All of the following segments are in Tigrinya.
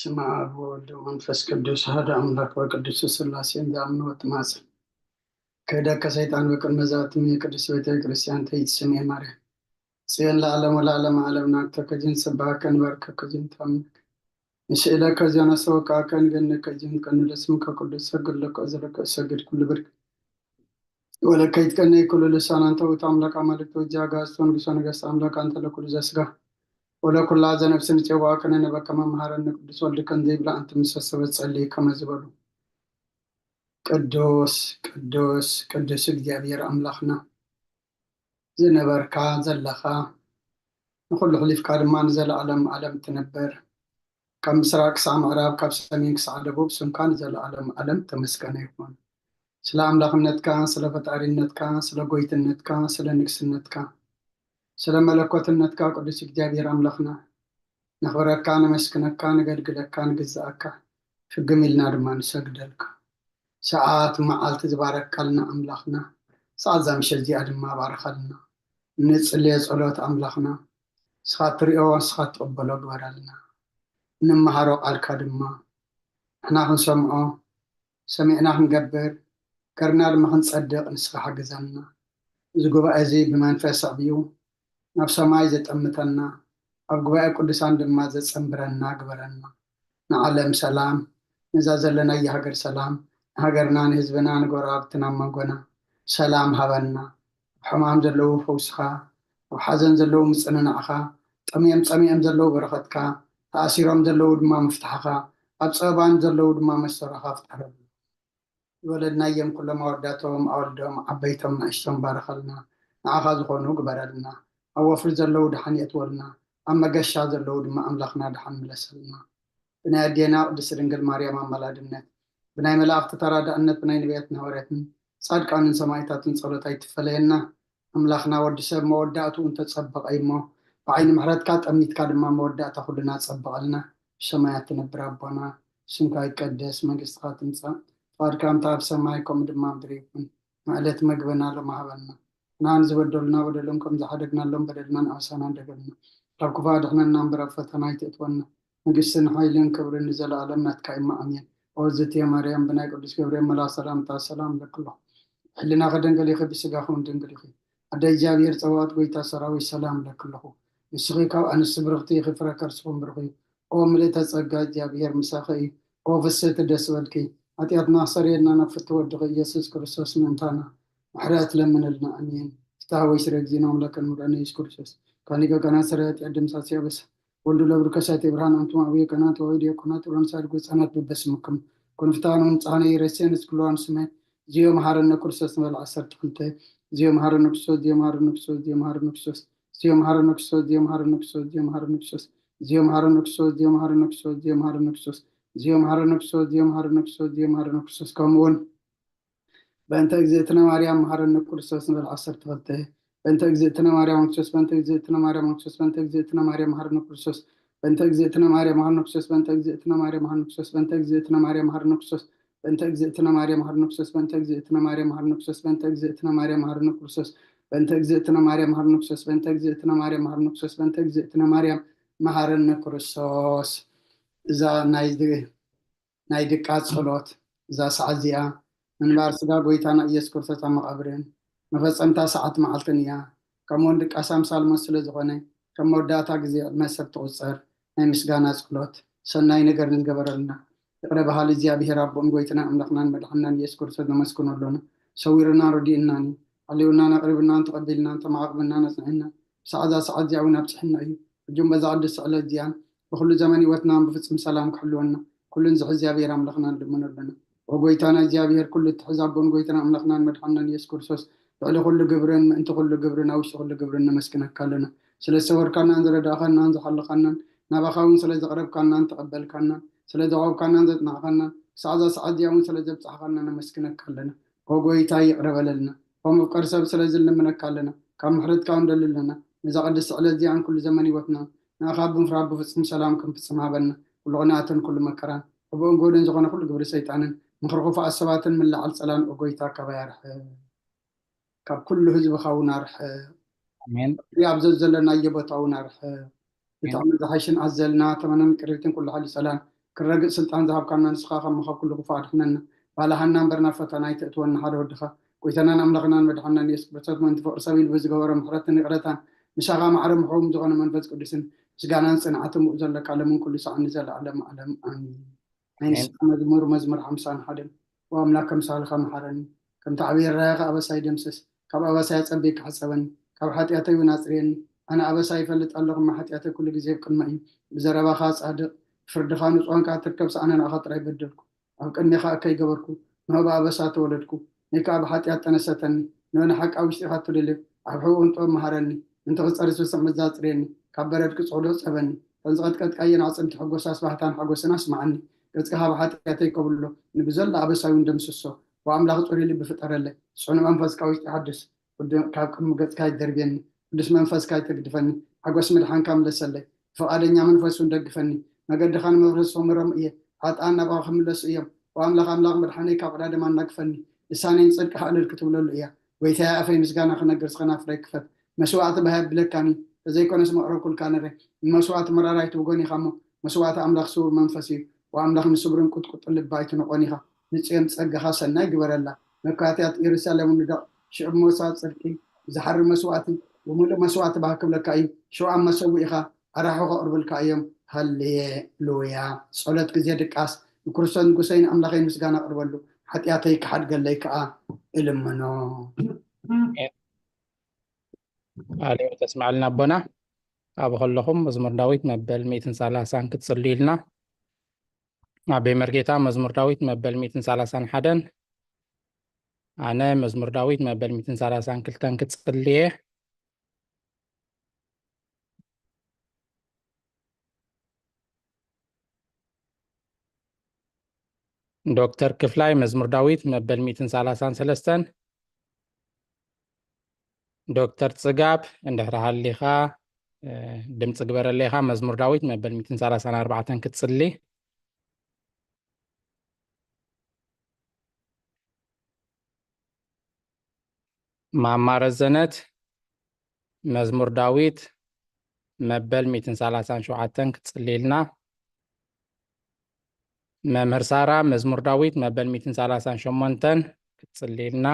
በስመ አብ ወወልድ ወመንፈስ ቅዱስ አሐዱ አምላክ በቅድስት ሥላሴ እንዘአምኖ ወትማጸን። ክህደከ ሰይጣን በቅድመ ዛቲ ቅድስት ቤተ ክርስቲያን ተይትስምኤ ማርያም። ጽዮን ለዓለም ወለዓለም ዓለም ናቅተከ ጅን ስብሐከ ንባርከከ ጅን ታምነክ ንስእለከ ዚዮን አስተወቃከ ንገነከ ጅን ቀኑ ለስምከ ቅዱስ ሰግድ ለከ እዝለከ እሰግድ ኩሉ ብርክ ወለከ ይትቀነይ ኩሉ ልሳን አንተ ውእቱ አምላክ አማልክት ወእጅ አጋዕዝት ወንጉሰ ነገስት አምላክ አንተ ለኩሉ ዘስጋ ወለኩላ ዘነፍስ ንጼዋከ ነነበከ መምሃረነ ቅዱስ ወልድከ እንዘይብላ አንቲ ምሰ ሰበት ጸልይ ከመ ዝበሉ ቅዱስ ቅዱስ ቅዱስ እግዚኣብሔር አምላክና ዝነበርካ ዘለኻ ንኩሉ ሕሊፍካ ድማ ንዘለዓለም ዓለም ትነብር ካብ ምስራቅ ክሳዕ ምዕራብ ካብ ሰሜን ክሳዕ ደቡብ ስምካ ንዘለዓለም ዓለም ተመስገነ ይኹን። ስለ ኣምላኽነትካ፣ ስለ ፈጣሪነትካ፣ ስለ ጎይትነትካ፣ ስለ ንግስነትካ፣ ስለ መለኮትነትካ ቅዱስ እግዚኣብሔር ኣምላኽና ነኽብረካ፣ ነመስግነካ፣ ንገልግለካ፣ ንግዝኣካ፣ ፍግም ኢልና ድማ ንሰግደልካ። ሰዓት መዓልቲ ዝባረካልና ኣምላኽና ሰዓት እዛ ምሸት እዚኣ ድማ ባርኻልና። ንጽልዮ ጸሎት ኣምላኽና ንስኻ ትሪኦ ንስኻ ትቕበሎ ግበረልና። እንመሃሮ ቃልካ ድማ ንሕና ክንሰምዖ ሰሚዕና ክንገብር ገርና ድማ ክንጸድቕ ንስኻ ሓግዘና። እዚ ጉባኤ እዚ ብመንፈስ ኣዕብዩ ናብ ሰማይ ዘጠምተና ኣብ ጉባኤ ቅዱሳን ድማ ዘጸንብረና ግበረና። ንዓለም ሰላም፣ ነዛ ዘለናያ ሃገር ሰላም፣ ንሃገርና ንህዝብና ንጎረባብትና ኣብ መንጎና ሰላም ሃበና። ኣብ ሕማም ዘለዉ ፈውስኻ፣ ኣብ ሓዘን ዘለዉ ምጽንናዕኻ፣ ጠምዮም ጸሚኦም ዘለዉ በረኸትካ፣ ተኣሲሮም ዘለዉ ድማ ምፍታሕኻ፣ ኣብ ጸበባን ዘለዉ ድማ መሰረኻ ፍጠረሎም። ዝወለድናዮም ኩሎም ኣወዳቶም ኣወልዶም ዓበይቶም ንእሽቶም ባርኸልና። ንዓኻ ዝኾኑ ግበረልና። ኣብ ወፍሪ ዘለዉ ደሓን የእትወልና። ኣብ መገሻ ዘለዉ ድማ ኣምላኽና ደሓን ምለሰልና። ብናይ ኣዴና ቅድስቲ ድንግል ማርያም ኣማላድነት ብናይ መላእኽቲ ተራዳእነት ብናይ ነቢያትን ሃዋርያትን ጻድቃንን ሰማዕታትን ጸሎት ኣይትፈለየና። ኣምላኽና ወዲ ሰብ መወዳእትኡ እንተጸበቐ እሞ ብዓይኒ ምሕረትካ ጠሚትካ ድማ መወዳእታ ኩልና ጸብቐልና። ብሰማያት ትነብር ኣቦና ስምካ ይቀደስ መንግስትካ ትምጻእ ፍቃድካ ከምታ ኣብ ሰማይ ከምኡ ድማ ኣብ ምድሪ ይኹን። ንዕለት መግበና ሎም ሃበና። ንዓን ዝበደሉና በደሎም ከም ዝሓደግናሎም በደልና ንኣሳና እንደገልና ካብ ክፉ ኣድሕነና እምበር ኣብ ፈተና ኣይትእትወና። መንግስትን ሓይልን ክብርን ንዘለኣለም ናትካ እማ ኣሜን። ኦዝትየ ማርያም ብናይ ቅዱስ ገብርኤል መልኣክ ሰላምታ ሰላም እብለኪ ኣለኹ። ሕሊናኺ ድንግል ኢኺ ብስጋኺ እውን ድንግል ኢኺ። ኣደ እግዚኣብሔር ጸባኦት ጎይታ ሰራዊት ሰላም እብለኪ ኣለኹ። ንስኺ ካብ ኣንስቲ ብርኽቲ ኢኺ ፍረ ከርስኹም ብሩኽ እዩ። ኦ ምልእተ ጸጋ እግዚኣብሔር ምሳኺ እዩ። ኦ ፍስህቲ ደስ በልኪ። ሓጢኣትና ክሰርየልና ናብ ፍትው ወድኺ ኢየሱስ ክርስቶስ ምእንታና ምሕረት ለምንልና ኣሜን። ፍትሐ ወይ ስረ ጊዜና ኣምላክን ምድዓና ኢየሱስ ክርስቶስ ካሊቀ ቀናት ሰራዊት ዕድም ሳሲ ኣበሳ ወልዱ ለብሩ ከሳቴ ብርሃን ኣንቱም ኣቡየ ቀናት ወይ ዲያቆናት ሮን ሳድጎ ህፃናት በበስምኩም ኩንፍታን ምንፃነ ይረሴን እስክልዋን ስመ ዚዮ መሃረነ ክርስቶስ ንበል ዓሰርተ ክልተ ዚዮ መሃረነ ክርስቶስ ዚዮ መሃረነ ክርስቶስ ዚዮ መሃረነ ክርስቶስ ዚዮ መሃረነ ክርስቶስ ዚዮ መሃረነ ክርስቶስ ዚዮ መሃረነ ክርስቶስ ዚዮ መሃረነ ክርስቶስ ዚዮ መሃረነ ክርስቶስ ዚዮ መሃረነ ክርስቶስ ዚዮ መሃረነ ክርስቶስ ዚዮ መሃረነ ክርስቶስ ዚዮ መሃረነ ክርስቶስ ከምኡ እውን በእንተ እግዝእትነ ማርያም መሐረነ ክርስቶስ ንበል ዓሰርተ ክልተ በእንተ እግዝእትነ ማርያም ክርስቶስ በእንተ እግዝእትነ ማርያም ክርስቶስ በእንተ እግዝእትነ ማርያም መሐረነ ክርስቶስ በእንተ እግዝእትነ ማርያም መሐረነ ክርስቶስ በእንተ እግዝእትነ ማርያም መሐረነ ክርስቶስ በእንተ እግዝእትነ ማርያም መሐረነ ክርስቶስ በእንተ እግዝእትነ ማርያም መሐረነ ክርስቶስ በእንተ እግዝእትነ ማርያም መሐረነ ክርስቶስ በእንተ እግዝእትነ ማርያም መሐረነ ክርስቶስ በእንተ እግዝእትነ ማርያም መሐረነ ክርስቶስ በእንተ እግዝእትነ ማርያም መሐረነ ክርስቶስ በእንተ እግዝእትነ ማርያም መሐረነ ክርስቶስ እዛ ናይ ናይ ድቃስ ጸሎት እዛ ሰዓት እዚኣ ምንባር ስጋ ጎይታና ኢየሱስ ክርስቶስ ኣብ መቓብርን መፈጸምታ ሰዓት መዓልትን እያ። ከምኡውን ድቃስ ኣምሳል ሞት ስለ ዝኾነ ከም መወዳእታ ግዜ ዕድመ ሰብ ትቑጸር ናይ ምስጋና ጸሎት ሰናይ ነገር ንዝገበረልና ይቕረ በሃሊ እግዚኣብሔር ኣቦን ጎይትና ኣምላኽናን መድሓንናን ኢየሱስ ክርስቶስ ነመስግኖ ኣሎና። ሰዊርናን ረዲእናን እዩ። ሓልዩናን ኣቕሪብናን ተቐቢልናን ተመዓቕብናን ኣጽኒዕናን ብሰዓዛ ሰዓት እዚኣ እውን ኣብጽሕና እዩ። ሕጂ እውን በዛ ቅድስቲ ዕለት እዚኣን ብኩሉ ዘመን ህይወትናን ብፍጹም ሰላም ክሕልወና ኩሉ ንዝሕ እግዚኣብሔር ኣምላኽና ንልምኖ ኣለና። ኦ ጎይታና እግዚኣብሔር ኩሉ እትሕዝ ኣቦን ጎይታና ኣምላኽናን መድሓንናን ኢየሱስ ክርስቶስ ልዕሊ ኩሉ ግብርን ምእንቲ ኩሉ ግብርን ኣብ ውሽጢ ኩሉ ግብርን ነመስግነካ ኣለና። ስለ ዝሰወርካናን ዝረዳእኻናን ዝሓለኻናን ናባኻ እውን ስለ ዘቕረብካናን ተቐበልካናን ስለ ዘቕረብካናን ዘጽናዕካናን ክሳዕ እዛ ሰዓት እዚኣ እውን ስለ ዘብጻሕኻና ነመስግነካ ኣለና። ኦ ጎይታ ይቕረ በለልና። ኦ መፍቀሪ ሰብ ስለዚ ንልምነካ ኣለና። ካብ ምሕረትካ እውን ደሊ ኣለና። ነዛ ቅድስቲ ዕለት እዚኣን ኩሉ ዘመን ህይወትና ንኣኻ ብምፍራህ ብፍጹም ሰላም ክንፍጽም ሃበና። ኩሉ ቅንኣትን ኩሉ መከራን ሕቡእን ጎደን ዝኾነ ኩሉ ግብሪ ሰይጣንን ምኽሪ ክፉኣት ሰባትን ምልዓል ጸላን ኦ ጎይታ ካባይ ኣርሕቕ። ካብ ኩሉ ህዝብኻ እውን ኣርሕቕ። ኣሜን። ኣብ ዘዘለናዮ ቦታ እውን ኣርሕቕ። ብጣዕሚ ዝሓሽን ኣዘልና ተመነን ቅርብትን ኩሉ ሓይሊ ጸላን ክረግጽ ስልጣን ዝሃብካና ንስኻ ከም መኸብ ኩሉ ክፉእ ኣድሕነና። ባልሃና እምበር ናብ ፈተና ኣይተእትወና ሓደ ወድኻ ጎይታናን ኣምላኽናን መድሓናን ኢየሱስ ክርስቶስ ምእንቲ ፍቕሪ ሰብ ኢሉ ብዝገበሮ ምሕረትን ይቕረታን ምሳኻ ማዕረ ምሕዎም ዝኾነ መንፈስ ቅዱስን ምስጋናን ጽንዓትን ብኡ ዘለካ ለምን ኩሉ ሰዓት ንዘለዓለም ዓለም ኣሚን። ናይ ንስኻ መዝሙር መዝሙር ሓምሳን ሓደን። ኦ ኣምላክ ከም ሳልኻ መሓረኒ፣ ከምቲ ዓብዪ ራያኻ ኣበሳይ ደምስስ፣ ካብ ኣበሳይ ኣጸቢቅካ ሕጸበኒ፣ ካብ ሓጢኣተይ እውን ኣጽርየኒ። ኣነ ኣበሳይ ይፈልጥ ኣለኹ፣ እሞ ሓጢኣተይ ኩሉ ግዜ ኣብ ቅድመይ እዩ። ብዘረባኻ ጻድቕ፣ ብፍርድኻ ንጹሃን ከኣ ትርከብ፣ ሰኣነ ንኣኻ ጥራይ በደልኩ። ኣብ ቅድሜኻ እከይ ገበርኩ፣ ንሆ ብኣበሳ ተወለድኩ፣ ንይ ከኣ ብሓጢኣት ጠነሰተኒ። ንሆ ንሓቂ ኣብ ውሽጢኻ ትልልዮ፣ ኣብ ሕቡእን ጥበብ መሃረኒ። ምእንቲ ክጸሪ ስሱዕ መዛ ኣጽርየኒ፣ ካብ በረድ ክጽዕዶ ጸበኒ። እተን ዝቐጥቀጥካየን ኣዕጽምቲ ሕጎስ ኣስባህታን ሓጎስን ኣስምዓኒ። ገጽካ ካብ ሓጢኣተይ ከብሎ፣ ንብዘሎ ኣበሳይ እውን ደምስሶ። ወኣምላኽ ጽሩይ ልቢ ፍጠረለይ፣ ጽኑዕ መንፈስ ካብ ውሽጢ ሓድስ። ቅዱ-፣ ካብ ቅድሚ ገጽካ ኣይትደርብየኒ፣ ቅዱስ መንፈስካ ኣይትግድፈኒ። ሓጎስ ምድሓንካ ምለሰለይ፣ ብፍቓደኛ መንፈስ እውን ደግፈኒ። መገድኻ ንመፍረስ ክምሮም እየ፣ ኃጥኣን ናባኻ ክምለሱ እዮም። ወኣምላኽ ኣምላኽ መድሓነይ ካብ ዕዳ ደም ኣናግፈኒ፣ ልሳነይ ንጽድቅኻ ዕልል ክትብለሉ እያ። ጐይታየ ኣፈይ ምስጋና ክነግር፣ ከናፍረይ ክፈት። መስዋዕቲ ባህ የብለካን እዩ፣ ተዘይኮነስ መቕረብኩልካ ነረ። ንመስዋዕቲ መራራይ ትብጎን ኢኻ እሞ፣ መስዋዕቲ ኣምላኽ ስዉር መንፈስ እዩ። ወኣምላኽ ንስብርን ቁጥቁጥን ልቢ ኣይትንቆን ኢኻ። ንጽዮን ጸጋኻ ሰናይ ግበረላ። መካትያት ኢየሩሳሌም ንደቕ፣ ሽዑ ብመውሳብ ጽድቂ፣ ብዝሓሪ መስዋዕቲ፣ ብምሉእ መስዋዕቲ ባህ ክብለካ እዩ። ሽዑ ኣብ መሰውኢኻ ኣራሑ ከቕርብልካ እዮም። ሃሌሉያ። ጸሎት ግዜ ድቃስ። ንክርስቶስ ንጉሰይን ኣምላኸይ ምስጋና ኣቕርበሉ፣ ሓጢኣተይ ክሓድገለይ ከኣ እልምኖ። ቃለ ሕይወት የስምዓልና ኣቦና። ኣብ ከለኹም መዝሙር ዳዊት መበል ሚእትን ሰላሳን ክትጽልዩልና። ኣቤ መርጌታ መዝሙር ዳዊት መበል ሚእትን ሰላሳን ሓደን። ኣነ መዝሙር ዳዊት መበል ሚእትን ሰላሳን ክልተን ክጽልየ። ዶክተር ክፍላይ መዝሙር ዳዊት መበል ሚእትን ሰላሳን ሰለስተን። ዶክተር ጽጋብ እንድሕር ሃሊኻ፣ እ፣ ድምፂ ግበረለይ ኢኻ። መዝሙር ዳዊት መበል ሚእትን ሰላሳን ኣርባዕተን ክትጽሊ። ማማ ረዘነት መዝሙር ዳዊት መበል ሚእትን ሰላሳን ሸውዓተን ክትጽልይልና። መምህር ሳራ መዝሙር ዳዊት መበል ሚእትን ሰላሳን ሸሞንተን ክትጽልይልና።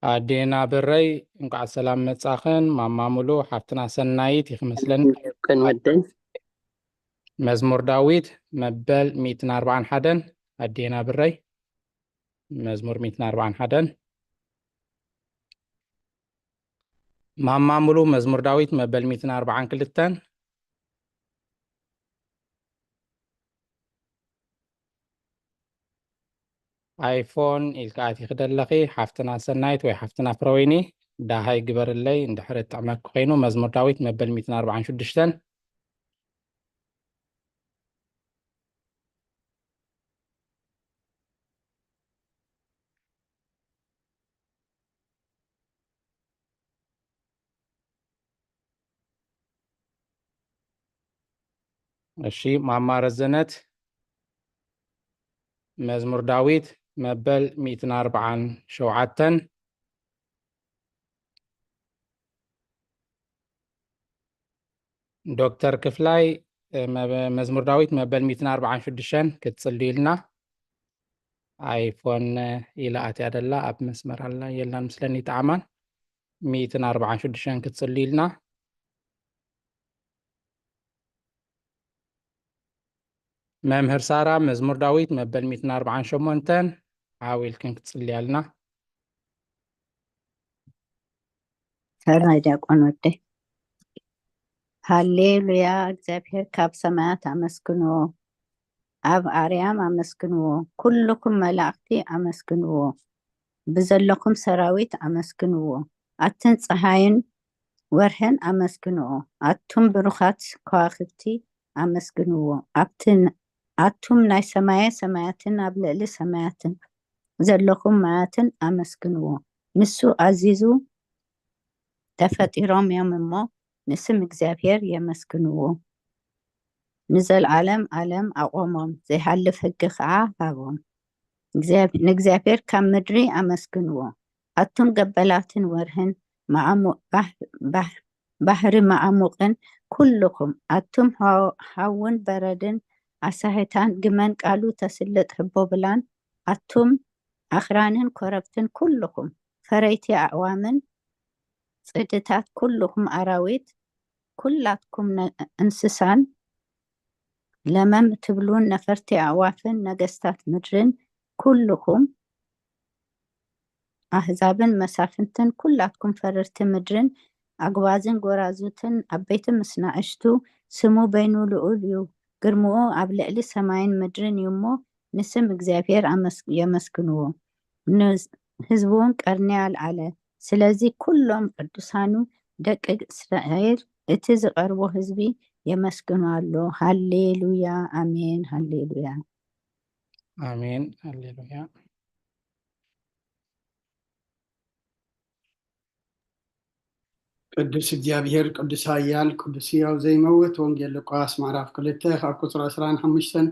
ኣዴና ብረይ እንኳዕ ሰላም መጻኽን። ማማ ሙሉ ሓፍትና ሰናይት ይኽመስለን። ቅን ወደን። መዝሙር ዳዊት መበል ሚእትን ኣርባዓን ሓደን። ኣዴና ብረይ መዝሙር ሚእትን ኣርባዓን ሓደን። ማማ ሙሉ መዝሙር ዳዊት መበል ሚእትን ኣርባዓን ክልተን። ኣይፎን ኢልካ ኣቲኺ ደለኺ ሓፍትና ሰናይት ወይ ሓፍትና ፍረወይኒ፣ ዳሃይ ግበርለይ እንድሕር እጥዕመኪ ኮይኑ። መዝሙር ዳዊት መበል ሚእትን ኣርባዓን ሽዱሽተን። እሺ፣ ማማ ረዘነት መዝሙር ዳዊት መበል ሚእትን ኣርባዓን ሸውዓተን። ዶክተር ክፍላይ፣ እ፣ መበ-፣ መዝሙር ዳዊት መበል ሚእትን ኣርባዓን ሽዱሽተን ክትጽልዩልና። ኣይፎን ኢላ ኣትያ ደላ ኣብ መስመር ኣላ የላን ምስለኒ፣ ይጥዓማን። ሚእትን ኣርባዓን ሽዱሽተን ክትጽልዩልና። መምህር ሳራ መዝሙር ዳዊት መበል ሚእትን ኣርባዓን ሸሞንተን ዓው ኢልክን ክትጽልያልና። ሰራይ ዲያቆን ወደይ። ሃሌሉያ፣ እግዚኣብሔር ካብ ሰማያት ኣመስግንዎ፣ ኣብ ኣርያም ኣመስግንዎ፣ ኩልኩም መላእክቲ ኣመስግንዎ፣ ብዘለኩም ሰራዊት ኣመስግንዎ፣ ኣትን ፀሃይን ወርሕን ኣመስግንዎ፣ ኣቱም ብሩኻት ከዋክብቲ ኣመስግንዎ፣ ኣብቲ ን-፣ ኣቱም ናይ ሰማየ ሰማያትን ኣብ ልዕሊ ሰማያትን ዘለኹም ማያትን ኣመስግንዎ። ንሱ ኣዚዙ ተፈጢሮም እዮም እሞ፣ ንስም እግዚኣብሔር የመስግንዎ። ንዘለዓለም ዓለም ኣቖሞም፣ ዘይሃልፍ ሕጊ ኸዓ ሃቦም። እግዚኣብ-፣ ንእግዚኣብሔር ካብ ምድሪ ኣመስግንዎ። ኣቱም ገበላትን ወርህን፣ መዓሙ-፣ ባህ-፣ ባህ-፣ ባሕሪ መዓሙቕን፣ ኩልኹም ኣቱም ሃው-፣ ሃውን በረድን ኣሳህታን፣ ግመን ቃሉ ተስልጥ ህቦብላን፣ ኣቱም ኣኽራንን ኮረብትን ኩልኹም ፈረይቲ ኣእዋምን ጽድታት ኩልኹም ኣራዊት፣ ኩላትኩም ነ-፣ እንስሳን ለመም ትብሉን ነፈርቲ ኣእዋፍን ነገስታት ምድርን ኩልኹም ኣህዛብን መሳፍንትን ኩላትኩም ፈረርቲ ምድርን ኣግባዝን ጎራዙትን ዓበይቲ ምስ ናእሽቱ፣ ስሙ በይኑ ልዑል እዩ፣ ግርምኡ ኣብ ልዕሊ ሰማይን ምድርን እዩ እሞ፣ ንስም እግዚኣብሔር ኣመስ-፣ የመስግንዎ፣ ንህዝቡን ቀርኒ ኣልዓለ። ስለዚ ኩሎም ቅዱሳኑ ደቂ እስራኤል እቲ ዝቐርቦ ህዝቢ የመስግኑ ኣሎ። ሃሌሉያ፣ ኣሜን፣ ሃሌሉያ። ኣሜን፣ ሃሌሉያ። ቅዱስ እግዚኣብሔር፣ ቅዱስ ኃያል፣ ቅዱስ ሕያው ዘይመውት። ወንጌል ሉቃስ ምዕራፍ ክልተ ካብ ቁጽሪ ዕስራን ሓሙሽተን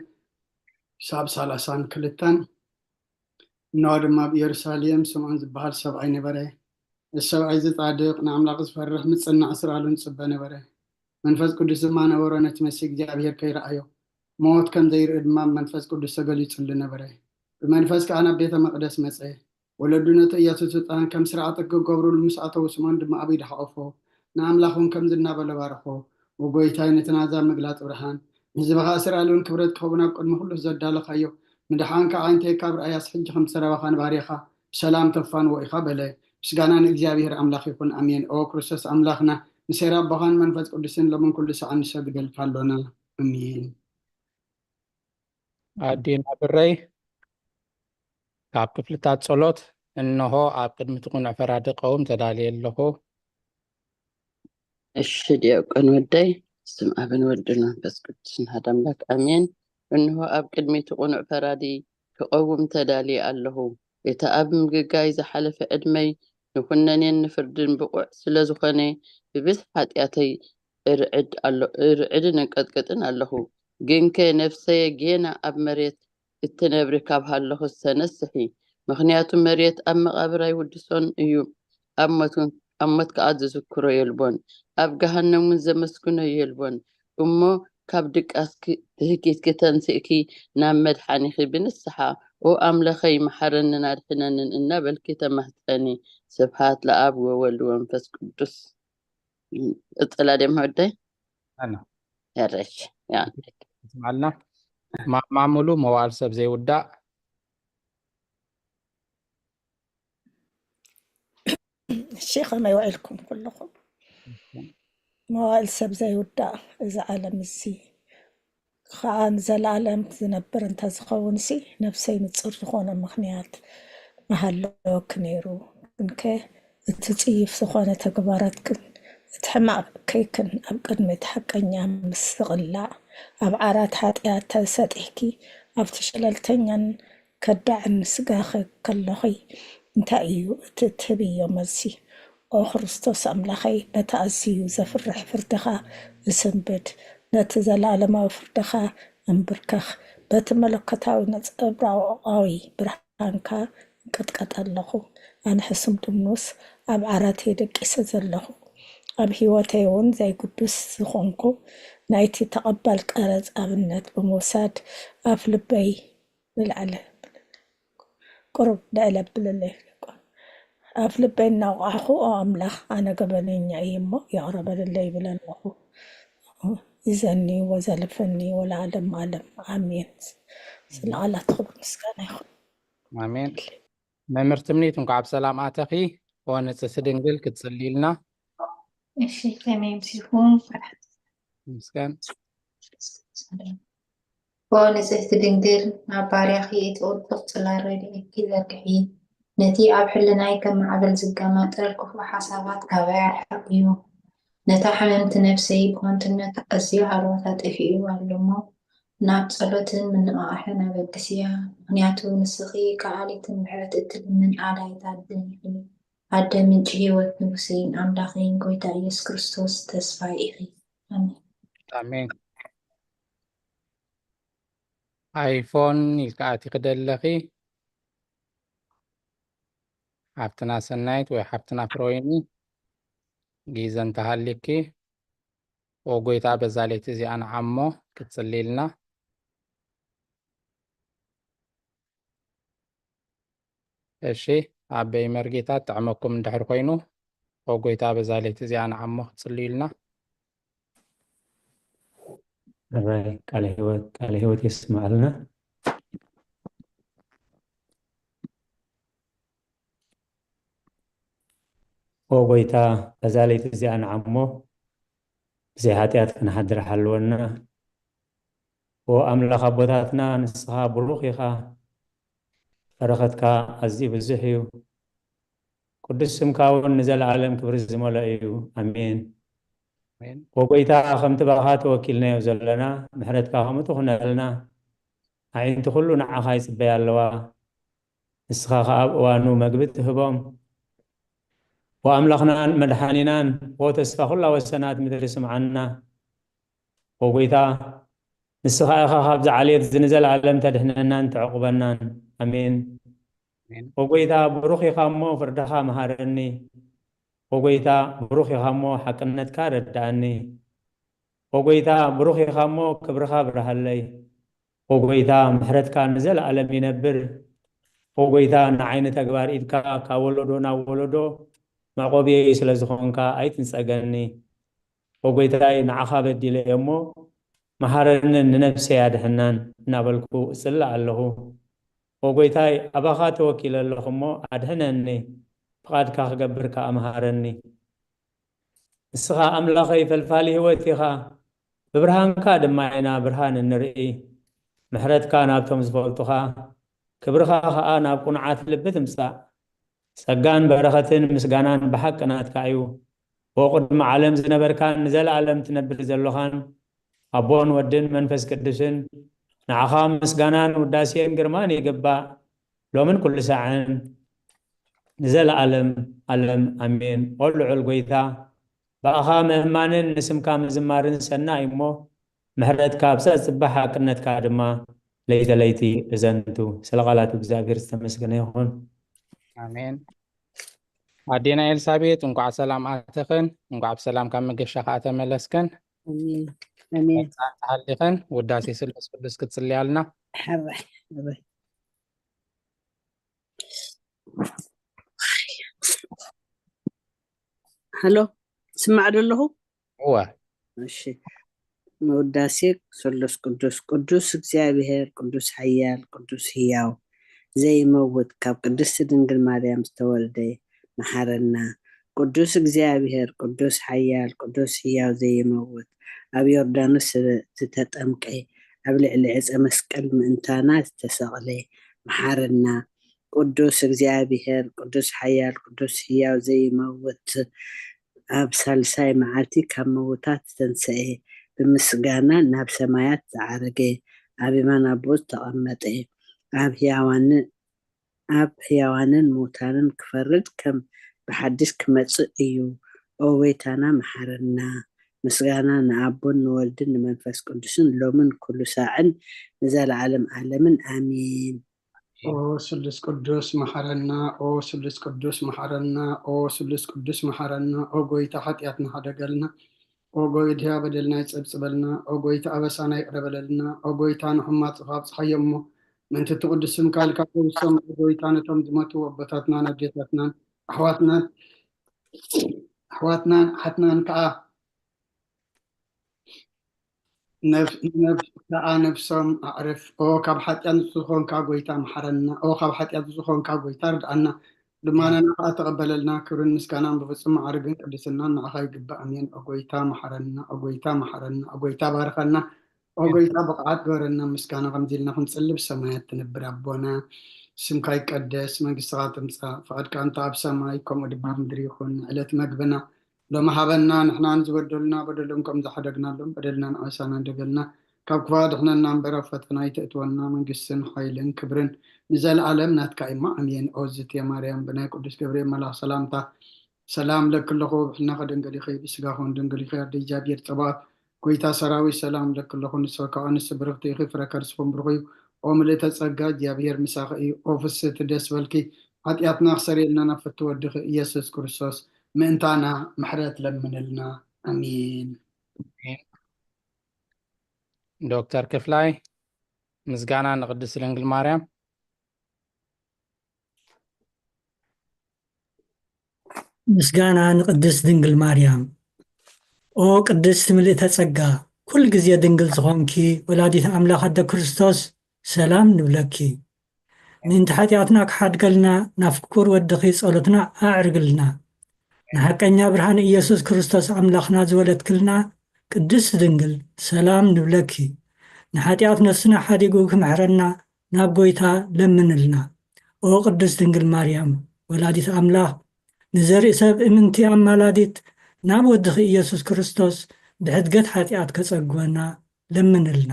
ክሳብ ሰላሳን ክልተን። እነሆ ድማ ኣብ ኢየሩሳሌም ስምዖን ዝበሃል ሰብኣይ ነበረ። እዚ ሰብኣይ እዚ ጻድቕ፣ ንኣምላኽ ዝፈርሕ፣ ምጽናዕ ስራሉን ጽበ ነበረ። መንፈስ ቅዱስ ድማ ነበሮ፣ ነቲ መሲህ እግዚኣብሔር ከይረኣዮ። ሞት ከም ዘይርኢ ድማ ብመንፈስ ቅዱስ ተገሊጹሉ ነበረ። ብመንፈስ ከኣ ናብ ቤተ መቕደስ መጸ። ወለዱ ነቲ ኢየሱስ ህጻን ከም ስርዓት ክገብሩሉ ምስ ኣተዉ፣ ስምዖን ድማ ኣብ ኢዱ ሓቖፎ፣ ንኣምላኽ እውን ከምዚ እናበለ ባረኾ። "ወጎይታይ፣ ነቲ ናዛ ምግላጽ ብርሃን፣ ንህዝብኻ እስራኤል እውን ክብረት ክኸውን ኣብ ቅድሚ ኩሉ ዘዳለኻዮ፣ ምድሓንካ ኣዒንተይ ካብ ረኣያስ፣ ሕጂ ከም ዝተረባኻ ንባርያኻ ብሰላም ተፋንዎ ኢኻ" በለ። ምስጋና ንእግዚኣብሔር ኣምላኽ ይኹን፣ ኣሜን። ኦ ክርስቶስ ኣምላኽና፣ ንሴራ ኣቦኻን መንፈስ ቅዱስን ሎምን ኩሉ ሰዓን ንሰግደልካ ኣሎና። ኣሜን። ኣዴና ብረይ፣ ካብ ክፍልታት ጸሎት፣ እንሆ ኣብ ቅድሚ እቲ ቅኑዕ ፈራዲ ቀውም ተዳልየ ኣለኹ። እሺ ዲያቆን ወደይ፣ ስም ኣብን ወድን መንፈስ ቅዱስን ሓደ ኣምላክ ኣሜን። እንሆ ኣብ ቅድሚ እቲ ቅኑዕ ፈራዲ ክቐውም ተዳልየ ኣለኹ። እቲ ኣብ ምግጋይ ዝሓለፈ ዕድመይ ንኩነኔን ንፍርድን ብቑዕ ስለ ዝኾነ፣ ብብዝሒ ሓጢኣተይ እርዕድ ኣሎ-፣ እርዕድን እንቀጥቅጥን ኣለኹ። ግንከ ነፍሰየ ጌና ኣብ መሬት እትነብሪ ካብ ሃለኹስ ተነስሒ፣ ምኽንያቱ መሬት ኣብ መቓብር ኣይውድሶን እዩ፣ ኣብ ሞት፣ ኣብ ሞት ከኣ ዝዝክሮ የልቦን፣ ኣብ ገሃነም እውን ዘመስግኖ የልቦን። እሞ ካብ ድቃስኪ ትህኪትኪ ተንሲእኪ ናብ መድሓኒኺ ብንስሓ፣ "ኦ ኣምለኸይ፣ መሓረንን ኣድሕነንን" እናበልኪ ተማህፀኒ። ስብሃት ለኣብ ወወልድ ወመንፈስ ቅዱስ። ቀጽላ ድዮም ወደይ? ኣና። ያረሽ፣ ያ። ትስምዓልና? ማማ ሙሉ፣ መዋዕል ሰብ ዘይውዳእ። እሺ፣ ከመይ ውዒልኩም ኩልኹም? መዋዕል ሰብ ዘይውዳእ፣ እዚ ዓለም እዚ ኸኣ ንዘለኣለም ዝነብር እንተዝኸውንሲ፣ ነፍሰይ ንጹር ዝኾነ ምኽንያት ምሃለወኪ ነይሩ። ግንከ እቲ ጽዩፍ ዝኾነ ተግባራትክን እቲ ሕማቕ ከይክን ኣብ ቅድሚ እቲ ሓቀኛ ምስ ዝቕላዕ፣ ኣብ ዓራት ሓጢኣት ተሰጢሕኪ ኣብቲ ሸለልተኛን ከዳዕን ስጋኺ ከለኺ፣ እንታይ እዩ እቲ እትህብዮ መልሲ? ኦ ክርስቶስ ኣምላኸይ፣ በቲ ኣዝዩ ዘፍርሕ ፍርድኻ እስንብድ፣ ነቲ ዘለኣለማዊ ፍርድኻ እንብርከኽ፣ በቲ መለኮታዊ ነጸብራቓዊ ብርሃንካ እንቅጥቀጥ ኣለኹ። ኣነ ሕሱም ድሙስ ኣብ ዓራተይ ደቂሰ ዘለኹ፣ ኣብ ህይወተይ እውን ዘይግዱስ ዝኾንኩ፣ ናይቲ ተቐባል ቀረጽ ኣብነት ብምውሳድ፣ ኣፍ ልበይ ንላዕሊ ቁሩብ ልዕል ኣብለለይ። ኣፍ ልበይ እናወቃዕኹ፣ "ኦ ኣምላኽ፣ ኣነ ገበነኛ እየ እሞ ይቕረ በለለይ" ይብል ኣለኹ። ይዘኒ ወዘልፈኒ ወለዓለም ዓለም። ኣሜን። ስለ ቃላት ክብሪ ምስጋና ይኹን። ኣሜን። መምህር ትምኒት፣ እንኳዕ ብሰላም ኣተኺ። ኦ ንጽሕቲ ድንግል ክትጽልይልና። እሺ፣ ከመይ ኣምሲኹም? ይመስገን። ኦ ንጽሕቲ ድንግል፣ ናብ ባርያኺ እቲ ቅልጡፍ ጽላል ረድኤትኪ ዘርግሒ። ነቲ ኣብ ሕልናይ ከም ማዕበል ዝገማጠል ክፉእ ሓሳባት ካባይ ኣርሕቕዮ። ነታ ሕምምቲ ነፍሰይ ብኸንቱነት ኣዝዩ ሃለዋታ ጠፊእዋ ኣሎ እሞ፣ ናብ ጸሎትን ምንቕቓሕን ኣበግስያ። ምኽንያቱ ንስኺ ከኣሊትን ምሕረት እትልምን ኣዳይት ኣደን ኢኺ። ኣደ ምንጪ ህይወት፣ ንጉሰይን ኣምላኸይን ጐይታ ኢየሱስ ክርስቶስ ተስፋይ ኢኺ። ኣሜን። ኣሜን። ኣይፎን ኢልካ ኣቲኺ ደለኺ ሓፍትና ሰናይት ወይ ሓፍትና ፍሮይኒ? ግዜ እንተሃልዩኪ፣ ኦ ጎይታ፣ በዛ ለይቲ እዚኣ ንዓሞ ክትጽልይልና። እሺ፣ ኣበይ መርጌታ ጥዕመኩም እንድሕር ኮይኑ፣ ኦ ጎይታ፣ በዛ ለይቲ እዚኣ ንዓሞ ክትጽልዩልና። ሕራይ ቃለ ህይወት፣ ቃለ ህይወት የስምዓልና። ኦ ጎይታ፣ በዛ ለይቲ እዚኣ ንዓሞ ብዘይ ሓጢኣት ክንሓድር ሓልወና። ኦ ኣምላኽ ኣቦታትና፣ ንስኻ ብሩኽ ኢኻ፣ በረኸትካ ኣዝዩ ብዙሕ እዩ። ቅዱስ ስምካ እውን ንዘለኣለም ክብሪ ዝመልኦ እዩ። ኣሜን። ኣሜን። ኦ ጎይታ፣ ከምቲ ባኻ ተወኪልናዮ ዘለና፣ ምሕረትካ ከምኡ ትኹነልና። ኣዒንቲ ኩሉ ንዓኻ ይጽበያ ኣለዋ። ንስኻ ኸኣ ኣብ እዋኑ መግቢ ትህቦም። ኦ ኣምላኽናን መድሓኒናን፣ ኦ ተስፋ ኩላ ወሰናት ምድሪ ስምዓና። ኦ ጎይታ፣ ንስኻ ኢኻ ካብዚ ዓሌት እዚ ንዘለኣለም ተድሕነናን ተዕቑበናን። ኣሜን። ኣሜን። ኦ ጎይታ፣ ብሩኽ ኢኻ እሞ ፍርድኻ መሃረኒ። ኦ ጎይታ፣ ብሩኽ ኢኻ እሞ ሓቅነትካ ረድኣኒ። ኦ ጎይታ፣ ብሩኽ ኢኻ እሞ ክብርኻ ብርሃለይ። ኦ ጎይታ፣ ምሕረትካ ንዘለኣለም ይነብር። ኦ ጎይታ፣ ንዓይ ንተግባር ኢድካ ካብ ወለዶ ናብ ወለዶ መዕቆብየይ ስለ ዝኾንካ ኣይትንጸገኒ። ኦ ጎይታይ፣ ንዓኻ በዲለ እየ እሞ መሃረንን ንነፍሰይ ኣድሕናን እናበልኩ እጽሊ ኣለኹ። ኦ ጎይታይ፣ ኣባኻ ተወኪለ ኣለኹ እሞ ኣድሕነኒ፣ ፍቓድካ ክገብር ከኣ መሃረኒ። ንስኻ ኣምላኸይ ፈልፋሊ ህይወት ኢኻ፣ ብብርሃንካ ድማ ኢና ብርሃን እንርኢ። ምሕረትካ ናብቶም ዝፈልጡኻ፣ ክብርኻ ኸኣ ናብ ቅኑዓት ልቢ ትምጻእ። ጸጋን በረኸትን ምስጋናን ብሓቂ ናትካ እዩ። ብቕድሚ ዓለም ዝነበርካን ንዘለኣለም ትነብር ዘሎኻን ኣቦን ወድን መንፈስ ቅዱስን ንዓኻ ምስጋናን ውዳሴን ግርማን ይግባእ፣ ሎምን ኩሉ ሳዕን ንዘለኣለም ኣለም ኣሜን። ኦ ልዑል ጎይታ፣ ብኣኻ ምእማንን ንስምካ ምዝማርን ሰናይ እሞ፣ ምሕረትካ ኣብ ጸጽባሕ ሓቅነትካ ድማ ለይተ ለይቲ እዘንቱ። ስለ ቃላት እግዚኣብሔር ዝተመስገነ ይኹን። ኣሜን። ኣዴና ኤልሳቤጥ፣ እንኳዕ ሰላም ኣተኽን፣ እንኳዕ ብሰላም ካብ መገሻ ከዓ ተመለስክን። ኣሜን ኣሜን። መጻን ተሃሊኸን ውዳሴ ስሉስ ቅዱስ ክትጽልያልና። ሕራይ ሕራይ። ሃሎ፣ ስማዕ ዶ ኣለኹ? እወ። እሺ። መውዳሴ ስሉስ ቅዱስ። ቅዱስ እግዚኣብሔር፣ ቅዱስ ሓያል፣ ቅዱስ ህያው ዘይመውት፣ ካብ ቅድስቲ ድንግል ማርያም ዝተወልደ፣ መሓረና። ቅዱስ እግዚኣብሔር፣ ቅዱስ ሓያል፣ ቅዱስ ህያው ዘይመውት፣ ኣብ ዮርዳኖስ ዝተጠምቀ፣ ኣብ ልዕሊ ዕፀ መስቀል ምእንታና ዝተሰቕለ፣ መሓረና። ቅዱስ እግዚኣብሔር፣ ቅዱስ ሓያል፣ ቅዱስ ህያው ዘይመውት፣ ኣብ ሳልሳይ መዓልቲ ካብ ምውታት ዝተንሰኤ፣ ብምስጋና ናብ ሰማያት ዝዓረገ፣ ኣብ የማን ኣቦኡ ዝተቐመጠ፣ ኣብ ህያዋንን ኣብ ህያዋንን ምውታንን ክፈርድ ከም ብሓድሽ ክመጽእ እዩ። ኦ ጎይታና መሓረና። ምስጋና ንኣቦን ንወልድን ንመንፈስ ቅዱስን ሎምን ኩሉ ሳዕን ንዘለዓለም ዓለምን ኣሜን። ኦ ስሉስ ቅዱስ መሓረና፣ ኦ ስሉስ ቅዱስ መሓረና፣ ኦ ስሉስ ቅዱስ መሓረና፣ ኦ ጎይታ ሓጢኣትና ሓደገልና፣ ኦ ጎይታ በደልና ይጸብጽበልና፣ ኦ ጎይታ ኣበሳና ይቕረ በለልና፣ ኦ ጎይታ ንሕማጽ ኣብጽሓዮ እሞ ምእንቲ እቲ ቅዱስ ስምካ ኢልካ ፈውሶም፣ ኦ ጎይታ ነቶም ዝሞቱ ኣቦታትናን ኣዴታትናን ኣሕዋትናን ኣሕዋትናን ሓትናን ከኣ ነፍ- ነፍ- ከኣ ነፍሶም ኣዕርፍ። ኦ ካብ ሓጢኣት ዝኾንካ ጎይታ መሓረና። ኦ ካብ ሓጢኣት ዝኾንካ ጎይታ ርድኣና። ልማናና ከኣ ተቐበለልና። ክብርን ምስጋናን ብፍጹም መዓርግን ቅድስናን ንዓኻ ይግባእ። ኣሜን። ኦ ጎይታ መሓረና። ኦ ጎይታ መሓረና። ኦ ጎይታ ባርኸና። ኦ ጎይታ ብቕዓት ግበረና። ምስጋና ከምዚ ኢልና ክንጽሊ ብሰማያት ትነብር ኣቦና፣ ስምካ ይቀደስ፣ መንግስትኻ ትምጻእ፣ ፍቓድካ እንተ ኣብ ሰማይ ከምኡ ድማ ኣብ ምድሪ ይኹን። ዕለት መግብና ሎሚ ሃበና፣ ንሕና ንዝበደሉና በደሎም ከም ዝሓደግናሎም በደልና ንኣበሳና ንደገልና፣ ካብ ክፉእ ኣድሕነና እምበር ኣብ ፈተና ኣይተእትወና፣ መንግስትን ሓይልን ክብርን ንዘለኣለም ናትካ እዩ እሞ ኣሜን። ኦ ዝትየ ማርያም ብናይ ቅዱስ ገብርኤል መልኣኽ ሰላምታ ሰላም እለኪ ኣለኹ፣ ብሕልናኺ ድንግል ኢኺ፣ ብስጋኺ እውን ድንግል ኢኺ፣ ኣደ እግዚኣብሔር ጸባኦት ጎይታ ሰራዊት ሰላም እለኪ ኣለኹ፣ ንስኺ ካብ ኣንስቲ ብርኽቲ ኢኺ፣ ፍረ ከርስኺ እውን ብሩኽ እዩ። ኦ ምልእተ ጸጋ እግዚኣብሔር ምሳኺ እዩ። ኦ ፍስህቲ ደስ በልኪ፣ ሓጢኣትና ክሰርየልና ናብ ፍትው ወድኺ ኢየሱስ ክርስቶስ ምእንታና ምሕረት ለምንልና። ኣሜን። ዶክተር ክፍላይ፣ ምስጋና ንቅድስት ድንግል ማርያም። ምስጋና ንቅድስት ድንግል ማርያም። ኦ ቅድስት ምልእተ ጸጋ፣ ኩል ግዜ ድንግል ዝኾንኪ ወላዲት ኣምላኽ ኣደ ክርስቶስ፣ ሰላም ንብለኪ። ምእንቲ ሓጢኣትና ክሓድገልና ናብ ፍቁር ወድኺ ጸሎትና ኣዕርግልና። ንሓቀኛ ብርሃን ኢየሱስ ክርስቶስ ኣምላኽና ዝወለድክልና ቅድስት ድንግል፣ ሰላም ንብለኪ። ንሓጢኣት ነፍስና ሓዲጉ ክምሕረና ናብ ጎይታ ለምንልና። ኦ ቅድስት ድንግል ማርያም ወላዲት ኣምላኽ፣ ንዘርኢ ሰብ እምንቲ ኣማላዲት ናብ ወድኺ ኢየሱስ ክርስቶስ ብሕድገት ሓጢኣት ከጸግወና ለምንልና።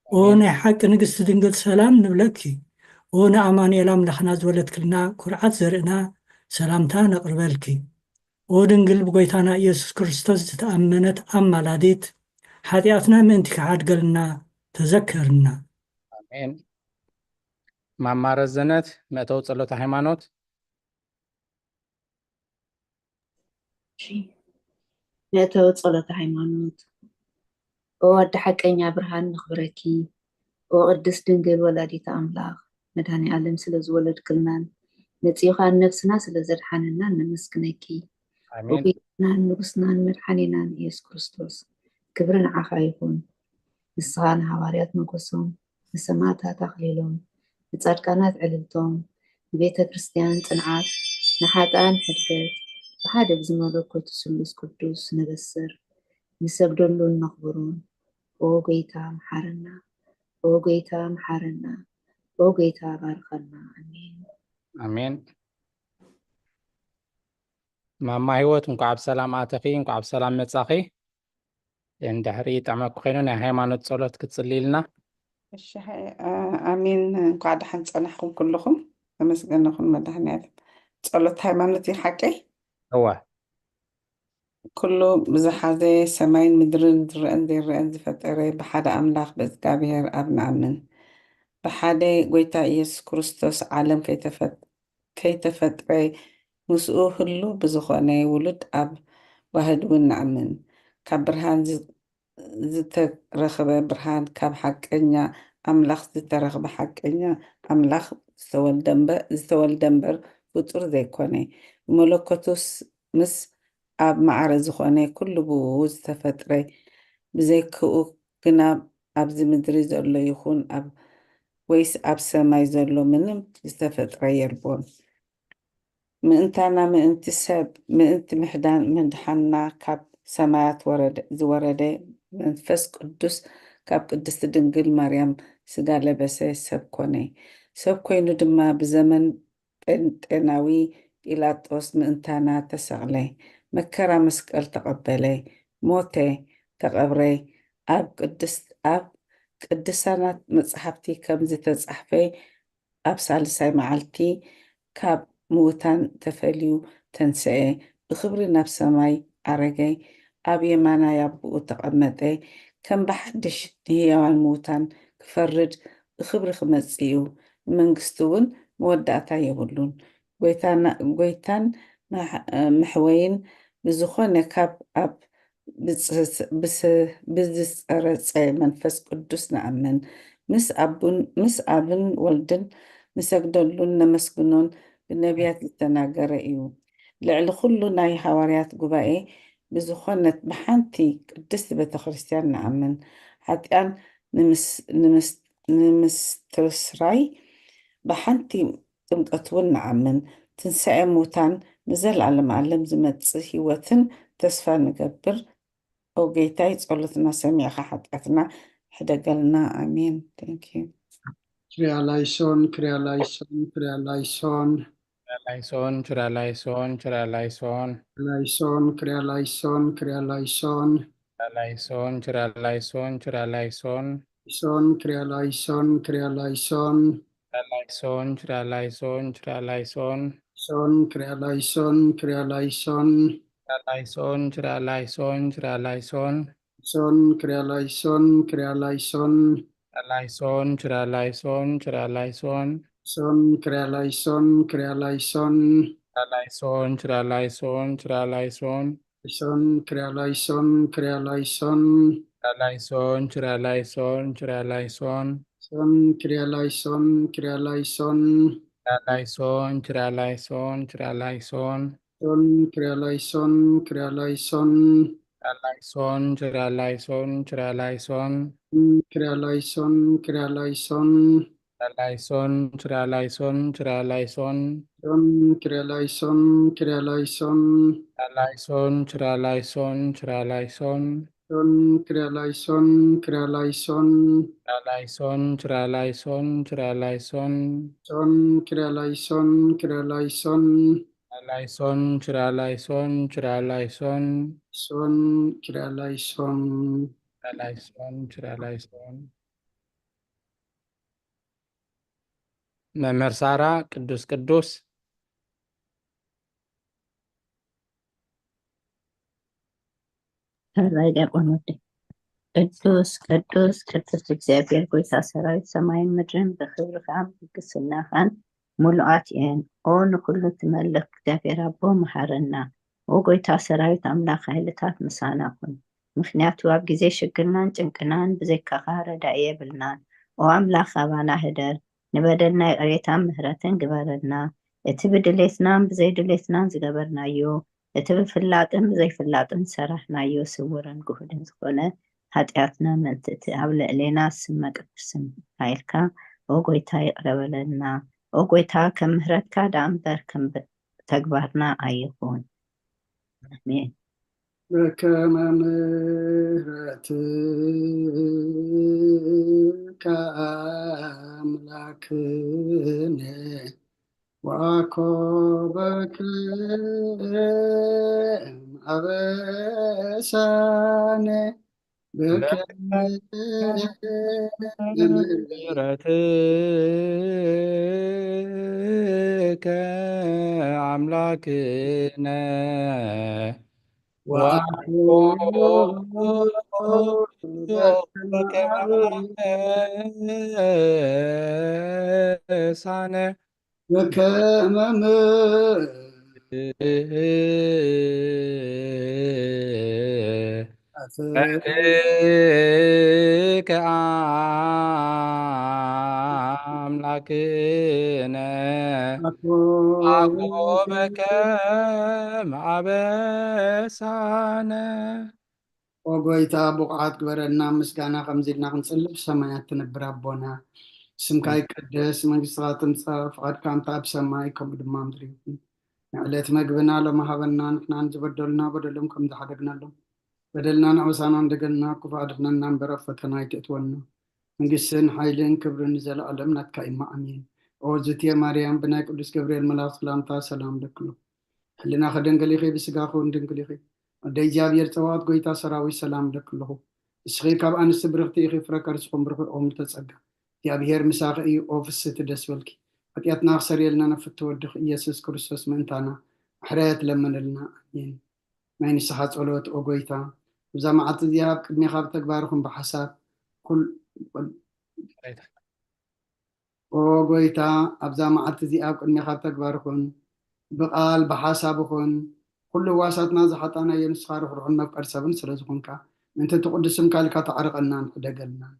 ኦ ናይ ሓቂ ንግስቲ ድንግል፣ ሰላም ንብለኪ። ኦ ንኣማኑኤል ኣምላኽና ዝወለድክልና ኩርዓት ዘርእና፣ ሰላምታ ነቕርበልኪ። ኦ ድንግል ብጎይታና ኢየሱስ ክርስቶስ ዝተኣመነት ኣማላዲት፣ ሓጢኣትና ምእንቲ ክሓድገልና ተዘከርና። ኣሜን። ማማ ረዘነት፣ መእተዊ ጸሎተ ሃይማኖት። እሺ። መእተዊ ጸሎተ ሃይማኖት። ኦ ኣደ ሓቀኛ ብርሃን ነኽብረኪ። ኦ ቅድስት ድንግል ወላዲተ ኣምላኽ፣ መድኃኔ ዓለም ስለ ዝወለድክልናን መጺኡ ኸኣ ነፍስና ስለ ዘድሓነናን ነመስግነኪ። ኣሜን። ጎይታናን ንጉስናን መድሓኒናን ኢየሱስ ክርስቶስ፣ ክብሪ ንዓኻ ይኹን። ንስኻ ንሃዋርያት ሞገሶም፣ ንሰማዕታት ኣኽሊሎም፣ ንጻድቃናት ዕልልቶም፣ ንቤተ ክርስቲያን ጽንዓት፣ ንሓጥኣን ሕድገት፣ ብሓደ ብዝመለኮቱ ስሉስ ቅዱስ ነበስር፣ ንሰግደሉን ነኽብሮን። ኦ ጎይታ መሓረና፣ ኦ ጎይታ መሓረና፣ ኦ ጎይታ ባርኸና። ኣሜን። ኣሜን። ማማ ህይወት፣ እንኳዕ ብሰላም ኣተኺ፣ እንኳዕ ብሰላም መጻኺ። እንድሕሪ ይጥዕመኪ ኮይኑ ናይ ሃይማኖት ጸሎት ክትጽልይልና። እሺ፣ ሃይ-፣ አ-፣ ኣሜን። እንኳዕ ደሓን ጸናሕኩም ኩልኹም። ተመስገን ይኹን መድኃኔዓለም። ጸሎት ሃይማኖት እዩ ሓቀይ? እወ። ኩሉ ብዝሓዘ ሰማይን ምድርን ዝረአን ዘይረአን ዝፈጠረ ብሓደ ኣምላኽ ብእግዚኣብሔር ኣብ ንኣምን። ብሓደ ጎይታ ኢየሱስ ክርስቶስ ዓለም ከይተፈጥ-፣ ከይተፈጥረ ምስኡ ህሉ ብዝኾነ ውሉድ ኣብ ዋህድ እውን ንኣምን። ካብ ብርሃን ዝ-፣ ዝተረኽበ ብርሃን፣ ካብ ሓቀኛ ኣምላኽ ዝተረኽበ ሓቀኛ ኣምላኽ ዝተወልደ እምበ-፣ ዝተወልደ እምበር ፍጡር ዘይኮነ። ብመለኮቱ ስ-፣ ምስ ኣብ ማዕረ ዝኾነ ኩሉ ብኡ ዝተፈጥረ፣ ብዘይክኡ ግና ኣብዚ ምድሪ ዘሎ ይኹን ኣብ፣ ወይስ ኣብ ሰማይ ዘሎ ምንም ዝተፈጥረ የልቦን። ምእንታና፣ ምእንቲ ሰብ፣ ምእንቲ ምሕዳን፣ ምድሓንና ካብ ሰማያት ወረደ፣ ዝወረደ መንፈስ ቅዱስ ካብ ቅድስቲ ድንግል ማርያም ስጋ ለበሰ፣ ሰብ ኮነ። ሰብ ኮይኑ ድማ ብዘመን ጴንጤናዊ ጲላጦስ ምእንታና ተሰቕለ፣ መከራ መስቀል ተቐበለ፣ ሞተ፣ ተቐብረ። ኣብ ቅድስት፣ ኣብ ቅዱሳናት መጻሕፍቲ ከም ዝተጻሕፈ ኣብ ሳልሳይ መዓልቲ ካብ ምዉታን ተፈልዩ ተንስኤ፣ ብኽብሪ ናብ ሰማይ ዓረገ፣ ኣብ የማናይ ኣቦኡ ተቐመጠ። ከም ብሓድሽ ንህያዋን ምዉታን ክፈርድ ብኽብሪ ክመጽእ እዩ። ንመንግስቱ እውን መወዳእታ የብሉን። ጎይታና-፣ ጎይታን መሕ-፣ መሕወይን ብዝኾነ ካብ ኣብ ብጽ-፣ ብስ-፣ ብዝጸረጸ መንፈስ ቅዱስ ንኣምን። ምስ ኣቡን፣ ምስ ኣብን ወልድን ንሰግደሉን ነመስግኖን ብነቢያት ዝተናገረ እዩ። ልዕሊ ኩሉ ናይ ሃዋርያት ጉባኤ ብዝኾነት ብሓንቲ ቅድስቲ ቤተ ክርስቲያን ንኣምን። ሓጢኣን ንምስ-፣ ንምስ-፣ ንምስትስራይ ብሓንቲ ጥምቀት እውን ንኣምን። ትንሳኤ ሙታን ንዘለኣለም ዓለም ዝመጽእ ህይወትን ተስፋ ንገብር። ኦ ጌታይ፣ ጸሎትና ሰሚዕኻ ሓጢኣትና ሕደገልና። ኣሜን። Thank you። ክሪያ ላይሶን፣ ክሪያ ላይሶን፣ ክሪያ ላይሶን። ላይሶን፣ ችራ ላይሶን፣ ችራ ላይሶን። ላይሶን፣ ክሪያ ላይሶን፣ ክሪያ ላይሶን። ላይሶን፣ ችራ ላይሶን፣ ችራ ላይሶን። ላይሶን፣ ክሪያ ላይሶን፣ ክሪያ ላይሶን። ላይሶን፣ ችራ ላይሶን፣ ችራ ላይሶን። ሶን፣ ክሪያ ላይሶን፣ ክሪያ ላይሶን። ላይሶን፣ ችራ ላይሶን፣ ችራ ላይሶን። ሶን፣ ክሪያ ላይሶን፣ ክሪያ ላይሶን። ላይሶን፣ ችራ ላይሶን፣ ችራ ላይሶን። ሶን፣ ክሪያ ላይሶን፣ ክሪያ ላይሶን። ላይሶን፣ ችራ ላይሶን፣ ችራ ላይሶን። ላይሶን፣ ክሪያ ላይሶን፣ ክሪያ ላይሶን። ላይሶን፣ ችራ ላይሶን፣ ችራ ላይሶን። ሶን፣ ክሪያ ላይሶን፣ ክሪያ ላይሶን። ላይሶን፣ ችራ ላይሶን፣ ችራ ላይሶን። ሶን፣ ክሪያ ላይሶን፣ ክሪያ ላይሶን። ላይሶን፣ ችራ ላይሶን፣ ችራ ላይሶን። ክሪያ ላይሶን፣ ክሪያ ላይሶን። ላይሶን፣ ችራ ላይሶን፣ ችራ ላይሶን። ሶን፣ ክሪያ ላይሶን፣ ክሪያ ላይሶን። ላይሶን፣ ችራ ላይሶን፣ ችራ ላይሶን። ሶን፣ ክሪያ ላይሶን፣ ክሪያ ላይሶን። ላይሶን፣ ችራ ላይሶን፣ ችራ ላይሶን። ሶን፣ ክሪያ ላይሶን፣ ክሪያ ላይሶን። ላይሶን፣ ችራ ላይሶን፣ ችራ ላይሶን። ሶን፣ ክሪያ ላይሶን። ላይሶን፣ ችራ ላይሶን። መምህር ሳራ፣ ቅዱስ ቅዱስ። ሕራይ ዲያቆን ወዲ። ቅዱስ ቅዱስ ቅዱስ እግዚኣብሔር ጎይታ ሰራዊት፣ ሰማይን ምድርን ብክብርኻን ብልግስናኻን ሙሉኣት እየን። ኦ ንኩሉ ትመልክ እግዚኣብሔር ኣቦ፣ መሓረና። ኦ ጎይታ ሰራዊት ኣምላኽ፣ ሓይልታት ምሳና ኩን። ምኽንያቱ ኣብ ግዜ ሽግርናን ጭንቅናን ብዘይካኻ ረዳኢ የብልናን። ኦ ኣምላኽ፣ ኣባና ህደር፣ ንበደልና ይቕሬታን ምህረትን ግበረልና። እቲ ብድሌትናን ብዘይድሌትናን ዝገበርናዮ፣ እቲ ብፍላጥን ብዘይፍላጥን ዝሰራሕናዮ ስውርን ግሁድን ዝኾነ ሓጢኣትና ምእንቲ እቲ ኣብ ልዕሌና ዝስመ ቅዱስ ስም ሓይልካ፣ ኦ ጎይታ፣ ይቕረ በለልና። ኦ ጎይታ፣ ከም ምህረትካ ደኣ እምበር ከም ብ-፣ ተግባርና ኣይኹን። ኣሜን። በከመ ምሕረትከ ኣምላክነ ወአኮ በከመ አበሳነ በከመ ምሕረትከ ኣምላክነ ወአኮ በከመ አበሳነ በከመ ምሕረትከ አምላክነ አኮ በከመ አበሳነ። ኦ ጎይታ፣ ብቑዓት ግበረና። ምስጋና ከምዚ ኢልና ክንጽሊ፣ ብሰማያት ትነብር ኣቦና፣ ስምካ ይቀደስ፣ መንግስትኻ ትምጻእ፣ ፍቓድካ እንተ ኣብ ሰማይ ከምኡ ድማ ምድሪ ይኹን። ንዕለት መግብና ሎሚ ሃበና፣ ንሕና ንዝበደሉና በደሎም ከም ዝሓደግናሎም፣ በደልና ንዕበሳና እንደገና ክፉእ ኣድሕነና እምበር ኣብ ፈተና ኣይትእትወና። መንግስትን ሓይልን ክብርን ንዘለኣለም ናትካ እዩ። ኣሜን። ኦ ዝትየ ማርያም፣ ብናይ ቅዱስ ገብርኤል መልኣኽ ሰላምታ ሰላም ለክሉ። ሕልናኺ ድንግል ኢኺ፣ ብስጋኺ እውን ድንግል ኢኺ። ኣደ እግዚኣብሔር ጸባኦት፣ ጎይታ ሰራዊት፣ ሰላም እብለኪ ኣለኹ። ንስኺ ካብ ኣንስቲ ብርኽቲ ኢኺ፣ ፍረ ከርስኹም ብሩኽ እዩ፣ ኦ ምልዕተ ጸጋ፣ እግዚኣብሔር ምሳኺ እዩ። ኦ ፍስህቲ፣ ደስ በልኪ። ሓጢኣትና ክሰርየልና ነፍቲ ወድኺ ኢየሱስ ክርስቶስ ምእንታና ምሕረት ለምንልና። ኣሜን። ናይ ንስሓ ጸሎት። ኦ ጎይታ፣ ኣብዛ መዓልቲ እዚኣ ኣብ ቅድሜኻ ብተግባር ይኹን ብሓሳብ ኩል-፣ ኦ ጎይታ፣ ኣብዛ መዓልቲ እዚኣ ኣብ ቅድሜኻ ብተግባር ይኹን ብቓል ብሓሳብ ይኹን ኩሉ ህዋሳትና ዝሓጣናዮ ንስኻ ርሕሩሕን መፍቀር ሰብን ስለ ዝኾንካ፣ ምእንቲ እቲ ቅዱስ ስምካ ኢልካ ተዓርቐናን ሕደገልናን።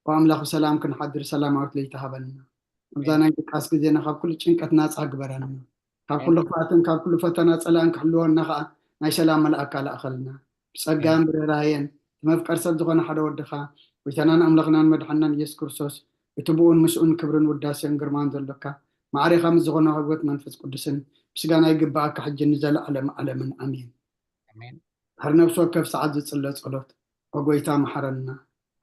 ኦ ኣምላኽ፣ ብሰላም ክንሓድር ሰላማዊት ለይቲ ሃበና። ኣብዛ ናይ ድቃስ ግዜና ካብ ኩሉ ጭንቀት ናጻ ግበረና። ካብ ኩሉ ክፍኣትን ካብ ኩሉ ፈተና ጸላእን ክሕልወና ኸኣ ናይ ሰላም መልኣካ ለኣኸልና። ብጸጋን ብርህራሄን እቲ መፍቀር ሰብ ዝኾነ ሓደ ወድኻ፣ ጎይታናን ኣምላኽናን መድሓንናን ኢየሱስ ክርስቶስ፣ እቲ ብኡን ምስኡን ክብርን ውዳሴን ግርማን ዘሎካ፣ ማዕሬኻ ምስ ዝኾነ ህይወት መንፈስ ቅዱስን ምስጋና ይግብኣካ፣ ሕጂ ንዘለዓለም ዓለምን። ኣሜን። ኣሜን። ድሕሪ ነፍሲ ወከፍ ሰዓት ዝጽለ ጸሎት፣ ኦ ጎይታ መሓረና፣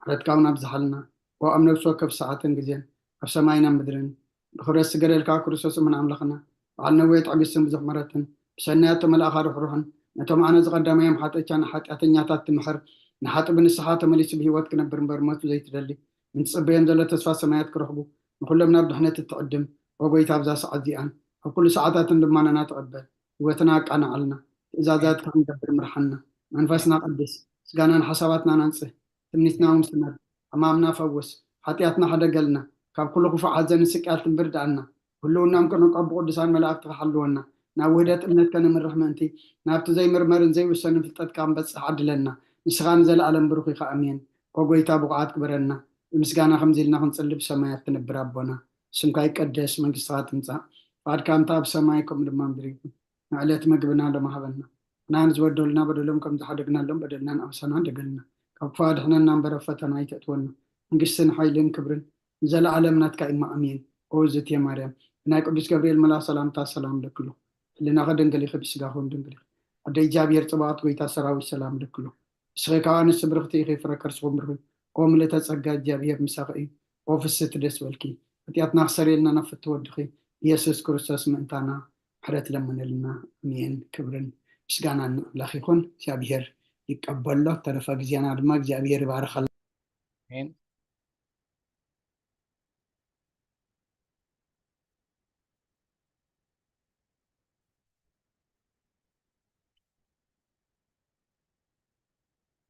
ምሕረትካ እውን ኣብዝሓልና። ኦ ኣብ ነፍሲ ወከፍ ሰዓትን ግዜን፣ ኣብ ሰማይን ኣብ ምድርን፣ ብኽብረት ዝገደልካ ክርስቶስ እሙን ኣምላኽና፣ በዓል ነዊሕ ትዕግስትን ብዙሕ ምሕረትን፣ ብሰናያት ተመላእኻ ርሕሩሕን፣ ነቶም ኣነ ዝቐዳማዮም ሓጢኣተኛ-፣ ሓጢኣተኛታት ትምሕር፣ ንሓጢ ብንስሓ ተመሊሱ ብህይወት ክነብር እምበር ሞት ዘይትደሊ፣ ምእንቲ ጽበዮም ዘሎ ተስፋ ሰማያት ክረኽቡ፣ ንኹሎም ናብ ድሕነት እትዕድም፣ ኦ ጎይታ፣ ኣብዛ ሰዓት እዚኣን ኣብ ኩሉ ሰዓታትን ልማናና ተቐበል። ህይወትና ኣቃንዓልና፣ ትእዛዛትካ ክንገብር ምርሓና። መንፈስና ቀድስ፣ ስጋናን ሓሳባትናን ኣንጽህ፣ ትምኒትና እውን ስመር፣ ሕማምና ፈውስ፣ ሓጢኣትና ሕደገልና፣ ካብ ኩሉ ክፉእ ሓዘንን ስቅያትን ብርድኣና፣ ህልውናም ክንዕቆብ ብቅዱሳን መላእክትኻ ሓልወና፣ ናብ ውህደት እምነት ከነምርሕ ምእንቲ፣ ናብቲ ዘይምርመርን ዘይውሰንን ፍልጠትካ ክንበጽሕ ዓድለና። ንስኻ ንዘለኣለም ብሩኽ ኢኻ። ኣሜን። ኦ ጎይታ፣ ብቑዓት ግበረና። ብምስጋና ከምዚ ኢልና ክንጽሊ፣ ብሰማያት ትነብር ኣቦና፣ ስምካ ይቀደስ፣ መንግስትኻ ትምጻእ፣ ፍቓድካ እንተ ኣብ ሰማይ ከምኡ ድማ ምድሪ ይኹን። ንዕለት መግብና ሎሚ ሃበና። ንሕና ንዝበደሉና በደሎም ከም ዝሓደግናሎም በደልና ንኣምሳና ደገልና። ካብ ክፉእ ኣድሕነና እምበር ኣብ ፈተና ኣይተእትወና። መንግስትን ሓይልን ክብርን ንዘለኣለም ናትካ እዩ። ኣሜን። ኦ ዝእቲ ማርያም፣ ብናይ ቅዱስ ገብርኤል መልኣኽ ሰላምታ ሰላም ለክሎ። ህልናኸ ድንግል ኢኺ፣ ብስጋኹ እውን ድንግል ኢኺ። ኣደ እግዚኣብሔር ጽባኦት፣ ጎይታ ሰራዊት ሰላም ለክሎ። ንስኺ ካብ ኣንስቲ ብርኽቲ ኢኺ፣ ፍረ ከርስኹም ብሩኽ እዩ። ኦ ምልእተ ጸጋ፣ እግዚኣብሔር ምሳኺ እዩ። ኦ ፍስሕቲ ደስ በልኪ፣ ሓጢኣትና ክሰርየልና ናብ ፍትው ወድኺ ኢየሱስ ክርስቶስ ምእንታና ምሕረት ለምንልና። ኣሜን። ክብርን ምስጋናን ንኣምላኽ ይኹን። እግዚኣብሔር ይቀበሎ። ተረፈ ግዜና ድማ እግዚኣብሔር ይባርኸልና። ኣሜን።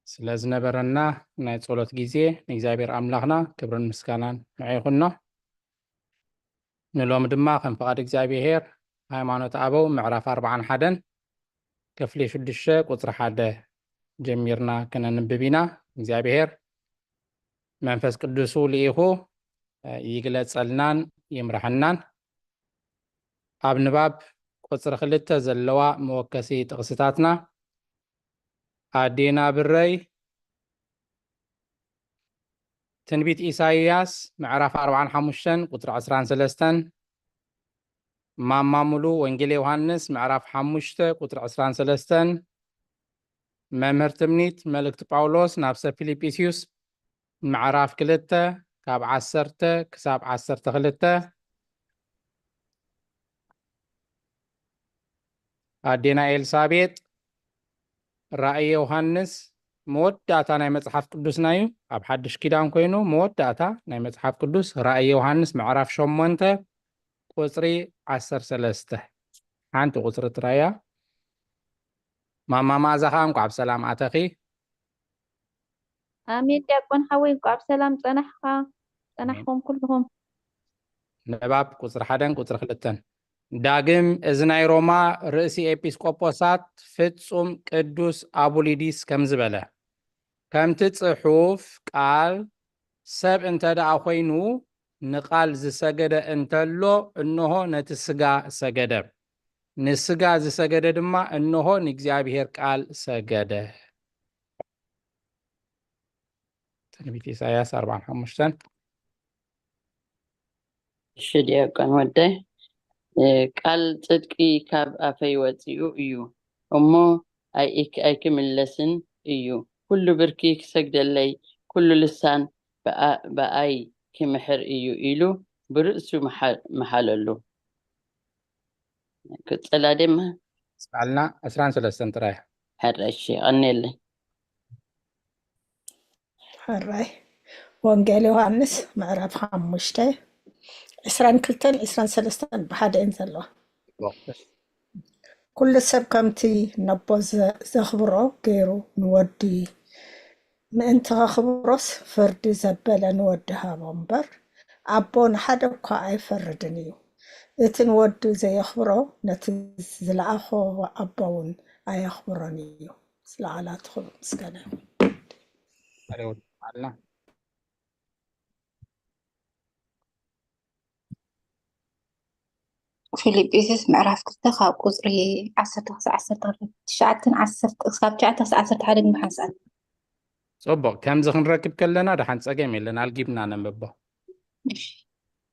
ስለ ዝነበረና ናይ ጸሎት ግዜ ንእግዚኣብሔር ኣምላኽና ክብርን ምስጋናን ንዑ ይኹኖ። ንሎሚ ድማ ከም ፍቓድ እግዚኣብሔር ሃይማኖት ኣበው ምዕራፍ ኣርባዓን ሓደን ክፍሊ ሽዱሽተ ቁጽሪ ሓደ ጀሚርና ክነንብብ ኢና። እግዚኣብሔር መንፈስ ቅዱሱ ልኢኹ ይግለጸልናን ይምርሐናን። ኣብ ንባብ ቁጽሪ ክልተ ዘለዋ መወከሲ ጥቕስታትና፣ ኣዴና ብረይ፣ ትንቢት ኢሳይያስ ምዕራፍ ኣርባዓን ሓሙሽተን ቁጽሪ ዕስራን ሰለስተን፣ ማማ ሙሉ ወንጌል ዮሃንስ ምዕራፍ ሓሙሽተ ቁጽሪ ዕስራን ሰለስተን፣ መምህር ትምኒት መልእክቲ ጳውሎስ ናብ ሰብ ፊልጵስዩስ ምዕራፍ ክልተ ካብ ዓሰርተ ክሳብ ዓሰርተ ክልተ፣ ኣዴና ኤልሳቤጥ ራእይ ዮሃንስ መወዳእታ ናይ መጽሓፍ ቅዱስና እዩ። ኣብ ሓድሽ ኪዳን ኮይኑ መወዳእታ ናይ መጽሓፍ ቅዱስ ራእይ ዮሃንስ ምዕራፍ ሸሞንተ ቁጽሪ ዓሰርተ ሰለስተ፣ ሓንቲ ቁጽሪ ጥራይ እያ። ማማ መኣዛ ኸኣ እንኳዕ ብሰላም ኣተኺ። ኣሜን። ዲያቆን ሓወይ እንኳዕ ብሰላም ጸናሕካ፣ ጸናሕኩም ኩልኹም። ንባብ ቁጽሪ ሓደን ቁጽሪ ክልተን። ዳግም እዚ ናይ ሮማ ርእሲ ኤጲስቆጶሳት ፍጹም ቅዱስ ኣቡሊዲስ ከምዚ በለ፣ ከምቲ ጽሑፍ ቃል፣ ሰብ እንተ ደኣ ኾይኑ ንቃል ዝሰገደ እንተሎ፣ እንሆ ነቲ ስጋ ሰገደ። ንስጋ ዝሰገደ ድማ እንሆ ንእግዚኣብሔር ቃል ሰገደ። ትንቢት ኢሳያስ ኣርባዓን ሓሙሽተን። እሺ ዲያቆን ወደይ፣ እ፣ ቃል ጽድቂ ካብ ኣፈይ ወጺኡ እዩ እሞ ኣይክ-፣ ኣይክምለስን እዩ። ኩሉ ብርኪ ክሰግደለይ፣ ኩሉ ልሳን ብኣ-፣ ብኣይ ክምሕር እዩ ኢሉ ብርእሱ መሓ-፣ መሓለሉ። ክጸላ ድማ በዓልና ዕስራን ሰለስተን ጥራይ። ሕራይ፣ እሺ፣ ቀኔለይ። ሕራይ። ወንጌል ዮሃንስ ምዕራፍ ሓሙሽተ ዕስራን ክልተን ዕስራን ሰለስተን ብሓደ እየን ዘለዋ። ኩሉ ሰብ ከምቲ ነቦ ዘ-፣ ዘኽብሮ ገይሩ ንወዲ ምእንቲ ኸኽብሮስ ፍርዲ ዘበለ ንወዲ ሃቦ እምበር፣ ኣቦ ንሓደ እኳ ኣይፈርድን እዩ። እቲ ንወዱ ዘየኽብሮ ነቲ ዝለኣኾ ኣቦ እውን ኣየኽብሮን እዩ። ስለ ቃላትኹም ምስጋና ይኹን። ኣለው ኣልና። ፊልጵስዩስ ምዕራፍ ክልተ ካብ ቁጽሪ ዓሰርተ ክሳብ ዓሰርተ ክልተ፣ ትሽዓተን ዓሰርተ፣ ካብ ትሽዓተ ክሳብ ዓሰርተ ሓደ ግን ሓንሳእ። ጽቡቕ፣ ከምዚ ክንረክብ ከለና ደሓን ጸገም የለን፣ ኣልጊብና ነንብቦ። እሺ።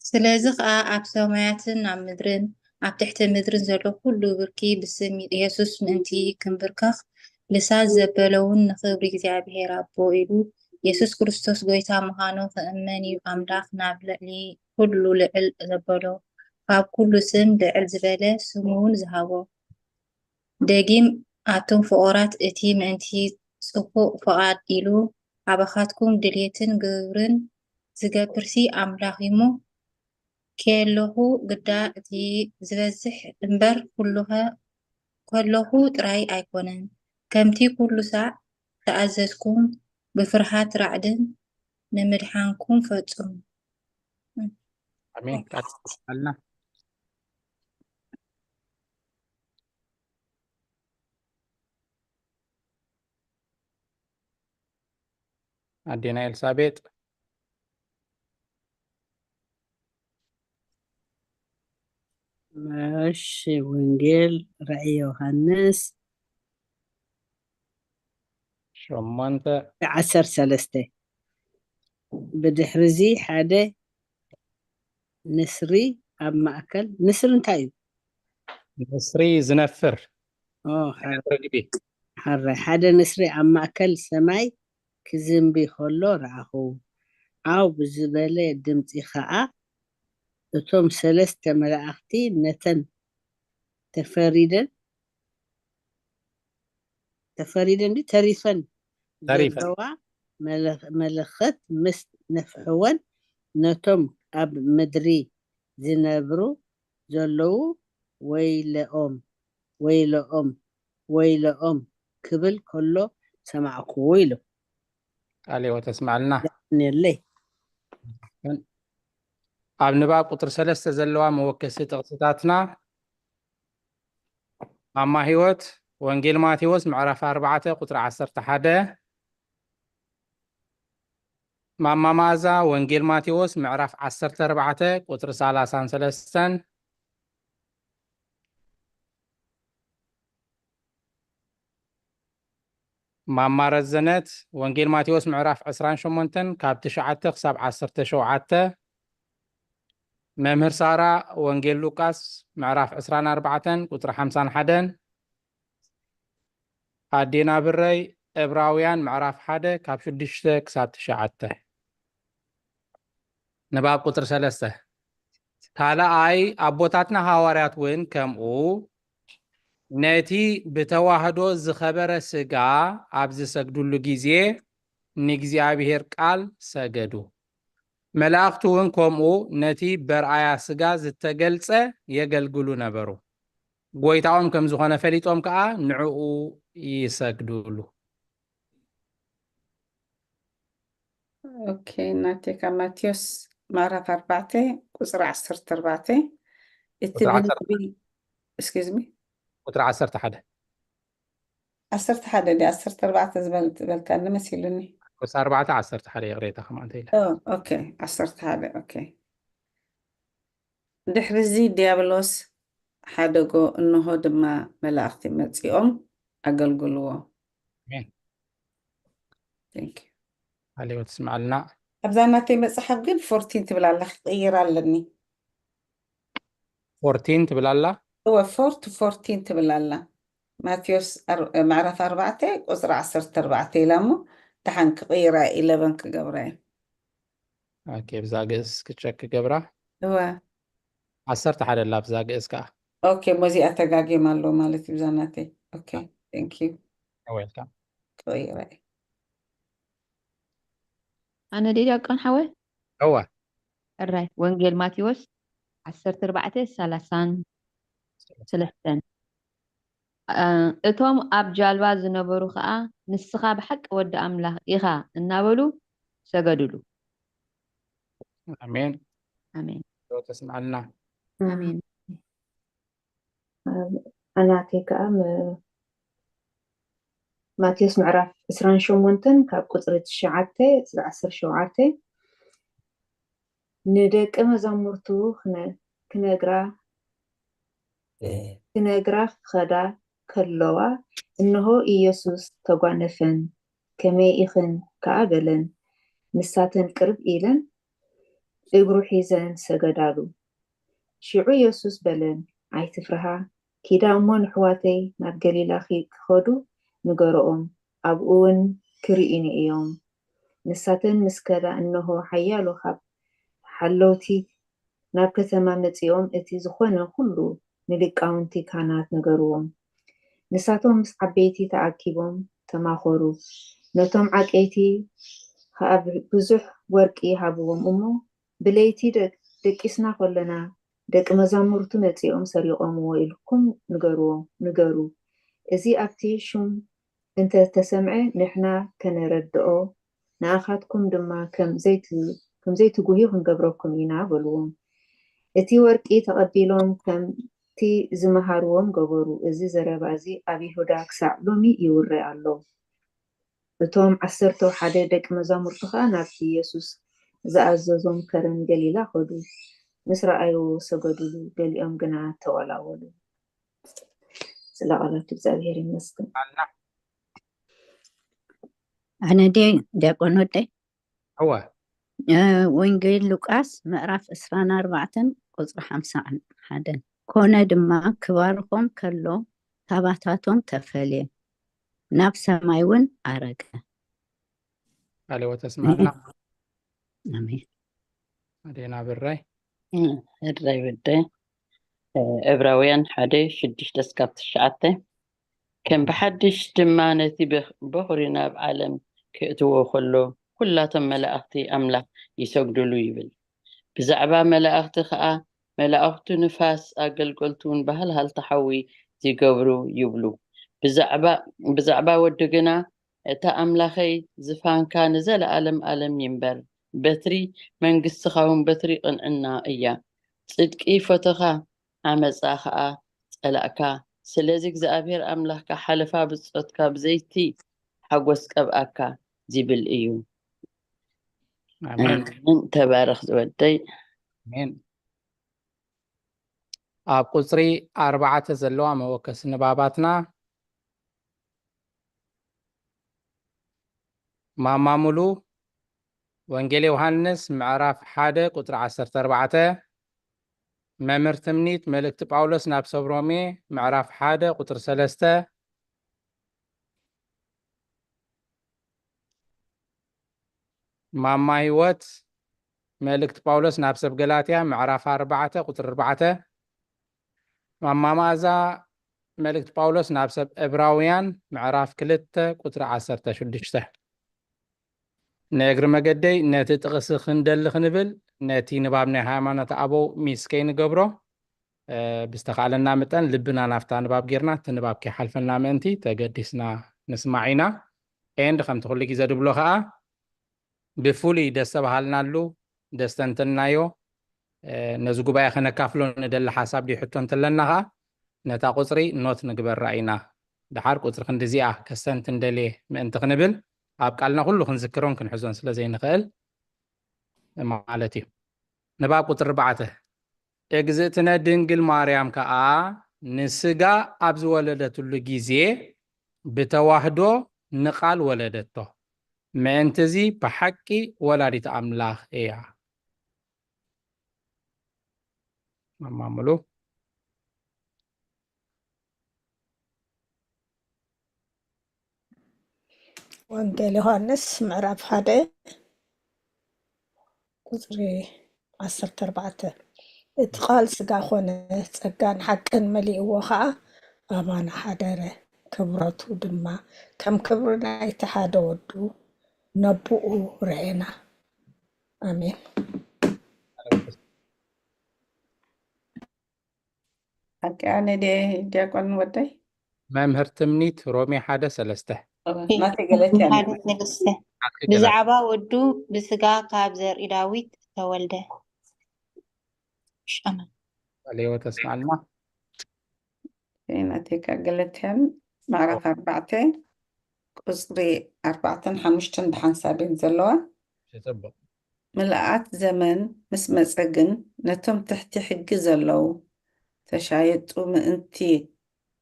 ስለዚ ኸኣ ኣብ ሰማያትን ኣብ ምድርን ኣብ ትሕቲ ምድርን ዘሎ ኩሉ ብርኪ ብስም የሱስ ምእንቲ ክንብርከኽ፣ ልሳን ዘበለውን ንኽብሪ እግዚኣብሔር ኣቦ ኢሉ የሱስ ክርስቶስ ጐይታ ምዃኑ ክእመን እዩ። ኣምላኽ ናብ ልዕሊ ኩሉ ልዕል ዘበሎ፣ ካብ ኩሉ ስም ልዕል ዝበለ ስም እውን ዝሃቦ። ደጊም ኣቱም ፍቑራት፣ እቲ ምእንቲ ጽፉእ ፍቓድ ኢሉ ኣባኻትኩም ድልየትን ግብርን ዝገብርሲ ኣምላኽ እዩ'ሞ፣ ከየለኹ ግዳ እቲ ዝበዝሕ እምበር፣ ኩሉኸ ከለኹ ጥራይ ኣይኮነን፣ ከምቲ ኩሉ ሳዕ ተኣዘዝኩም፣ ብፍርሃት ራዕድን ንምድሓንኩም ፈጽሙ። ኣሜን። ቀጽልና። ኣዴና ኤልሳቤጥ። እሺ፣ ወንጌል ራእይ ዮሃንስ ሸሞንተ ዓሰርተ ሰለስተ። ብድሕርዚ ሓደ ንስሪ ኣብ ማእከል፣ ንስሪ እንታይ እዩ? ንስሪ ዝነፍር ኦ፣ ሓ- ርግቢ። ሓራይ ሓደ ንስሪ ኣብ ማእከል ሰማይ ክዝንቢ ከሎ ረኣኹ። ዓው ብዝበለ ድምጺ ኸኣ እቶም ሰለስተ መላእኽቲ ነተን ተፈሪደን ተፈሪደን ድዩ ተሪፈን ተሪፈን። ዘለዋ መለ- መለኸት ምስ ነፍሕወን ነቶም ኣብ ምድሪ ዝነብሩ ዘለዉ ወይለኦም ወይለኦም ወይለኦም ክብል ከሎ ሰማዕኩ ኢሉ። ቃለ ሕይወት ተስማዕልና። የቀንየለይ። ኣብ ንባብ ቁፅሪ ሰለስተ ዘለዋ መወከሲ ጥቕስታትና ማማ ህይወት ወንጌል ማቴዎስ ምዕራፍ ኣርባዕተ ቁፅሪ ዓሰርተ ሓደ፣ ማማ መኣዛ ወንጌል ማቴዎስ ምዕራፍ ዓሰርተ ኣርባዕተ ቁፅሪ ሰላሳን ሰለስተን፣ ማማ ረዘነት ወንጌል ማቴዎስ ምዕራፍ ዕስራን ሸሞንተን ካብ ትሽዓተ ክሳብ ዓሰርተ ሸውዓተ፣ መምህር ሳራ ወንጌል ሉቃስ ምዕራፍ ዕስራን ኣርባዕተን ቁፅሪ ሓምሳን ሓደን፣ ኣዴና ብረይ ዕብራውያን ምዕራፍ ሓደ ካብ ሽዱሽተ ክሳብ ትሽዓተ። ንባብ ቁፅሪ ሰለስተ። ካልኣይ ኣቦታትና ሃዋርያት እውን ከምኡ ነቲ ብተዋህዶ ዝኸበረ ስጋ ኣብ ዝሰግዱሉ ግዜ ንእግዚኣብሔር ቃል ሰገዱ። መላእኽቱ እውን ከምኡ ነቲ በርኣያ ስጋ ዝተገልጸ የገልግሉ ነበሩ። ጎይታኦም ከም ዝኾነ ፈሊጦም ከኣ ንዕኡ ይሰግዱሉ። ኦኬ፣ እናቴ ካብ ማቴዎስ ምዕራፍ ኣርባዕተ ቁፅሪ ዓሰርተ ኣርባዕተ። እቲ ቁፅሪ ዓሰርተ ብንቢ፣ excuse me፣ ቁፅሪ ዓሰርተ ሓደ። ዓሰርተ ሓደ ዲ ዓሰርተ ኣርባዕተ ዝበል ዝበልካኒ መሲሉኒ። ቁፅሪ ኣርባዕተ ዓሰርተ ሓደ፣ ይቕሬታ፣ ከምኣንተ ኢለ። ኦ፣ ኦኬ፣ ዓሰርተ ሓደ። ኦኬ። ድሕሪዚ ዲያብሎስ ሓደጎ፣ እንሆ ድማ መላእኽቲ መጺኦም ኣገልግልዎ። ኣሜን። Thank you። ሃሌው ትስምዓልና። ኣብዛ ናተይ መጽሓፍ ግን ፎርቲን ትብል ኣላ፣ ክቕይር ኣለኒ። ፎርቲን ትብል ኣላ። እወ፣ ፎር ቱ ፎርቲን ትብል ኣላ። ማቴዎስ ኣር- ምዕራፍ ኣርባዕተ ቁፅሪ ዓሰርተ ኣርባዕተ ኢላ እሞ፣ ደሓን ክቕይራ ኢለቨን ክገብራ እየ። ኦኬ፣ ብዛ ግእዝ ክቸክ ክገብራ። እወ። ዓሰርተ ሓደ ኣላ ብዛ ግእዝ ከኣ። ኦኬ፣ ሞዚኣ ተጋግየም ኣሎ ማለት እዩ ብዛ ናተይ። ኦኬ፣ thank you። You're welcome። ክቕይራ እየ። ኣነ ዲያቆን ሓወ እወ። እራይ ወንጌል ማቴዎስ ዓሰርተ ኣርባዕተ ሰላሳን ሰለስተን። እ፣ እቶም ኣብ ጃልባ ዝነበሩ ኸኣ፣ "ንስኻ ብሓቂ ወዲ ኣምላኽ ኢኻ" እናበሉ ሰገዱሉ። ኣሜን። ኣሜን። ተስምዓልና። ኣሜን። ኣናተይ ከዓ ም- ማቴዎስ ምዕራፍ ዕስራን ሸሞንተን ካብ ቁፅሪ ትሽዓተ እስከ ዓሰርተ ሸውዓተ። ንደቂ መዛሙርቱ ክነ- ክነግራ ክነግራ ክኸዳ ከለዋ፣ እንሆ ኢየሱስ ተጓነፈን፣ ከመይ ኢኽን ከዓ በለን። ንሳተን ቅርብ ኢለን እግሩ ሒዘን ሰገዳሉ። ሽዑ ኢየሱስ በለን፣ ኣይትፍርሃ፣ ኪዳ እሞ ንሕዋተይ ናብ ገሊላ ኪ- ክኸዱ ንገርኦም፣ ኣብኡ እውን ክርእዩኒ እዮም። ንሳተን ምስ ከዳ፣ እንሆ ሓያሎ ካብ ሓለውቲ ናብ ከተማ መጺኦም እቲ ዝኾነ ኩሉ ንሊቃውንቲ ካህናት ነገርዎም። ንሳቶም ምስ ዓበይቲ ተኣኪቦም ተማኸሩ። ነቶም ዓቀይቲ ከኣ ብዙሕ ወርቂ ሃብዎም እሞ፣ ብለይቲ ደ- ደቂስና ከለና ደቂ መዛሙርቱ መጺኦም ሰሪቖምዎ ኢልኩም ንገርዎም፣ ንገሩ። እዚ ኣብቲ ሹም እንተ ተሰምዐ ንሕና ከነረድኦ፣ ንኣኻትኩም ድማ ከም ዘይት- ከም ዘይትጉህዩ ክንገብረኩም ኢና በልዎም። እቲ ወርቂ ተቐቢሎም ከምቲ ዝመሃርዎም ገበሩ። እዚ ዘረባ እዚ ኣብ ይሁዳ ክሳዕ ሎሚ ይውረ ኣሎ። እቶም ዓሰርተው ሓደ ደቂ መዛሙርቱ ኸኣ ናብቲ የሱስ ዝኣዘዞም ከረን ገሊላ ኸዱ። ምስ ረኣይዎ ሰገዱሉ፣ ገሊኦም ግና ተወላወሉ። ስለ ቃላት እግዚኣብሔር ይመስገን። ኣነ ድየ ዲያቆን ወደይ? እወ። ወንጌል ሉቃስ ምዕራፍ ዕስራን ኣርባዕተን ቁፅሪ ሓምሳን ሓደን። ኮነ ድማ ክባርኾም ከሎ ካባታቶም ተፈልየ፣ ናብ ሰማይ እውን ኣረገ። ቃለ ሕይወት ተስማዕና። ኣሜን። ኣዴና ብራይ። እድራይ ወደ ዕብራውያን ሓደ ሽዱሽተ እስካብ ትሽዓተ። ከም ብሓድሽ ድማ ነቲ በኽ- በኹሪ ናብ ዓለም ክእትዎ ከሎ ኩላቶም መላእኽቲ ኣምላኽ ይሰግዱሉ ይብል። ብዛዕባ መላእኽቲ ኸኣ መላእኽቱ ንፋስ ኣገልገልቱ እውን ባህልሃልቲ ሓዊ ዝገብሩ ይብሉ። ብዛዕባ ብዛዕባ ወዲ ግና እታ ኣምላኸይ ዝፋንካ ንዘለኣለም ኣለም ይንበር። በትሪ መንግስትኻ እውን በትሪ ቅንዕና እያ። ጽድቂ ፈተኻ ዓመፃ ኸዓ ፀላእካ። ስለዚ እግዚኣብሔር ኣምላኽካ ሓለፋ ብፆትካ ብዘይቲ ሓጎስ ቀብኣካ ዝብል እዩ። ኣሜን። ኣሜን። ተባረኽ ዝወደይ። ኣሜን። ኣብ ቁፅሪ ኣርባዕተ ዘለዋ መወከሲ ንባባትና ማማ ሙሉ ወንጌል ዮሃንስ ምዕራፍ ሓደ ቁፅሪ ዓሰርተ ኣርባዕተ፣ መምህር ትምኒት መልእክቲ ጳውሎስ ናብ ሰብ ሮሜ ምዕራፍ ሓደ ቁፅሪ ሰለስተ፣ ማማ ህይወት መልእክቲ ጳውሎስ ናብ ሰብ ገላትያ ምዕራፍ ኣርባዕተ ቁፅሪ ኣርባዕተ፣ ማማ መኣዛ መልእክቲ ጳውሎስ ናብ ሰብ ዕብራውያን ምዕራፍ ክልተ ቁፅሪ ዓሰርተ ሽዱሽተ። ንእግሪ መገደይ ነቲ ጥቕሲ ክንደሊ ክንብል ነቲ ንባብ ናይ ሃይማኖት ኣበው ሚስ ከይንገብሮ ብዝተኻእለና መጠን ልብና ናብታ ንባብ ጌርና እቲ ንባብ ከይሓልፈና ምእንቲ ተገዲስና ንስማዕ ኢና። ኤንድ ከምቲ ኩሉ ግዜ ድብሎ ከዓ ብፍሉይ ደስ ተባሃልናሉ፣ ደስ ተንተንናዮ። ነዚ ጉባኤ ከነካፍሎ ንደሊ ሓሳብ ድዩ ሕቶ እንተለና ከዓ ነታ ቁፅሪ ኖት ንግበራ ኢና። ደሓር ቁፅሪ ክንዲዚኣ ከስተንትን ደልየ ምእንቲ ክንብል ኣብ ቃልና ኩሉ ክንዝክሮን ክንሕዞን ስለ ዘይንኽእል ማለት እዩ። ንባብ ቁፅሪ ኣርባዕተ፣ እግዝእትነ ድንግል ማርያም ከዓ ንስጋ ኣብ ዝወለደትሉ ግዜ ብተዋህዶ ንቃል ወለደቶ። ምእንትዚ ብሓቂ ወላዲት ኣምላኽ እያ። ማማ ሙሉ። ወንጌል ዮሃንስ ምዕራፍ ሓደ ቁፅሪ ዓሰርተ ኣርባዕተ፣ እቲ ቃል ስጋ ኮነ፣ ጸጋን ሓቅን መሊእዎ ኸዓ ኣባና ሓደረ፣ ክብረቱ ድማ ከም ክብሪ ናይቲ ሓደ ወዱ ነብኡ ርኤና። ኣሜን። ሓቂ ኣነ ድየ ዲያቆን ወደይ? መምህር ትምኒት ሮሜ ሓደ ሰለስተ። ናተይ ገለትያ ሓደ ሰለስተ፣ ብዛዕባ ወዱ ብስጋ ካብ ዘርኢ ዳዊት ተወልደ። ሸመ ቃለ ሕይወት ተስማዕልና። ናተይ ከዓ ገለትያን ምዕራፍ ኣርባዕተ ቁፅሪ ኣርባዕተን ሓሙሽተን ብሓንሳብ እየን ዘለዋ። ጽቡቅ። ምልኣት ዘመን ምስ መጸ ግን ነቶም ትሕቲ ሕጊ ዘለዉ ተሻየጡ ምእንቲ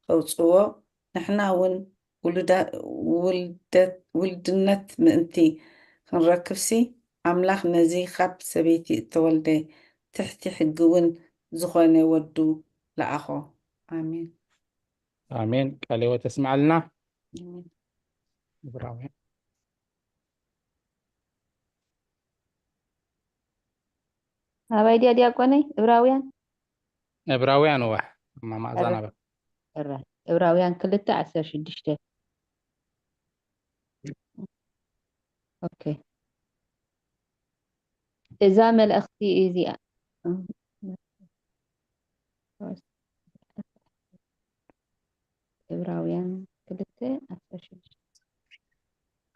ኸውጽዎ ንሕና እውን ውሉዳ- ውልደት- ውልድነት ምእንቲ ክንረክብሲ ኣምላኽ ነዚ ኻብ ሰበይቲ እተወልደ ትሕቲ ሕጊ እውን ዝኾነ ወዱ ለኣኾ። ኣሜን። ኣሜን። ቃለ ሕይወት ተስማዕልና። ኣሜን። ዕብራውያን ኣባይ ድያ ዲያቆነይ? ዕብራውያን ዕብራውያን እወ። እማ መኣዛ ናበ እረ ዕብራውያን ክልተ ዓሰርተ ሽዱሽተ። ኦኬ፣ እዛ መልእኽቲ እዚኣ ዕብራውያን ክልተ ዓሰርተ ሽዱሽተ።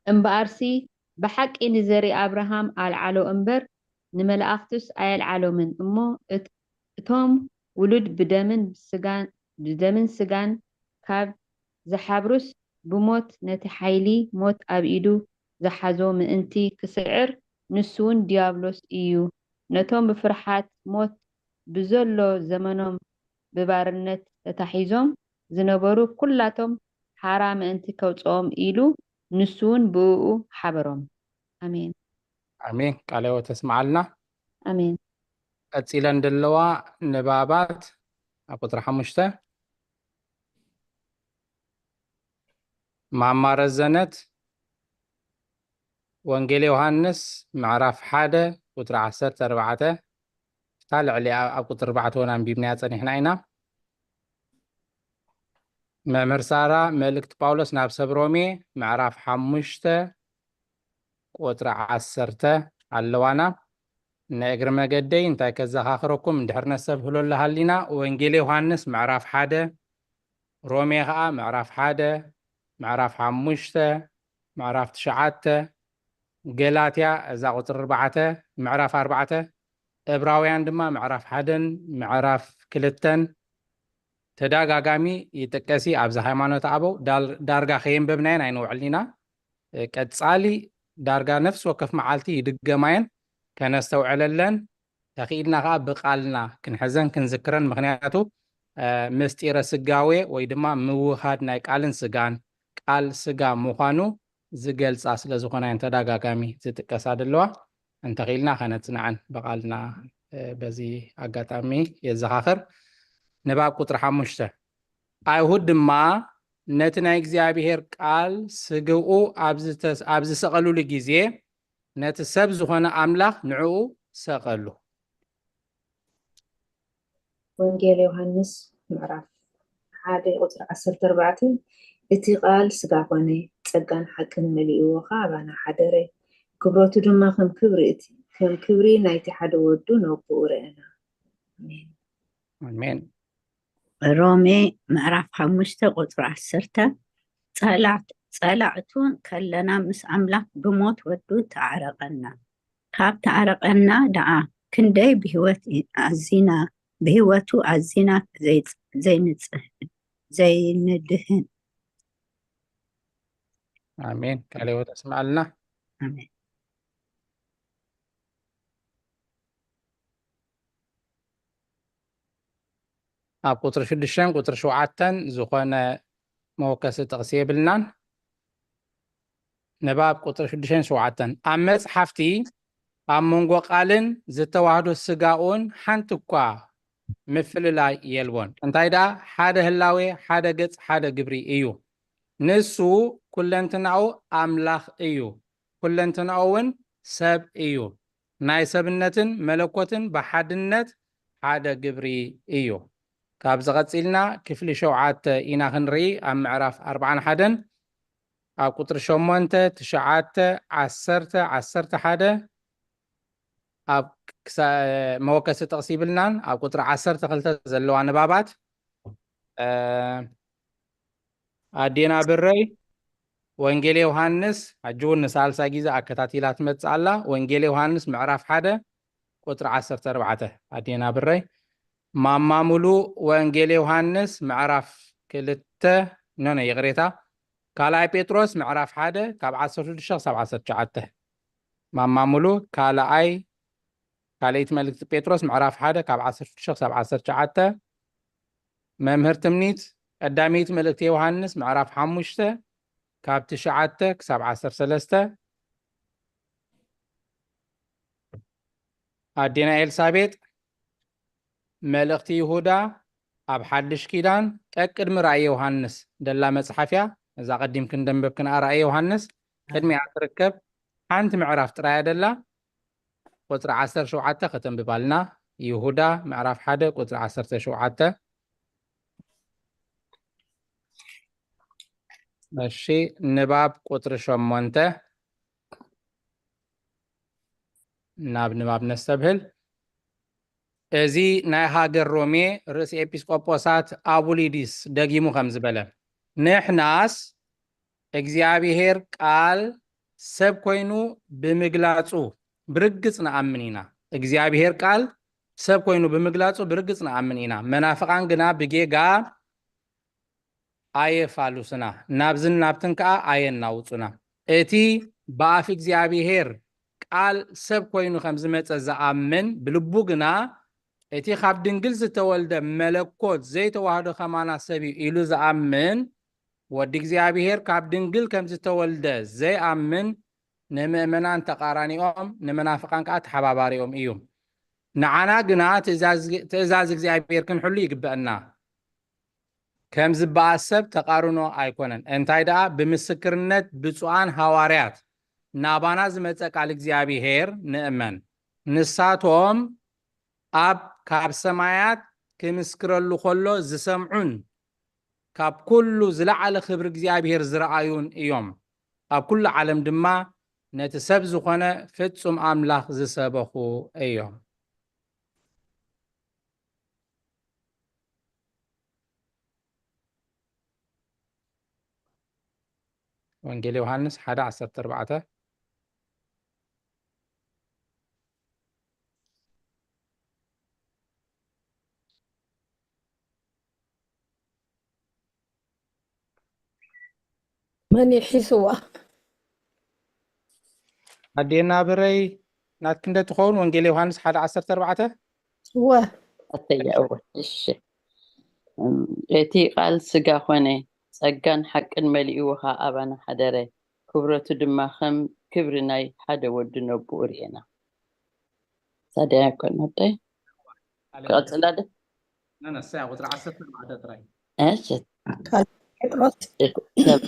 እምበኣርሲ ብሓቂ ንዘርኢ ኣብርሃም ኣልዓሎ እምበር ንመላእኽቱስ ኣየልዓሎምን እሞ፣ እት- እቶም ውሉድ ብደምን ስጋን ብደምን ስጋን ካብ ዝሓብሩስ ብሞት ነቲ ሓይሊ ሞት ኣብ ኢዱ ዝሓዞ ምእንቲ ክስዕር፣ ንሱ እውን ዲያብሎስ እዩ። ነቶም ብፍርሓት ሞት ብዘሎ ዘመኖም ብባርነት ተታሒዞም ዝነበሩ ኩላቶም ሓራ ምእንቲ ከውፅኦም ኢሉ፣ ንሱ እውን ብእኡ ሓበሮም። ኣሜን። ኣሜን። ቃለ ሕይወት ተስምዓልና። ኣሜን። ቀፂለን ዘለዋ ንባባት ኣብ ቁፅሪ ሓሙሽተ ማማ ረዘነት ወንጌል ዮሃንስ ምዕራፍ ሓደ ቁፅሪ ዓሰርተ ኣርባዕተ፣ እታ ልዕሊኣ ኣብ ቁፅሪ ኣርባዕተ እውን ኣንቢብናያ ፀኒሕና ኢና። መምህር ሳራ፣ መልእክቲ ጳውሎስ ናብ ሰብ ሮሜ ምዕራፍ ሓሙሽተ ቁፅሪ ዓሰርተ ኣለዋና። ንእግሪ መገደይ እንታይ ከዘኻኽረኩም እንድሕር ነሰብ ህሎ ኣለሃሊና፣ ወንጌል ዮሃንስ ምዕራፍ ሓደ፣ ሮሜ ኸዓ ምዕራፍ ሓደ፣ ምዕራፍ ሓሙሽተ፣ ምዕራፍ ትሽዓተ፣ ገላትያ እዛ ቁፅሪ ኣርባዕተ፣ ምዕራፍ ኣርባዕተ፣ እብራውያን ድማ ምዕራፍ ሓደን ምዕራፍ ክልተን ተደጋጋሚ ይጥቀሲ። ኣብዚ ሃይማኖት ኣበው ዳር-፣ ዳርጋ ከየንበብናየን ኣይንውዕልን ኢና። ቀጻሊ ዳርጋ ነፍሲ ወከፍ መዓልቲ ይድገማየን፣ ከነስተውዕለለን፣ ተኽኢልና ከኣ ብቓልና ክንሕዘን ክንዝክረን። ምኽንያቱ፣ እ፣ ምስጢረ ስጋዌ ወይ ድማ ምውሃድ ናይ ቃልን ስጋን፣ ቃል ስጋ ምዃኑ ዝገልጻ ስለ ዝኾና እየን ተደጋጋሚ ዝጥቀሳ ዘለዋ። እንተኽኢልና ከነጽንዐን ብቓልና፣ እ፣ በዚ ኣጋጣሚ የዘኻኽር። ንባብ ቁጽሪ ሓሙሽተ። ኣይሁድ ድማ ነቲ ናይ እግዚኣብሔር ቃል ስግኡ ኣብ ዝተስ-፣ ኣብ ዝሰቐሉሉ ግዜ፣ ነቲ ሰብ ዝኾነ ኣምላኽ ንዕኡ ሰቐሉ። ወንጌል ዮሃንስ ምዕራፍ ሓደ ቁፅሪ ዓሰርተ ኣርባዕተ፣ እቲ ቃል ስጋ ኮነ፣ ጸጋን ሓቅን መሊእዎ ኸዓ ኣባና ሓደረ። ክብረቱ ድማ ከም ክብሪ እቲ፣ ከም ክብሪ ናይቲ ሓደ ወዱ ነብኡ ርአና። ኣሜን። ኣሜን። ሮሜ ምዕራፍ ሓሙሽተ ቁፅሪ ዓሰርተ፣ ጸላዕት-፣ ጸላእቱ ከለና ምስ ኣምላኽ ብሞት ወዱ ተዓረቐና። ካብ ተዓረቐና ደኣ ክንደይ ብህይወት ኣዚና፣ ብህይወቱ ኣዚና ዘይጽ-፣ ዘይንጽህ-፣ ዘይንድህን። ኣሜን። ቃለ ሕይወት ኣስምዓልና። ኣሜን። ኣብ ቁፅሪ ሽዱሽተን ቁፅሪ ሸውዓተን ዝኾነ መወከሲ ጥቕሲ የብልናን። ንባብ ቁፅሪ ሽዱሽተን ሸውዓተን። ኣብ መፅሓፍቲ ኣብ መንጎ ቃልን ዝተዋህዶ ስጋኡን ሓንቲ እኳ ምፍልላይ የልቦን። እንታይ ደኣ፣ ሓደ ህላዌ፣ ሓደ ገጽ፣ ሓደ ግብሪ እዩ። ንሱ ኩለንትናኡ ኣምላኽ እዩ፣ ኩለንትናኡ እውን ሰብ እዩ። ናይ ሰብነትን መለኮትን ብሓድነት ሓደ ግብሪ እዩ። ካብዚ ቐጺልና ክፍሊ ሸውዓተ ኢና ክንርኢ፣ ኣብ ምዕራፍ ኣርባዓን ሓደን ኣብ ቁጽሪ ሸሞንተ፣ ትሽዓተ፣ ዓሰርተ፣ ዓሰርተ ሓደ ኣብ ክሳ-፣ መወከሲ ጥቕሲ ይብልናን ኣብ ቁጽሪ ዓሰርተ ክልተ ዘለዋ ንባባት፣ እ፣ ኣዴና ብረይ ወንጌል ዮሃንስ፣ ሕጂ እውን ንሳልሳይ ግዜ ኣከታቲላ ትመጽእ ኣላ። ወንጌል ዮሃንስ ምዕራፍ ሓደ ቁጽሪ ዓሰርተ ኣርባዕተ። ኣዴና ብረይ፣ ማማ ሙሉ ወንጌል ዮሃንስ ምዕራፍ ክልተ፣ ኖ፣ ኖ፣ ይቕሬታ፣ ካልኣይ ጴጥሮስ ምዕራፍ ሓደ ካብ ዓሰርተ ሽዱሽተ ክሳብ ዓሰርተ ትሽዓተ። ማማ ሙሉ ካልኣይ፣ ካልኣይቲ መልእክቲ ጴጥሮስ ምዕራፍ ሓደ ካብ ዓሰርተ ሽዱሽተ ክሳብ ዓሰርተ ትሽዓተ። መምህር ትምኒት ቀዳመይቲ መልእክቲ ዮሃንስ ምዕራፍ ሓሙሽተ ካብ ትሽዓተ ክሳብ ዓሰርተ ሰለስተ። ኣዴና ኤልሳቤጥ፣ መልእኽቲ ይሁዳ ኣብ ሓድሽ ኪዳን ቀቅድሚ ራእይ ዮሃንስ ደላ መጽሓፍ እያ። እዛ ቀዲምክን ደንበብክንኣ ራእይ ዮሃንስ ቅድሚኣ ትርከብ ሓንቲ ምዕራፍ ጥራይ እያ ደላ። ቁጽሪ ዓሰርተ ሸውዓተ ከተንብባልና። ይሁዳ ምዕራፍ ሓደ ቁጽሪ ዓሰርተ ሸውዓተ። እሺ፣ ንባብ ቁጽሪ ሸሞንተ። ናብ ንባብ ነስተብህል። እዚ ናይ ሃገር ሮሜ ርእሲ ኤጲስቆጶሳት ኣቡሊዲስ ደጊሙ ከም ዝበለ፣ ንሕናስ እግዚኣብሔር ቃል ሰብ ኮይኑ ብምግላጹ ብርግጽ ንኣምን ኢና። እግዚኣብሔር ቃል ሰብ ኮይኑ ብምግላጹ ብርግጽ ንኣምን ኢና። መናፍቓን ግና ብጌጋ ኣየፋሉሱና፣ ናብዝን ናብትን ከኣ ኣየናውጹና። እቲ ብኣፍ እግዚኣብሔር ቃል ሰብ ኮይኑ ከም ዝመጸ ዝኣምን፣ ብልቡ ግና እቲ ካብ ድንግል ዝተወልደ መለኮት ዘይተዋህዶ ከማና ሰብ እዩ ኢሉ ዝኣምን፣ ወዲ እግዚኣብሔር ካብ ድንግል ከም ዝተወልደ ዘይኣምን፣ ንምእመናን ተቃራኒኦም፣ ንመናፍቃን ከኣ ተሓባባሪኦም እዩ። ንዓና ግና ትእዛዝ እግዚኣብሔር ክንሕሉ ይግበአና። ከም ዝበኣስ ሰብ ተቃርኖ ኣይኮነን። እንታይ ደኣ፣ ብምስክርነት ብፁዓን ሃዋርያት ናባና ዝመጸ ቃል እግዚኣብሔር ንእመን። ንሳቶም ኣብ ካብ ሰማያት ክምስክረሉ ከሎ ዝሰምዑን ካብ ኩሉ ዝለዓለ ክብሪ እግዚኣብሔር ዝረኣዩን እዮም። ኣብ ኩሉ ዓለም ድማ ነቲ ሰብ ዝኾነ ፍጹም ኣምላኽ ዝሰበኹ እዮም። ወንጌል ዮሃንስ ሓደ ዓሰርተ ኣርባዕተ። መን ይሒዝዋ? ኣዴና ብረይ ናትኪ እንደ ትኸውን ወንጌል ዮሃንስ ሓደ ዓሰርተ ኣርባዕተ። እወ። ኣተያ እወ። እሺ። እም፣ እቲ ቃል ስጋ ኾነ፣ ጸጋን ሓቅን መሊእዎ ኸኣ ኣባና ሓደረ፣ ክብረቱ ድማ ከም ክብሪ ናይ ሓደ ወዲ ነቦኡ ርኤና። ሳድያ ይኮን ኣደይ? ክቐጽላ ዶ? ነነሳ ቁፅሪ ዓሰርተ ኣርባዕተ ጥራይ። እሺ። ካልኣይ ጴጥሮስ ሰብ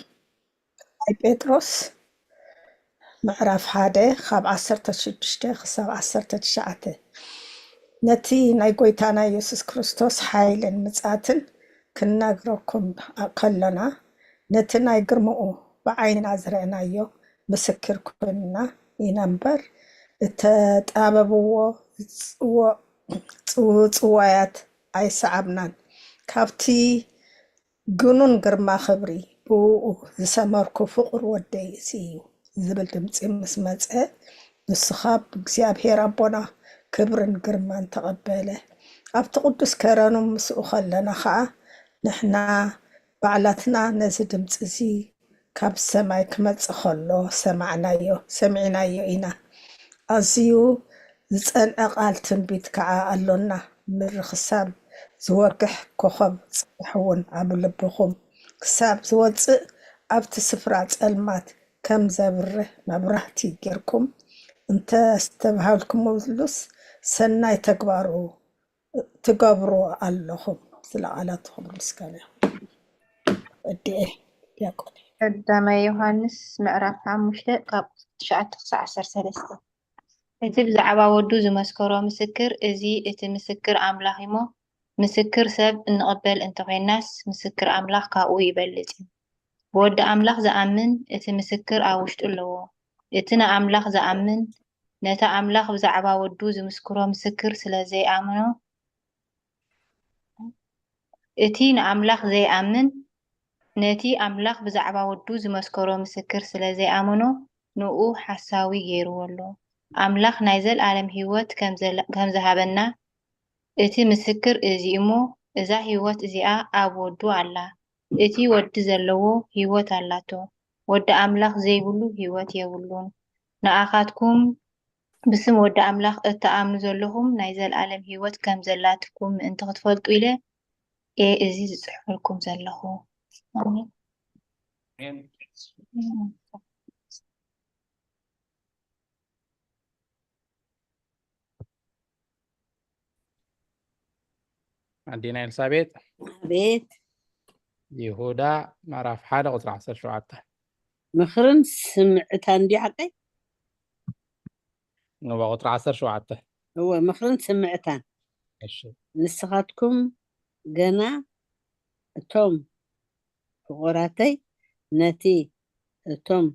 ካልኣይ ጴጥሮስ ምዕራፍ ሓደ ካብ ዓሰርተ ሽዱሽተ ክሳብ ዓሰርተ ትሽዓተ። ነቲ ናይ ጎይታና ኢየሱስ ክርስቶስ ሓይልን ምጻትን ክነግረኩም ከሎና፣ ነቲ ናይ ግርምኡ ብዓይንና ዝረእናዮ ምስክር ኮይንና ኢና እምበር፣ እተጣበብዎ ዝጽዎ-፣ ጽው-፣ ጽዋያት ኣይሰዓብናን። ካብቲ ግኑን ግርማ ክብሪ ብእኡ ዝሰመርኩ ፍቑር ወደይ እዚ እዩ ዝብል ድምጺ ምስ መጸ፣ ንሱ ኻብ እግዚኣብሔር ኣቦና ክብርን ግርማን ተቐበለ። ኣብቲ ቅዱስ ከረኑ ምስኡ ኸለና ኸኣ ንሕና ባዕላትና ነዚ ድምጺ እዚ ካብ ሰማይ ክመጽእ ኸሎ ሰማዕናዮ፣ ሰሚዕናዮ ኢና። ኣዝዩ ዝጸንዐ ቃል ትንቢት ከኣ ኣሎና። ምድሪ ክሳብ ዝወግሕ ኮኸብ ጽባሕ እውን ኣብ ልብኹም ክሳብ ዝወጽእ ኣብቲ ስፍራ ጸልማት ከም ዘብርህ መብራህቲ ጌርኩም እንተስተብሃልኩምሉስ ሰናይ ተግባሩ ትገብሩ ኣለኹም። ስለ ቃላትኹም ምስጋና ይኹን። ወዲኤ ዲያቆን። ቀዳማይ ዮሃንስ ምዕራፍ ሓሙሽተ ካብ ትሽዓተ ክሳብ ዓሰርተ ሰለስተ። እቲ ብዛዕባ ወዱ ዝመስከሮ ምስክር እዚ እቲ ምስክር ኣምላኽ እሞ፣ ምስክር ሰብ እንቕበል እንተኾይናስ ምስክር ኣምላኽ ካብኡ ይበልጽ እዩ። ብወዲ ኣምላኽ ዝኣምን እቲ ምስክር ኣብ ውሽጡ ኣለዎ። እቲ ንኣምላኽ ዝኣምን ነቲ ኣምላኽ ብዛዕባ ወዱ ዝምስክሮ ምስክር ስለ ዘይኣምኖ፣ እቲ ንኣምላኽ ዘይኣምን ነቲ ኣምላኽ ብዛዕባ ወዱ ዝመስከሮ ምስክር ስለ ዘይኣመኖ ንኡ ሓሳዊ ገይርዎ ኣሎ። ኣምላኽ ናይ ዘልኣለም ህይወት ከም ዘለ-፣ ከም ዝሃበና እቲ ምስክር እዚ እሞ እዛ ህይወት እዚኣ ኣብ ወዱ ኣላ። እቲ ወዲ ዘለዎ ህይወት ኣላቶ። ወዲ ኣምላኽ ዘይብሉ ህይወት የብሉን። ንኣኻትኩም ብስም ወዲ ኣምላኽ እትኣምኑ ዘለኹም ናይ ዘልኣለም ህይወት ከም ዘላትኩም ምእንቲ ክትፈልጡ ኢለ እየ እዚ ዝጽሕፈልኩም ዘለኹ። ኣሜን። ኣዴና ኤልሳቤጥ ኣቤት ይሁዳ ምዕራፍ ሓደ ቁፅሪ ዓሰርተ ሸውዓተ። ምኽርን ስምዕታን እንዲ ሓቀይ ንዋ ቁፅሪ ዓሰርተ ሸውዓተ። እወ ምኽርን ስምዕታን እሺ ንስኻትኩም ገና እቶም ፍቑራተይ ነቲ እቶም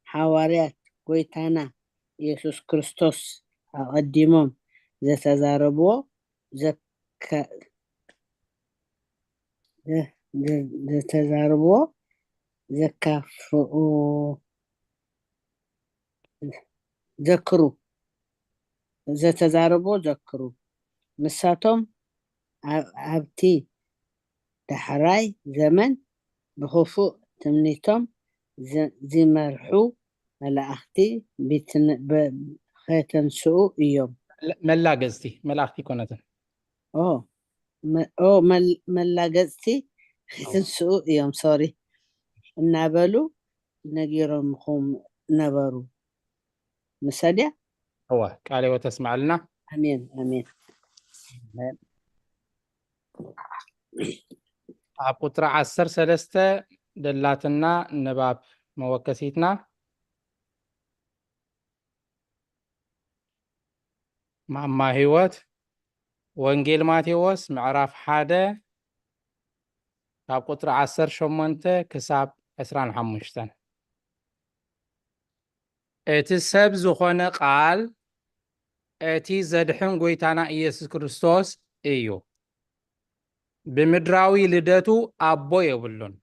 ሓዋርያት ጎይታና ኢየሱስ ክርስቶስ ኣቐዲሞም ዘተዛረብዎ ዘካ-፣ ዘ-፣ ዘ-፣ ዘተዛረብዎ ዘካፍኡ ዘክሩ፣ ዘተዛረብዎ ዘክሩ። ንሳቶም ኣብ-፣ ኣብቲ ዳሕራይ ዘመን ብኽፉእ ትምኒቶም ዝ- ዝመርሑ መላእኽቲ ብትን- ብ- ኸተንስኡ እዮም። መላገጽቲ መላእኽቲ ኣይኮነትን። ኦ መ- ኦ መል- መላገጽቲ ኸተንስኡ እዮም ሶሪ እናበሉ ነጊሮምኹም ነበሩ። ምሰድያ እዋ ቃለ ሕይወት ተስማዕልና። ኣሜን ኣሜን። ኣብ ቁፅሪ ዓሰርተ ሰለስተ ደላትና ንባብ መወከሲትና ማማ ህይወት ወንጌል ማቴዎስ ምዕራፍ ሓደ ካብ ቁፅሪ ዓሰርተ ሸሞንተ ክሳብ ዕስራን ሓሙሽተን። እቲ ሰብ ዝኾነ ቃል እቲ ዘድሕን ጎይታና ኢየሱስ ክርስቶስ እዩ። ብምድራዊ ልደቱ ኣቦ የብሉን።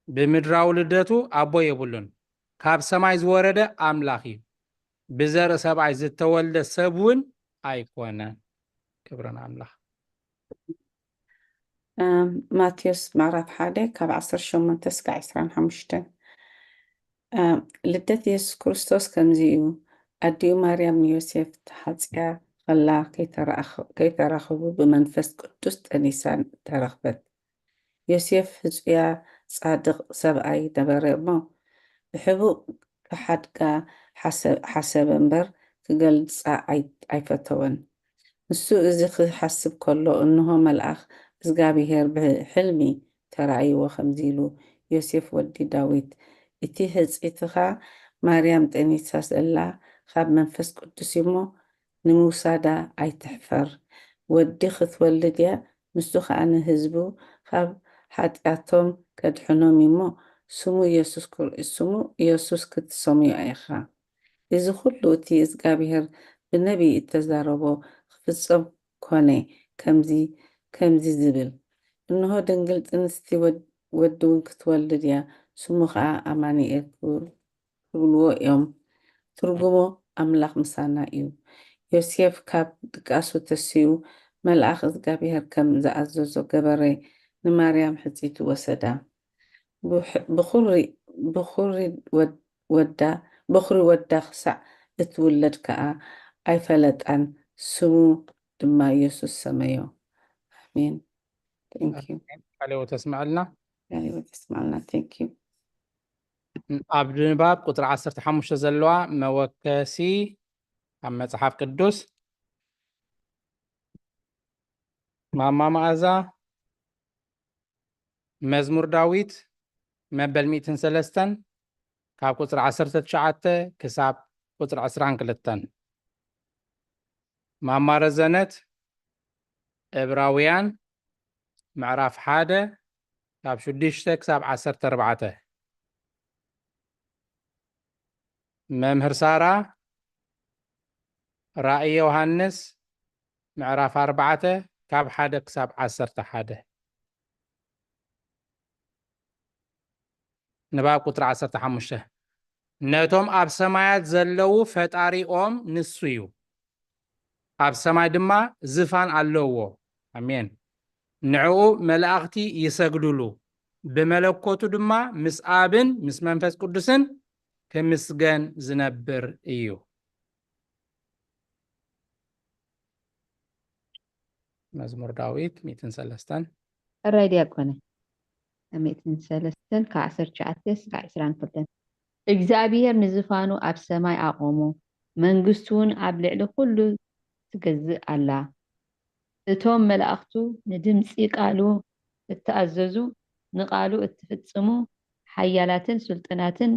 ብምድራዊ ልደቱ ኣቦ የብሉን። ካብ ሰማይ ዝወረደ ኣምላኽ እዩ። ብዘርኢ ሰብኣይ ዝተወልደ ሰብ እውን ኣይኮነን። ክብሪ ንኣምላኽ። ማቴዎስ ምዕራፍ ሓደ ካብ ዓሰርተ ሸሞንተ እስከ ዕስራን ሓሙሽተን። ልደት ኢየሱስ ክርስቶስ ከምዚ እዩ። ኣዲኡ ማርያም ንዮሴፍ ተሓጽያ ከላ ከይተራኸቡ ብመንፈስ ቅዱስ ጠኒሳ ተረኽበት። ዮሴፍ ህጹያ ጻድቕ ሰብኣይ ነበረ እሞ ብሕቡእ ክሓድጋ ሓሰበ እምበር ክገልጻ ኣይፈተወን። ንሱ እዚ ክሓስብ ከሎ እንሆ መልኣኽ እዝጋብሄር ብሕልሚ ተራእይዎ ከምዚ ኢሉ፣ ዮሴፍ ወዲ ዳዊት፣ እቲ ህጽይትኻ ማርያም ጠኒሳ ዘላ ካብ መንፈስ ቅዱስ እዩሞ ንምውሳዳ ኣይትሕፈር። ወዲ ክትወልድ እያ፣ ንሱ ኸኣ ንህዝቡ ካብ ሓጢኣቶም ከድሕኖም እዩሞ ስሙ ኢየሱስ ክትሰምዮ ኢኻ። እዚ ኹሉ እቲ እግዚኣብሄር ብነቢይ እተዛረቦ ክፍጸም ኮነ፣ ከምዚ ከምዚ ዝብል፣ እንሆ ድንግል ጥንስቲ ወድ- ወዲ እውን ክትወልድ እያ፣ ስሙ ኸዓ ኣማኑኤል ክብልዎ እዮም። ትርጉሙ ኣምላኽ ምሳና እዩ። ዮሴፍ ካብ ድቃሱ ተሲኡ መልኣኽ እግዚኣብሄር ከም ዝኣዘዞ ገበረ፣ ንማርያም ሕጺቱ ወሰዳ። ብኩሪ ወዳ በኹሪ ወዳ ክሳዕ እትውለድ ከኣ ኣይፈለጣን፣ ስሙ ድማ ኢየሱስ ሰመዮ። ኣሜን። Thank you. ቃለ ሕይወት ተስምዐልና። ቃለ ሕይወት ተስምዐልና። Thank you. ኣብ ንባብ ቁፅሪ ዓሰርተ ሓሙሽተ ዘለዋ መወከሲ ኣብ መፅሓፍ ቅዱስ ማማ መኣዛ መዝሙር ዳዊት መበል ሚእትን ሰለስተን ካብ ቁፅሪ ዓሰርተ ትሽዓተ ክሳብ ቁፅሪ ዕስራን ክልተን። ማማ ረዘነት ዕብራውያን ምዕራፍ ሓደ ካብ ሽዱሽተ ክሳብ ዓሰርተ ኣርባዕተ። መምህር ሳራ ራእይ ዮሃንስ ምዕራፍ ኣርባዕተ ካብ ሓደ ክሳብ ዓሰርተ ሓደ። ንባብ ቁፅሪ ዓሰርተ ሓሙሽተ። ነቶም ኣብ ሰማያት ዘለዉ ፈጣሪኦም ንሱ እዩ፣ ኣብ ሰማይ ድማ ዝፋን ኣለዎ። ኣሜን። ንዕኡ መላእኽቲ ይሰግዱሉ፣ ብመለኮቱ ድማ ምስ ኣብን ምስ መንፈስ ቅዱስን ክምስገን ዝነብር እዩ። መዝሙር ዳዊት ሚእትን ሰለስተን። ሕራይ ዲያቆነ። ሚእትን ሰለስተን ካብ ዓሰርተ ትሽዓተ እስካብ ዕስራን ክልተን። እግዚኣብሔር ንዝፋኑ ኣብ ሰማይ ኣቆሞ፣ መንግስቱ እውን ኣብ ልዕሊ ኩሉ ትገዝእ ኣላ። እቶም መላእኽቱ ንድምጺ ቃሉ እተኣዘዙ፣ ንቃሉ እትፍጽሙ ሓያላትን ስልጡናትን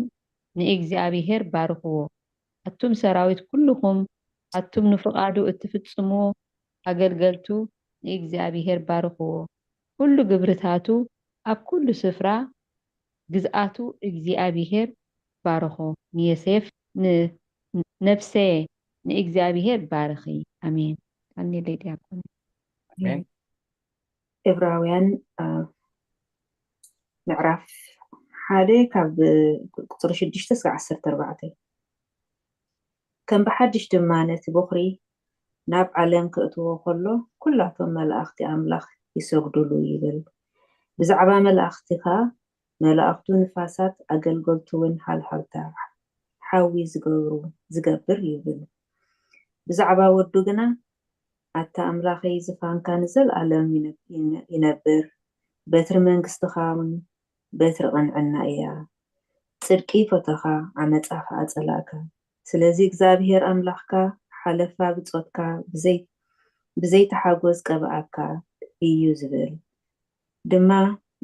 ንእግዚኣብሔር ባርኽዎ። ኣቱም ሰራዊት ኩልኹም፣ ኣቱም ንፍቓዱ እትፍጽምዎ ኣገልገልቱ ንእግዚኣብሔር ባርኽዎ። ኩሉ ግብርታቱ ኣብ ኩሉ ስፍራ ግዝኣቱ እግዚኣብሔር ባርኾ። ንዮሴፍ ን- ነፍሰየ ንእግዚኣብሔር ባርኺ። ኣሜን። ቀኒለይ ዲያቆን። ኣሜን። ዕብራውያን ምዕራፍ ሓደ ካብ ቁፅሪ ሽዱሽተ እስካብ ዓሰርተ ኣርባዕተ። ከም ብሓድሽ ድማ ነቲ በኹሪ ናብ ዓለም ከእትዎ ከሎ ኩላቶም መላእኽቲ ኣምላኽ ይሰግዱሉ ይብል። ብዛዕባ መላእኽቲ ኸኣ መላእኽቱ ንፋሳት ኣገልገልቱ እውን ሃልሃልታ ሓዊ ዝገብሩ ዝገብር ይብል። ብዛዕባ ወዱ ግና ኣታ ኣምላኸይ ዝፋንካ ንዘለኣለም ይነብር፣ በትሪ መንግስትኻ እውን በትሪ ቅንዕና እያ። ጽድቂ ፈተኻ፣ ዓመጻ ከኣ ጸላእካ። ስለዚ እግዚኣብሔር ኣምላኽካ ሓለፋ ብጾትካ ብዘይ ብዘይተሓጎስ ቀብኣካ እዩ ዝብል ድማ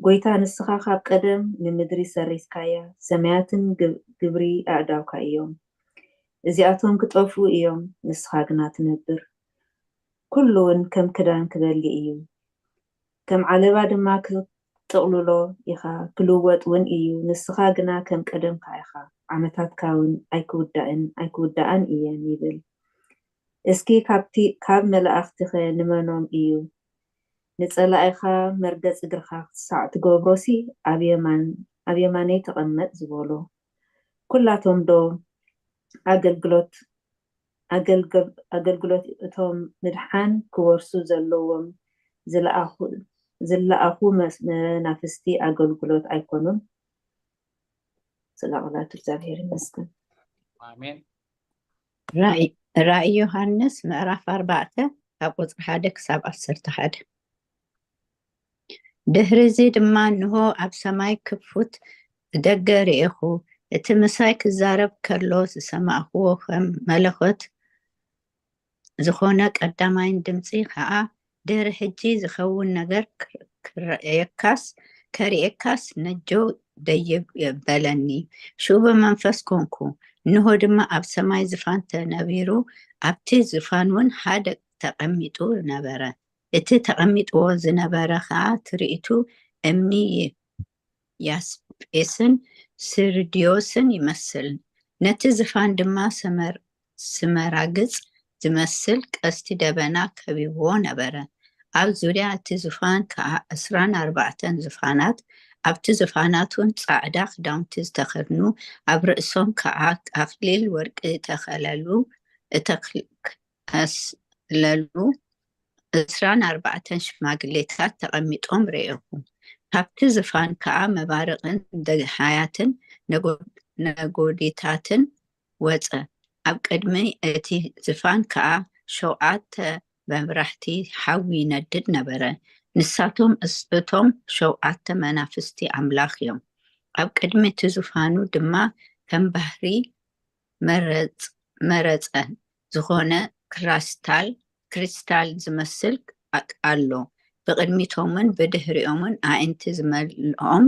ጎይታ ንስኻ ካብ ቀደም ንምድሪ ሰሪስካያ፣ ሰማያትን ግብሪ ኣእዳውካ እዮም። እዚኣቶም ክጠፍኡ እዮም፣ ንስኻ ግና ትነብር። ኩሉ እውን ከም ክዳን ክበሊ እዩ፣ ከም ዓለባ ድማ ክጥቕልሎ ኢኻ፣ ክልወጥ እውን እዩ። ንስኻ ግና ከም ቀደምካ ኢኻ፣ ዓመታትካ እውን ኣይክውዳእን ኣይክውዳኣን እየን ይብል። እስኪ ካብቲ ካብ መላእኽትኸ ንመኖም እዩ ንጸላኢኻ መርገጽ እግርኻ ክሳዕ ትገብሮሲ ኣብ የማን ኣብ የማነይ ተቐመጥ ዝበሎ? ኩላቶም ዶ ኣገልግሎት ኣገልግሎት እቶም ምድሓን ክወርሱ ዘለዎም ዝለኣኹ መናፍስቲ ኣገልግሎት ኣይኮኑን? ስለ ቃላቱ እግዚኣብሔር ይመስገን። ኣሜን። ራእይ ዮሃንስ ምዕራፍ ኣርባዕተ ካብ ቁፅሪ ሓደ ክሳብ ዓሰርተ ሓደ። ድሕሪ እዚ ድማ እንሆ ኣብ ሰማይ ክፉት ደገ ርኤኹ፣ እቲ ምሳይ ክዛረብ ከሎ ዝሰማዕክዎ ከም መለኸት ዝኾነ ቀዳማይን ድምፂ ኸዓ ድሕሪ ሕጂ ዝኸውን ነገር ክርእየካስ ከርእየካስ ነጀው ደይብ በለኒ። ሽዑ ብመንፈስ ኮንኩ፣ እንሆ ድማ ኣብ ሰማይ ዝፋን ተነቢሩ፣ ኣብቲ ዝፋን እውን ሓደ ተቐሚጡ ነበረ። እቲ ተቐሚጥዎ ዝነበረ ኸዓ ትርኢቱ እምኒ ያስጴስን ስርድዮስን ይመስል፣ ነቲ ዝፋን ድማ ስመራግጽ ዝመስል ቀስቲ ደበና ከቢብዎ ነበረ። ኣብ ዙርያ እቲ ዝፋን ከኣ ዕስራን ኣርባዕተን ዝፋናት፣ ኣብቲ ዝፋናት እውን ጻዕዳ ክዳውንቲ ዝተኸድኑ፣ ኣብ ርእሶም ከኣ ኣኽሊል ወርቂ እተኸለሉ እተክለሉ ዕስራን ኣርባዕተን ሽማግሌታት ተቐሚጦም ርኤኹ። ካብቲ ዝፋን ከኣ መባርቕን ደሃያትን ነጎዲታትን ወጸ። ኣብ ቅድሚ እቲ ዝፋን ከኣ ሸውዓተ መብራህቲ ሓዊ ይነድድ ነበረ። ንሳቶም እቶም ሸውዓተ መናፍስቲ ኣምላኽ እዮም። ኣብ ቅድሚ እቲ ዝፋኑ ድማ ከም ባህሪ መረጸ ዝኾነ ክራስታል ክሪስታል ዝመስል ኣሎ። ብቕድሚቶምን ብድሕሪኦምን ኣዒንቲ ዝመልኦም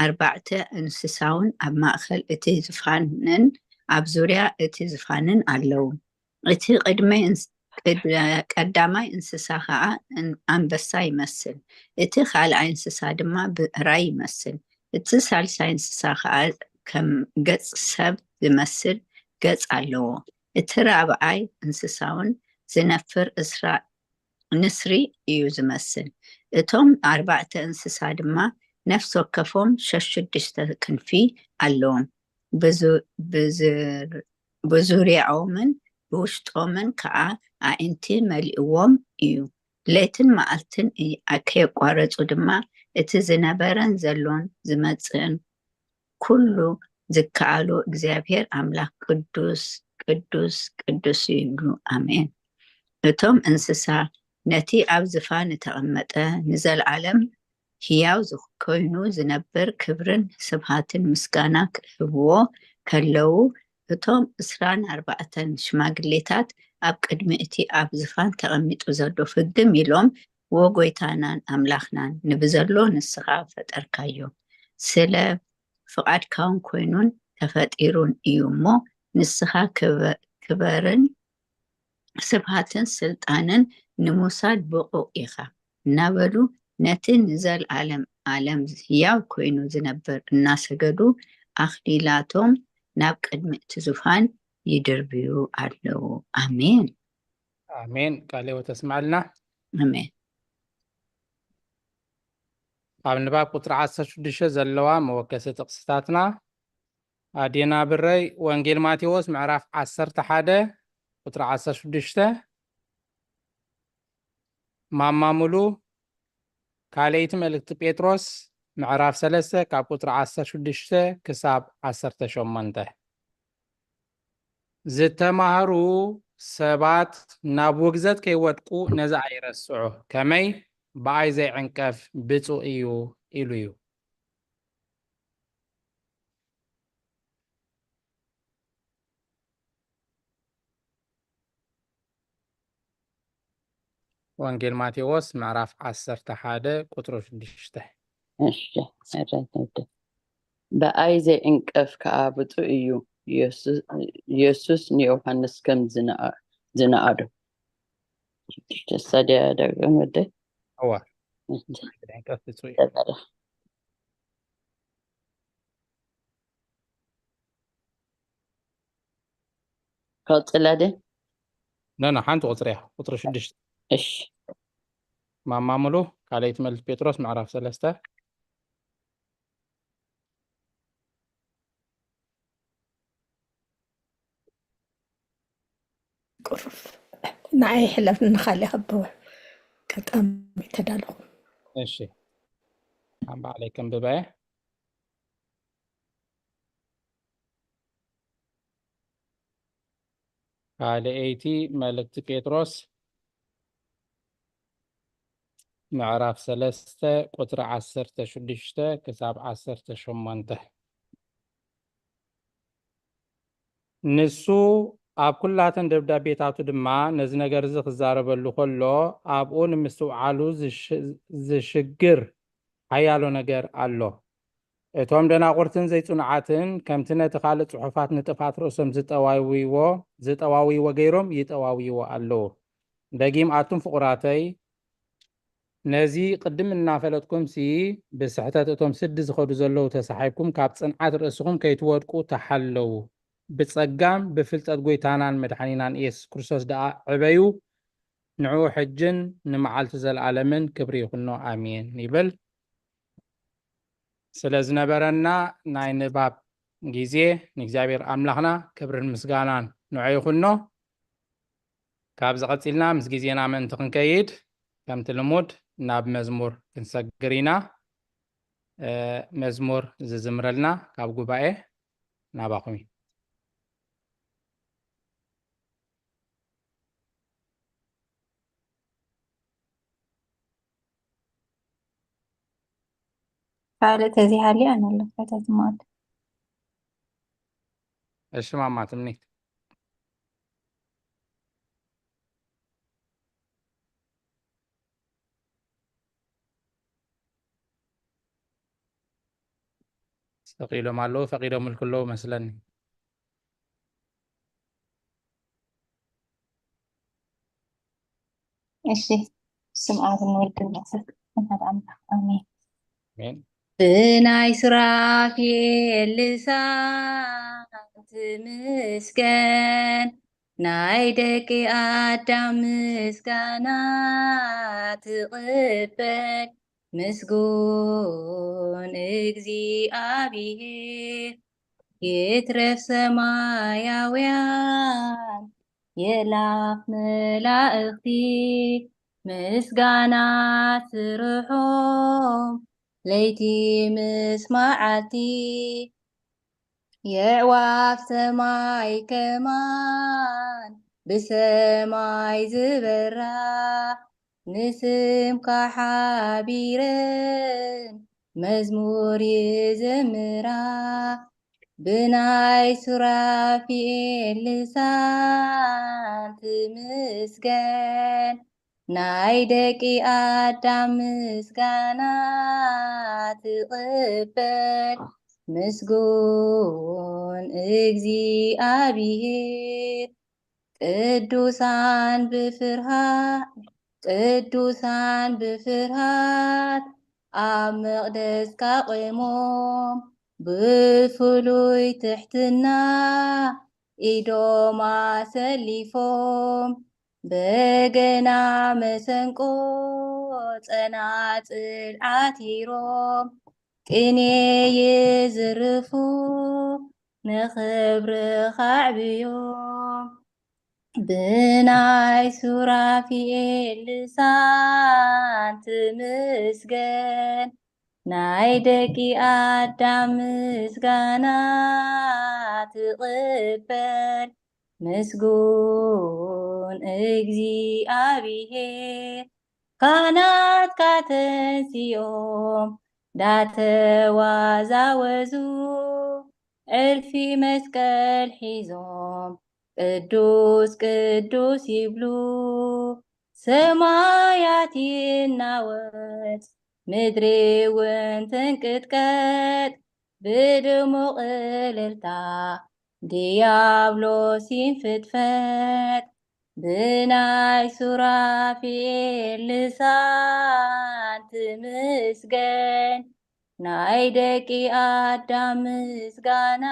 ኣርባዕተ እንስሳውን ኣብ ማእከል እቲ ዝፋንን ኣብ ዙርያ እቲ ዝፋንን ኣለዉ። እቲ ቅድመይ ቀዳማይ እንስሳ ኸዓ ኣንበሳ ይመስል፣ እቲ ካልኣይ እንስሳ ድማ ብዕራይ ይመስል፣ እቲ ሳልሳይ እንስሳ ኸዓ ከም ገጽ ሰብ ዝመስል ገጽ ኣለዎ። እቲ ራብዓይ እንስሳውን ዝነፍር እስራ ንስሪ እዩ ዝመስል። እቶም ኣርባዕተ እንስሳ ድማ ነፍሲ ወከፎም ሸሽዱሽተ ክንፊ ኣለዎም። ብዙርያኦምን ብውሽጦምን ከኣ ኣዒንቲ መሊእዎም እዩ። ለይትን መዓልትን ከየቋረጹ ድማ እቲ ዝነበረን ዘሎን ዝመጽእን ኩሉ ዝከኣሎ እግዚኣብሔር ኣምላኽ ቅዱስ ቅዱስ ቅዱስ እዩ ይብሉ። ኣሜን። እቶም እንስሳ ነቲ ኣብ ዝፋን እተቐመጠ ንዘለዓለም ህያው ኮይኑ ዝነብር ክብርን ስብሃትን ምስጋና ክህብዎ ከለዉ፣ እቶም ዕስራን ኣርባዕተን ሽማግሌታት ኣብ ቅድሚ እቲ ኣብ ዝፋን ተቐሚጡ ዘሎ ፍግም ኢሎም፣ ዎ ጐይታናን ኣምላኽናን፣ ንብዘሎ ንስኻ ፈጠርካዮ፣ ስለ ፍቓድካውን ኮይኑን ተፈጢሩን እዩ እሞ፣ ንስኻ ክበርን ስብሃትን ስልጣንን ንምውሳድ ብቑቕ ኢኻ እናበሉ ነቲ ንዘልኣለም ኣለም ህያው ኮይኑ ዝነብር እናሰገዱ ኣኽሊላቶም ናብ ቅድሚ እቲ ዙፋን ይድርብዩ ኣለዉ። ኣሜን። ኣሜን። ቃለ ሕይወት ተስማልና። ኣሜን። ኣብ ንባብ ቁፅሪ ዓሰርተ ሽዱሽተ ዘለዋ መወከሲ ጥቕስታትና ኣዴና ብረይ ወንጌል ማቴዎስ ምዕራፍ ዓሰርተ ሓደ ቁፅሪ ዓሰርተ ሽዱሽተ፣ ማማ ሙሉ ካልኣይቲ መልእክቲ ጴጥሮስ ምዕራፍ ሰለስተ ካብ ቁጽሪ ዓሰርተ ሽዱሽተ ክሳብ ዓሰርተ ሸሞንተ። ዝተማህሩ ሰባት ናብ ውግዘት ከይወድቁ ነዚ ኣይረስዑ። ከመይ? ብኣይ ዘይዕንቀፍ ብፁዕ እዩ ኢሉ እዩ። ወንጌል ማቴዎስ ምዕራፍ ዓሰርተ ሓደ ቁጽሪ ሽዱሽተ። እሺ፣ ሕራይ ተወደ። ብኣይ ዘይዕንቀፍ ከኣ ብፁዕ እዩ። ኢየሱስ፣ ኢየሱስ ንዮሃንስ ከም ዝነኣ-፣ ዝነኣዶ። ሽዱሽተ ሳድያ ዳግም ወደ። እዋ። እሺ። ብኣይ ዘይዕንቀፍ ብፁዕ እዩ። ተባረኽ። ቀጽላ ደ? ኖ፣ ኖ፣ ሓንቲ ቁጽሪ እያ። ቁጽሪ ሽዱሽተ። እሺ። ማማ ሙሉ፣ ካልኣይቲ መልእኽቲ ጴጥሮስ ምዕራፍ ሰለስተ። ቁሩብ ንዓይ ሕለፍ ንኻልእ ከብወ ቀጣሚ ተዳለኹ። እሺ። ኣብ ባዕለይ ከንብባ እየ። ካልኣይቲ መልእኽቲ ጴጥሮስ ምዕራፍ ሰለስተ ቁጽሪ ዓሰርተ ሽዱሽተ ክሳብ ዓሰርተ ሸሞንተ። ንሱ ኣብ ኩላተን ደብዳቤታቱ ድማ ነዚ ነገር እዚ ክዛረበሉ ከሎ፣ ኣብኡ ንምስትውዓሉ ዝሽ-፣ ዝሽግር ሓያሎ ነገር ኣሎ። እቶም ደናቑርትን ዘይጽኑዓትን ከምቲ ነቲ ካልእ ጽሑፋት ንጥፍኣት ርእሶም ዝጠዋውይዎ፣ ዝጠዋውይዎ ገይሮም ይጠዋውይዎ ኣለዉ። ደጊም ኣቱም ፍቑራተይ፣ ነዚ ቅድም እናፈለጥኩምሲ ብስሕተት እቶም ስዲ ዝኸዱ ዘለዉ ተሳሒብኩም ካብ ጽንዓት ርእስኹም ከይትወድቁ ተሓለዉ። ብጸጋም ብፍልጠት ጐይታናን መድሓኒናን ኢየሱስ ክርስቶስ ደኣ ዕበዩ። ንዕኡ ሕጅን ንመዓልቲ ዘለኣለምን ክብሪ ይኹኖ። ኣሜን ይብል። ስለ ዝነበረና ናይ ንባብ ግዜ ንእግዚኣብሔር ኣምላኽና ክብርን ምስጋናን ንዑ ይኹኖ። ካብዚ ቀጺልና ምስ ግዜና ምእንቲ ክንከይድ ከምቲ ልሙድ ናብ መዝሙር ክንሰግር ኢና። እ፣ መዝሙር ዝዝምረልና ካብ ጉባኤ ናባኹም እዩ። ካልእ ተዘይሃልዩ ኣነ ኣለኹ፣ እታ ትማል። እሺ ማማ ትምኒት። ፈቒዶም ኣለዉ፣ ፈቒዶምልኩ ኣለዉ መስለኒ። እሺ፣ ስም ኣብን ወልድን መንፈስ ቅዱስን ሓደ ኣምላኽ፣ ኣሜን። ኣሜን። ብናይ ሱራፌል ልሳን ትምስገን፣ ናይ ደቂ ኣዳም ምስጋና ትቕበል። ምስጉን እግዚኣብሔር፣ ይትረፍ ሰማያውያን፣ የእላፍ መላእኽቲ ምስጋና ስርሖም ለይቲ ምስ መዓልቲ። የዕዋፍ ሰማይ ከማን ብሰማይ ዝበራ፣ ንስምካ ሓቢረን መዝሙር ይዘምራ። ብናይ ሱራፊኤል ልሳን ትምስገን፣ ናይ ደቂ ኣዳም ምስጋና ትቕበል። ምስጉን እግዚኣብሔር፣ ቅዱሳን ብፍርሃት፣ ቅዱሳን ብፍርሃት ኣብ መቕደስካ ቆሞም፣ ብፍሉይ ትሕትና ኢዶም ኣሰሊፎም፣ በገና፣ መሰንቆ፣ ጸናጽል ዓቲሮም፣ ቅኔ ይዝርፉ፣ ንኽብርኻ ኣዕብዮም። ብናይ ሱራፊኤል ልሳን ትምስገን፣ ናይ ደቂ ኣዳም ምስጋና ትቕበል። ምስጉን እግዚኣብሔር፣ ካህናትካ ተንሲኦም ዳተዋዛወዙ፣ ዕርፊ መስቀል ሒዞም ቅዱስ ቅዱስ ይብሉ። ሰማያት ይናወጽ፣ ምድሪ እውን ትንቅጥቀጥ፣ ብድሙቕ እልልታ ዲያብሎስ ይንፍጥፈጥ። ብናይ ሱራፊኤል ልሳን ትምስገን፣ ናይ ደቂ ኣዳም ምስጋና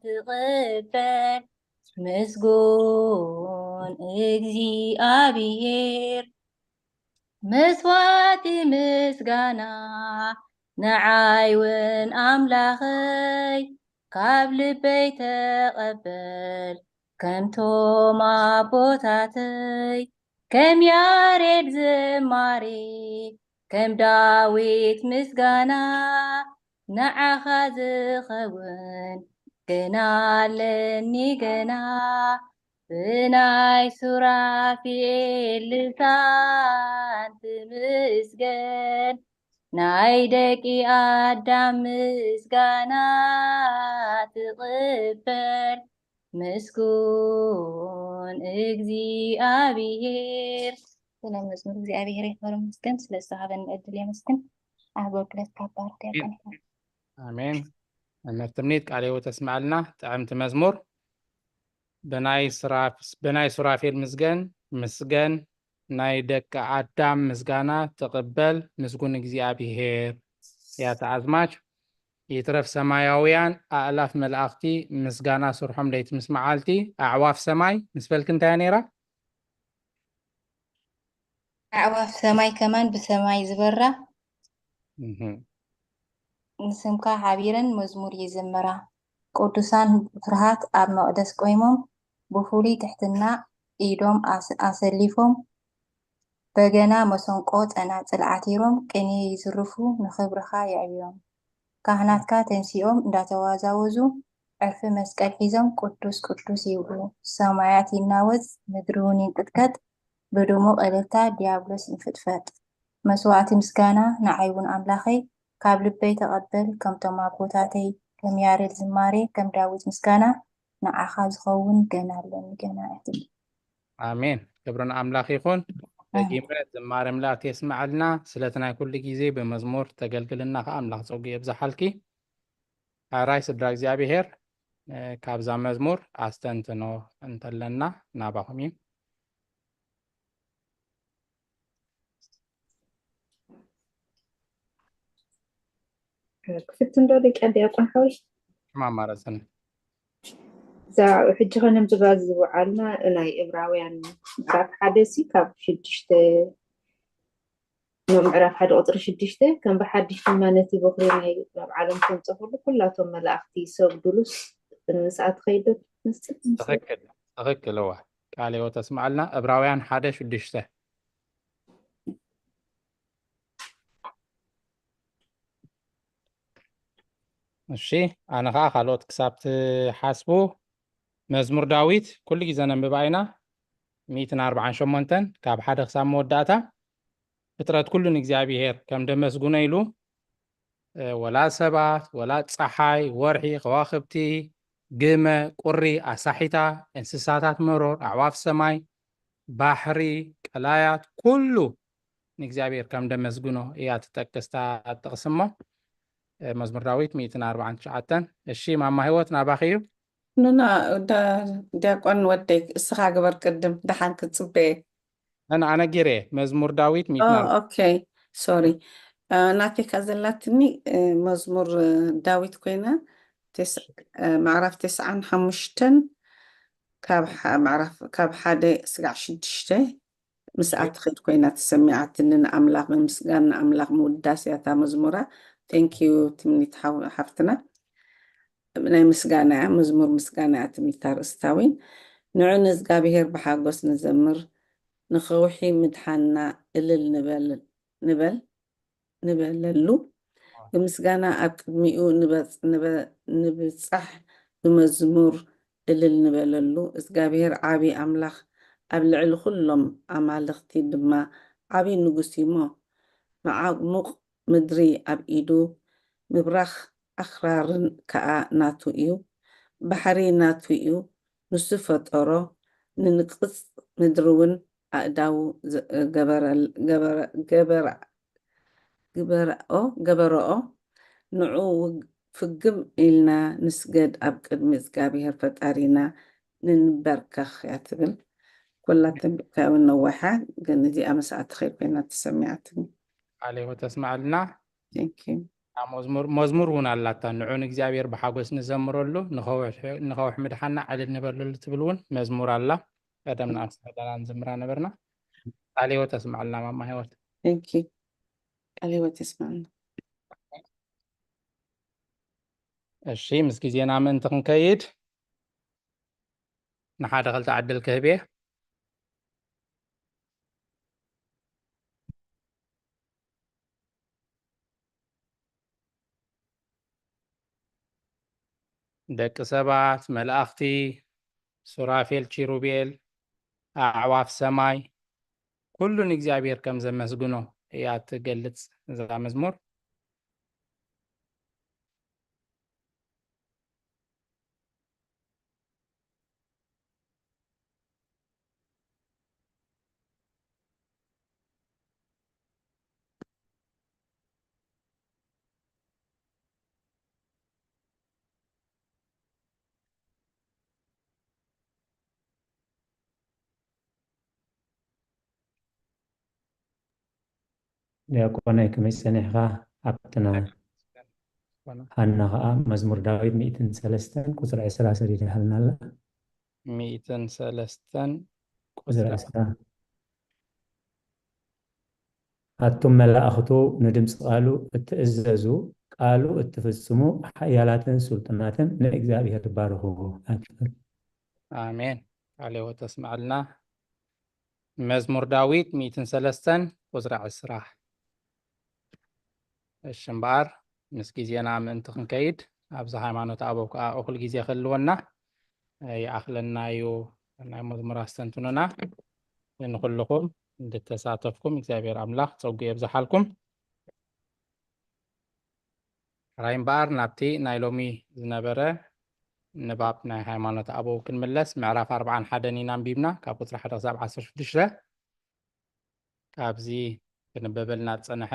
ትቕበል። ምስጉን እግዚኣብሔር። መስዋዕቲ ምስጋና ንዓይ እውን ኣምላኸይ ካብ ልበይ ተቐበል፣ ከምቶም ኣቦታተይ ከም ያሬድ ዝማሬ፣ ከም ዳዊት ምስጋና ንዓኻ ዝኸውን ገና ኣለኒ ገና። ብናይ ሱራፊኤል ልሳን ትምስገን፣ ናይ ደቂ ኣዳም ምስጋና ትቕበል። ምስጉን እግዚኣብሔር። ስለ መዝሙር እግዚኣብሔር ይኽበር ይመስገን፣ ስለ ዝተዋህበኒ ዕድል የመስግን። ኣህጎግለት ካብ ባርክ ያቀንታ። ኣሜን። መምህር ትምኒት ቃለ ሕይወት ተስምዓልና። ጥዕምቲ መዝሙር። ብናይ ስራፍ-፣ ብናይ ሱራፌል ምስገን፣ ምስገን፣ ናይ ደቂ ኣዳም ምስጋና ትቕበል ምስጉን እግዚኣብሔር። ያታ ኣዝማች። ይትረፍ ሰማያውያን ኣእላፍ መላእኽቲ ምስጋና ስርሖም ለይቲ ምስ መዓልቲ፣ ኣዕዋፍ ሰማይ ምስ በልኪ እንታይ እያ ነይራ? ኣዕዋፍ ሰማይ ከማን ብሰማይ ዝበራ እህ። ንስምካ ሓቢረን መዝሙር ይዝምራ። ቅዱሳን ብፍርሃት ኣብ መቕደስ ቆይሞም፣ ብፍሉይ ትሕትና ኢዶም ኣስ-፣ ኣሰሊፎም፣ በገና፣ መሰንቆ፣ ጸናጽል ዓቲሮም፣ ቅኔ ይዝርፉ፣ ንኽብርኻ የዕብዮም። ካህናትካ ተንሲኦም እንዳተዋዛወዙ፣ ዕርፊ መስቀል ሒዞም፣ ቅዱስ ቅዱስ ይብሉ። ሰማያት ይናወጽ፣ ምድሪ እውን ይንቅጥቀጥ፣ ብድሙቕ እልልታ ዲያብሎስ ይንፍጥፈጥ። መስዋዕቲ ምስጋና ንዓይ እውን ኣምላኸይ፣ ካብ ልበይ ተቐበል፣ ከምቶም ኣቦታተይ፣ ከም ያሬድ ዝማሬ፣ ከም ዳዊት ምስጋና፣ ንዓኻ ዝኸውን ገና ኣለኒ፣ ገና እያ ትብል። ኣሜን። ክብሪ ንኣምላኽ ይኹን። ኣሜን። ደጊመ ዝማሬ መላእክት የስምዓልና። ስለቲ ናይ ኩሉ ግዜ ብመዝሙር ተገልግልና ከኣ ኣምላኽ ጸጉ የብዝሓልኪ። ሕራይ ስድራ እግዚኣብሔር፣ እ፣ ካብዛ መዝሙር ኣስተንትኖ እንተለና ናባኹም እዩ። ክፍትን ዶ ደቂ ዲያቆን ሓወይ? ሽም ኣማረጽኒ። እዛ ሕጂ ኸነንብባ ዝወዓልና ናይ እብራውያን ምዕራፍ ሓደ ሲ ካብ ሽዱሽተ፣ ኖ ምዕራፍ ሓደ ቁጽሪ ሽዱሽተ፣ ከም ብሓድሽ ድማ ነቲ በኹሪ ናይ ናብ ዓለም ከምጸኹሉ ኩላቶም መላእኽቲ ይሰግዱሉስ፣ ንስኣ ትኸይድ ዶ ትመስል? ትኽክል፣ ትኽክል፣ እወ። ቃለ ሕይወት ተስምዓልና። እብራውያን ሓደ ሽዱሽተ። እሺ፣ ኣነ ኸኣ ካልኦት ክሳብ ትሓስቡ፣ መዝሙር ዳዊት ኩሉ ግዜ ነንብባ ኢና። ሚእትን ኣርብዓን ሸሞንተን፣ ካብ ሓደ ክሳብ መወዳእታ። ፍጥረት ኩሉ ንእግዚኣብሔር ከም ደመስግኖ ኢሉ፣ እ፣ ወላ ሰባት፣ ወላ ጸሓይ፣ ወርሒ፣ ከዋኽብቲ፣ ግመ፣ ቁሪ፣ ኣሳሒታ፣ እንስሳታት መሮር፣ ኣዕዋፍ ሰማይ፣ ባሕሪ፣ ቀላያት፣ ኩሉ ንእግዚኣብሔር ከም ደመስግኖ እያ ትጠቅስ እታ ጥቕሲ እሞ፣ እ፣ መዝሙር ዳዊት ሚእትን ኣርብዓን ትሽዓተን። እሺ፣ ማማ ህይወት ናባኺ እዩ። ኖ፣ ኖ፣ ዳ-፣ ዲያቆን ወደይ፣ እስኻ ግበር ቅድም፣ ደሓን ክጽበየ። ኣነ፣ ኣነ ጌረ እየ። መዝሙር ዳዊት ኦ፣ ሚእትን ኣርባዕተ። ኦኬ፣ ሶሪ። እ፣ ናተይ ከኣ ዘላትኒ፣ እ፣ መዝሙር፣ እ፣ ዳዊት ኮይና፣ ቴስ-፣ እ፣ ምዕራፍ ተስዓን ሓሙሽተን፣ ካብ ሓ-፣ ምዕራፍ፣ ካብ ሓደ ስጋዕ ሽዱሽተ፣ ምስኣ ትኸይድ ኮይና ተሰሚዓትኒ። ንኣምላኽ ምምስጋን፣ ንኣምላኽ ምውዳስ እያ እታ መዝሙራ። ቴንክ ዩ ትምኒት ሓው-፣ ሓፍትና። ናይ ምስጋና እያ፣ መዝሙር ምስጋና እያ ትምኒት ኣርእስታ እውን። ንዑ ንእዝጋብሄር ብሓጎስ ንዘምር፣ ንኸውሒ ምድሓንና እልል ንበል፣ ንበል። ንበለሉ፣ ብምስጋና ኣብ ቅድሚኡ ንበጽ-፣ ንበ-፣ ንብጻሕ፣ ብመዝሙር እልል ንበለሉ። እግዚኣብሔር ዓቢ ኣምላኽ፣ ኣብ ልዕሊ ኩሎም ኣማልኽቲ ድማ ዓቢ ንጉስ እዩ እሞ፣ መዓሙቕ ምድሪ ኣብ ኢዱ፣ ምብራኽ ኣኽራርን ከኣ ናቱ እዩ። ባሕሪ ናቱ እዩ፣ ንሱ ፈጠሮ፣ ንንቅጽ ምድሪ እውን ኣእዳዉ ዘ-፣ ገበረል-፣ ገበረ-፣ ገበረ-፣ ግበረኦ፣ ገበረኦ። ንዑ ውግ-፣ ፍግም ኢልና ንስገድ፣ ኣብ ቅድሚ እግዚኣብሔር ፈጣሪና ንንበርከኽ እያ ትብል። ኩላ ተንቢብካያ እውን ነዋሓ፣ ግን እዚኣ ምስኣ ትኸይድ ኮይና ተሰሚዓትኒ። ቃለ ሕይወት ተስምዓልና። Thank you። ኣብ መዝሙር፣ መዝሙር እውን ኣላታ፣ ንዑ ንእግዚኣብሔር ብሓጎስ ንዘምረሉ፣ ንኸውሕ፣ ንኸውሕ ምድሓና ዕልል ንበለሉ ትብል እውን መዝሙር ኣላ። ቀደም ንኣስመዳና ንዝምራ ነበርና። ቃለ ሕይወት ተስምዓልና ማማ ሕይወት። Thank you። ቃለ ሕይወት የስምዓልና። እሺ፣ ምስ ግዜና ምእንቲ ክንከይድ ንሓደ ክልተ ዕድል ክህብ እየ። ደቂ ሰባት፣ መላእኽቲ፣ ሱራፌል፣ ኪሩቤል፣ ኣዕዋፍ ሰማይ፣ ኩሉ ንእግዚኣብሔር ከም ዘመስግኖ እያ ትገልጽ እዛ መዝሙር። ዲያቆናይ፣ ከመይ ጸኒሕኻ? ኣብትና ዲያቆን። ሃና ኸኣ መዝሙር ዳዊት ሚእትን ሰለስተን ቁጽሪ ዕስራ ሰዲዳሃልና ኣላ። ሚእትን ሰለስተን ቁጽሪ ቁጽሪ ዕስራ። ኣቱም መላእኽቱ፣ ንድምፂ ቃሉ እትእዘዙ፣ ቃሉ እትፍጽሙ፣ ሓያላትን ስልጡናትን ንእግዚኣብሔር ባርኽዎ። ኣሜን። ቃለ ሕይወት ተስምዐልና። መዝሙር ዳዊት ሚእትን ሰለስተን ቁጽሪ ዕስራ። እሺ እምበኣር፣ ምስ ግዜና ምእንቲ ክንከይድ፣ ኣብዚ ሃይማኖት ኣበው ከኣ እኹል ግዜ ክህልወና፣ እ፣ ይኣኽለና እዩ። ናይ መዝሙር ኣስተንትኖና ንኹልኹም እንድተሳተፍኩም እግዚኣብሔር ኣምላኽ ጸጉ የብዝሓልኩም። ሕራይ እምበኣር፣ ናብቲ ናይ ሎሚ ዝነበረ ንባብ ናይ ሃይማኖት ኣበው ክንምለስ፣ ምዕራፍ ኣርብዓን ሓደን ኢና ኣንቢብና፣ ካብ ቁጽሪ ሓደ ክሳብ ዓሰርተ ሽዱሽተ። ካብዚ ክንበበልና ዝጸንሐ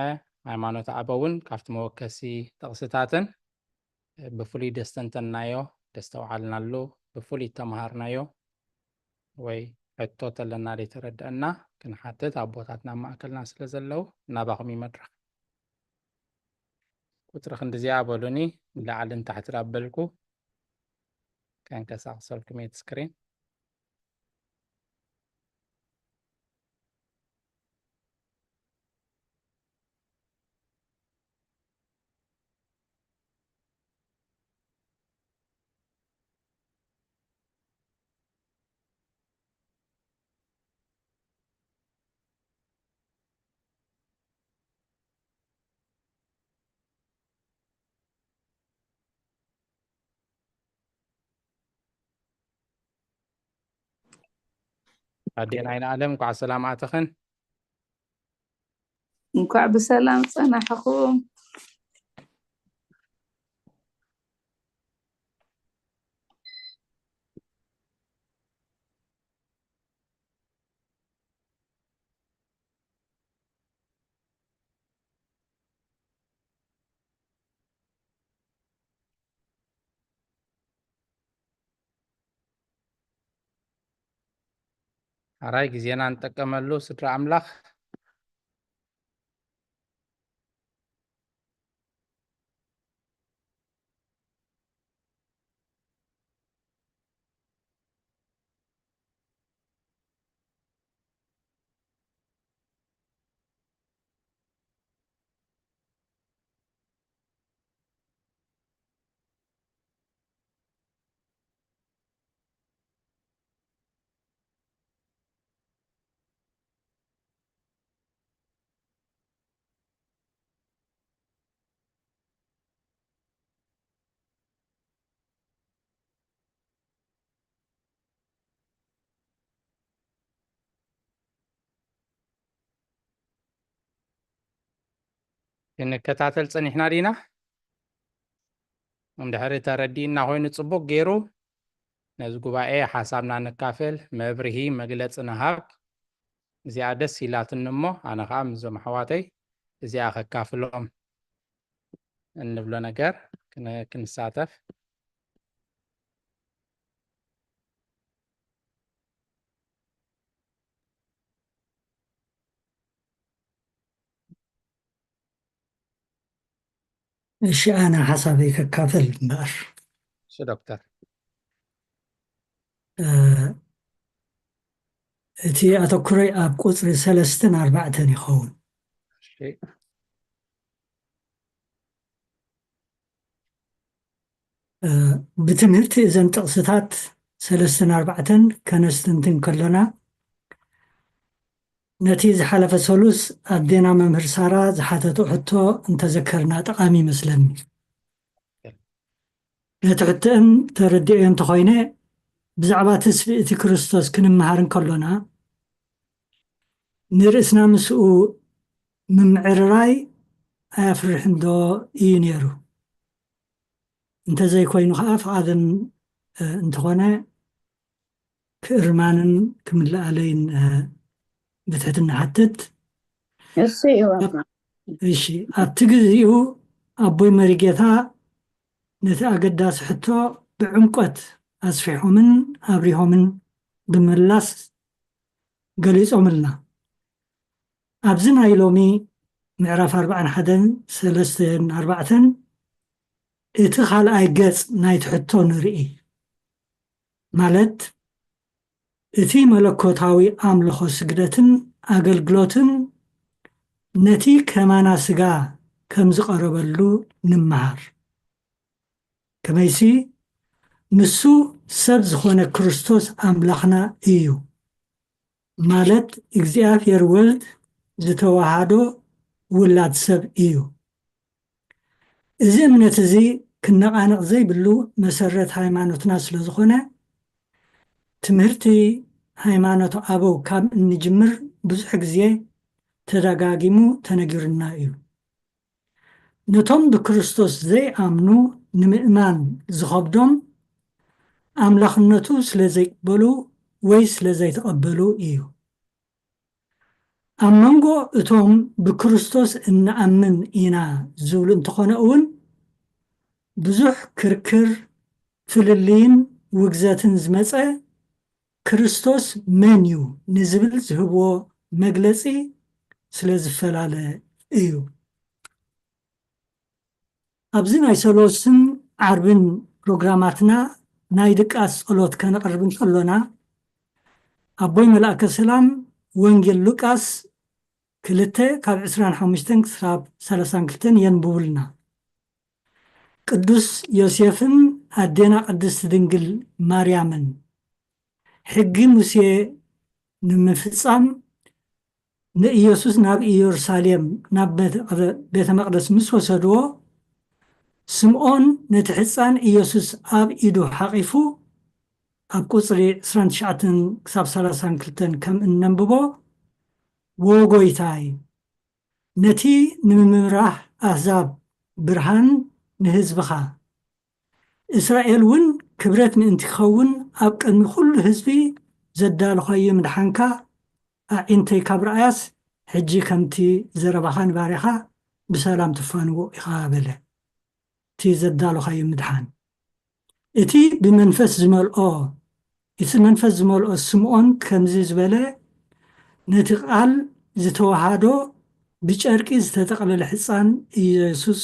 ሃይማኖት ኣበውን ካብቲ መወከሲ ጥቕስታትን ብፍሉይ ደስተንተናዮ፣ ደስተውዓልናሉ፣ ብፍሉይ ተመሃርናዮ ወይ ሕቶ ተለና ዘይተረድአና ክንሓትት ኣቦታትና ኣብ ማእከልና ስለ ዘለዉ ናባኹም እዩ መድረኽ። ቁጽሪ ክንድዚኣ በሉኒ፣ ንላዕሊ ንታሕቲ ዳበልኩ ከንቀሳቕሰልኩም እየ እቲ ስክሪን። ኣዴና ኣይንኣለም፣ እንኳዕ ሰላም ኣተኽን። እንኳዕ ብሰላም ጸናሕኹም። ሕራይ ግዜና ንጠቀመሉ ስድራ ኣምላኽ። ክንከታተል ጸኒሕና ዲና? እንድሕሪ ተረዲእና ኮይኑ ጽቡቕ ገይሩ፣ ነዚ ጉባኤ ሓሳብና ነካፍል፣ መብርሂ፣ መግለጺ ንሃብ። እዚኣ ደስ ኢላትኒ እሞ፣ ኣነ ኸኣ ምስዞም ኣሕዋተይ እዚኣ ከካፍሎም እንብሎ ነገር ክን-፣ ክንሳተፍ። እሺ፣ ኣነ ሓሳበይ ከካፍል እምበኣር። እሺ ዶክተር። እ፣ እቲ ኣተኩሮይ ኣብ ቁጽሪ ሰለስተን ኣርባዕተን ይኸውን። እሺ። እ፣ ብትምህርቲ እዘን ጥቕስታት ሰለስተን ኣርባዕተን ከነስተንትን ከሎና፣ ነቲ ዝሓለፈ ሰሉስ ኣዴና መምህር ሳራ ዝሓተቶ ሕቶ እንተዘከርና ጠቓሚ ይመስለኒ። ነቲ ሕቶአን ተረዲኦዮ እንተኾይነ፣ ብዛዕባ ትስብእቲ ክርስቶስ ክንመሃር እንከሎና፣ ንርእስና ምስኡ ምምዕርራይ ኣየፍርሕን ዶ እዩ ነይሩ? እንተዘይኮይኑ ኸኣ፣ ፍቓደን፣ እ፣ እንተኾነ፣ ክእርማንን ክምልኣለይን፣ እ፣ ብትሕትና ሓትት። እሱ እዩ ዋና። እሺ፣ ኣብቲ ግዜኡ ኣቦይ መሪጌታ ነቲ ኣገዳሲ ሕቶ ብዕምቆት ኣስፊሖምን ኣብሪሆምን ብምምላስ ገሊጾምልና። ኣብዚ ናይ ሎሚ ምዕራፍ ኣርባዓን ሓደን፣ ሰለስተን ኣርባዕተን፣ እቲ ካልኣይ ገጽ ናይቲ ሕቶ ንርኢ። ማለት፣ እቲ መለኮታዊ ኣምልኾ ስግደትን ኣገልግሎትን ነቲ ከማና ስጋ ከም ዝቐረበሉ ንምሃር። ከመይሲ፣ ንሱ ሰብ ዝኾነ ክርስቶስ ኣምላኽና እዩ። ማለት እግዚኣብሔር ወልድ ዝተዋሃዶ ውላድ ሰብ እዩ። እዚ እምነት እዚ ክነቓነቕ ዘይብሉ መሰረት ሃይማኖትና ስለ ዝኾነ፣ ትምህርቲ ሃይማኖት ኣበው ካብ እንጅምር ብዙሕ ግዜ ተደጋጊሙ ተነጊሩና እዩ። ነቶም ብክርስቶስ ዘይኣምኑ ንምእማን ዝኸብዶም፣ ኣምላኽነቱ ስለ ዘይቅበሉ ወይ ስለ ዘይተቐበሉ እዩ። ኣብ መንጎ እቶም ብክርስቶስ እንኣምን ኢና ዝብሉ እንተኾነ እውን፣ ብዙሕ ክርክር፣ ፍልልይን ውግዘትን ዝመጸ፣ ክርስቶስ መን እዩ ንዝብል ዝህብዎ መግለጺ ስለ ዝፈላለ እዩ። ኣብዚ ናይ ሰሎስን ዓርብን ፕሮግራማትና ናይ ድቃስ ጸሎት ከነቕርብ እንከሎና፣ ኣቦይ መልኣከ ሰላም ወንጌል ሉቃስ ክልተ ካብ ዕስራን ሓሙሽተን ክሳብ ሰላሳን ክልተን የንብቡልና። ቅዱስ ዮሴፍን ኣዴና ቅድስቲ ድንግል ማርያምን ሕጊ ሙሴ ንምፍጻም ንኢየሱስ ናብ ኢየሩሳሌም ናብ ቤተ፣ ቤተ መቕደስ ምስ ወሰድዎ፣ ስምዖን ነቲ ሕጻን ኢየሱስ ኣብ ኢዱ ሓቒፉ፣ ኣብ ቁጽሪ ዕስራን ትሽዓተን ክሳብ ሰላሳን ክልተን ከም እነንብቦ፣ "ዎ ጎይታይ፣ ነቲ ንምምራሕ ኣህዛብ ብርሃን ንህዝብኻ፣ እስራኤል እውን ክብረት ምእንቲ ክኸውን ኣብ ቅድሚ ኩሉ ህዝቢ ዘዳለኻዮ ምድሓንካ ኣዒንተይ ካብ ረኣያስ፣ ሕጂ ከምቲ ዘረባኻ ንባርያኻ ብሰላም ትፋንዎ ኢኻ" በለ። እቲ ዘዳለኻዮ ምድሓን። እቲ ብመንፈስ ዝመልኦ፣ እቲ መንፈስ ዝመልኦ ስምዖን ከምዚ ዝበለ፣ ነቲ ቃል ዝተዋሃዶ ብጨርቂ ዝተጠቕለለ ሕጻን ኢየሱስ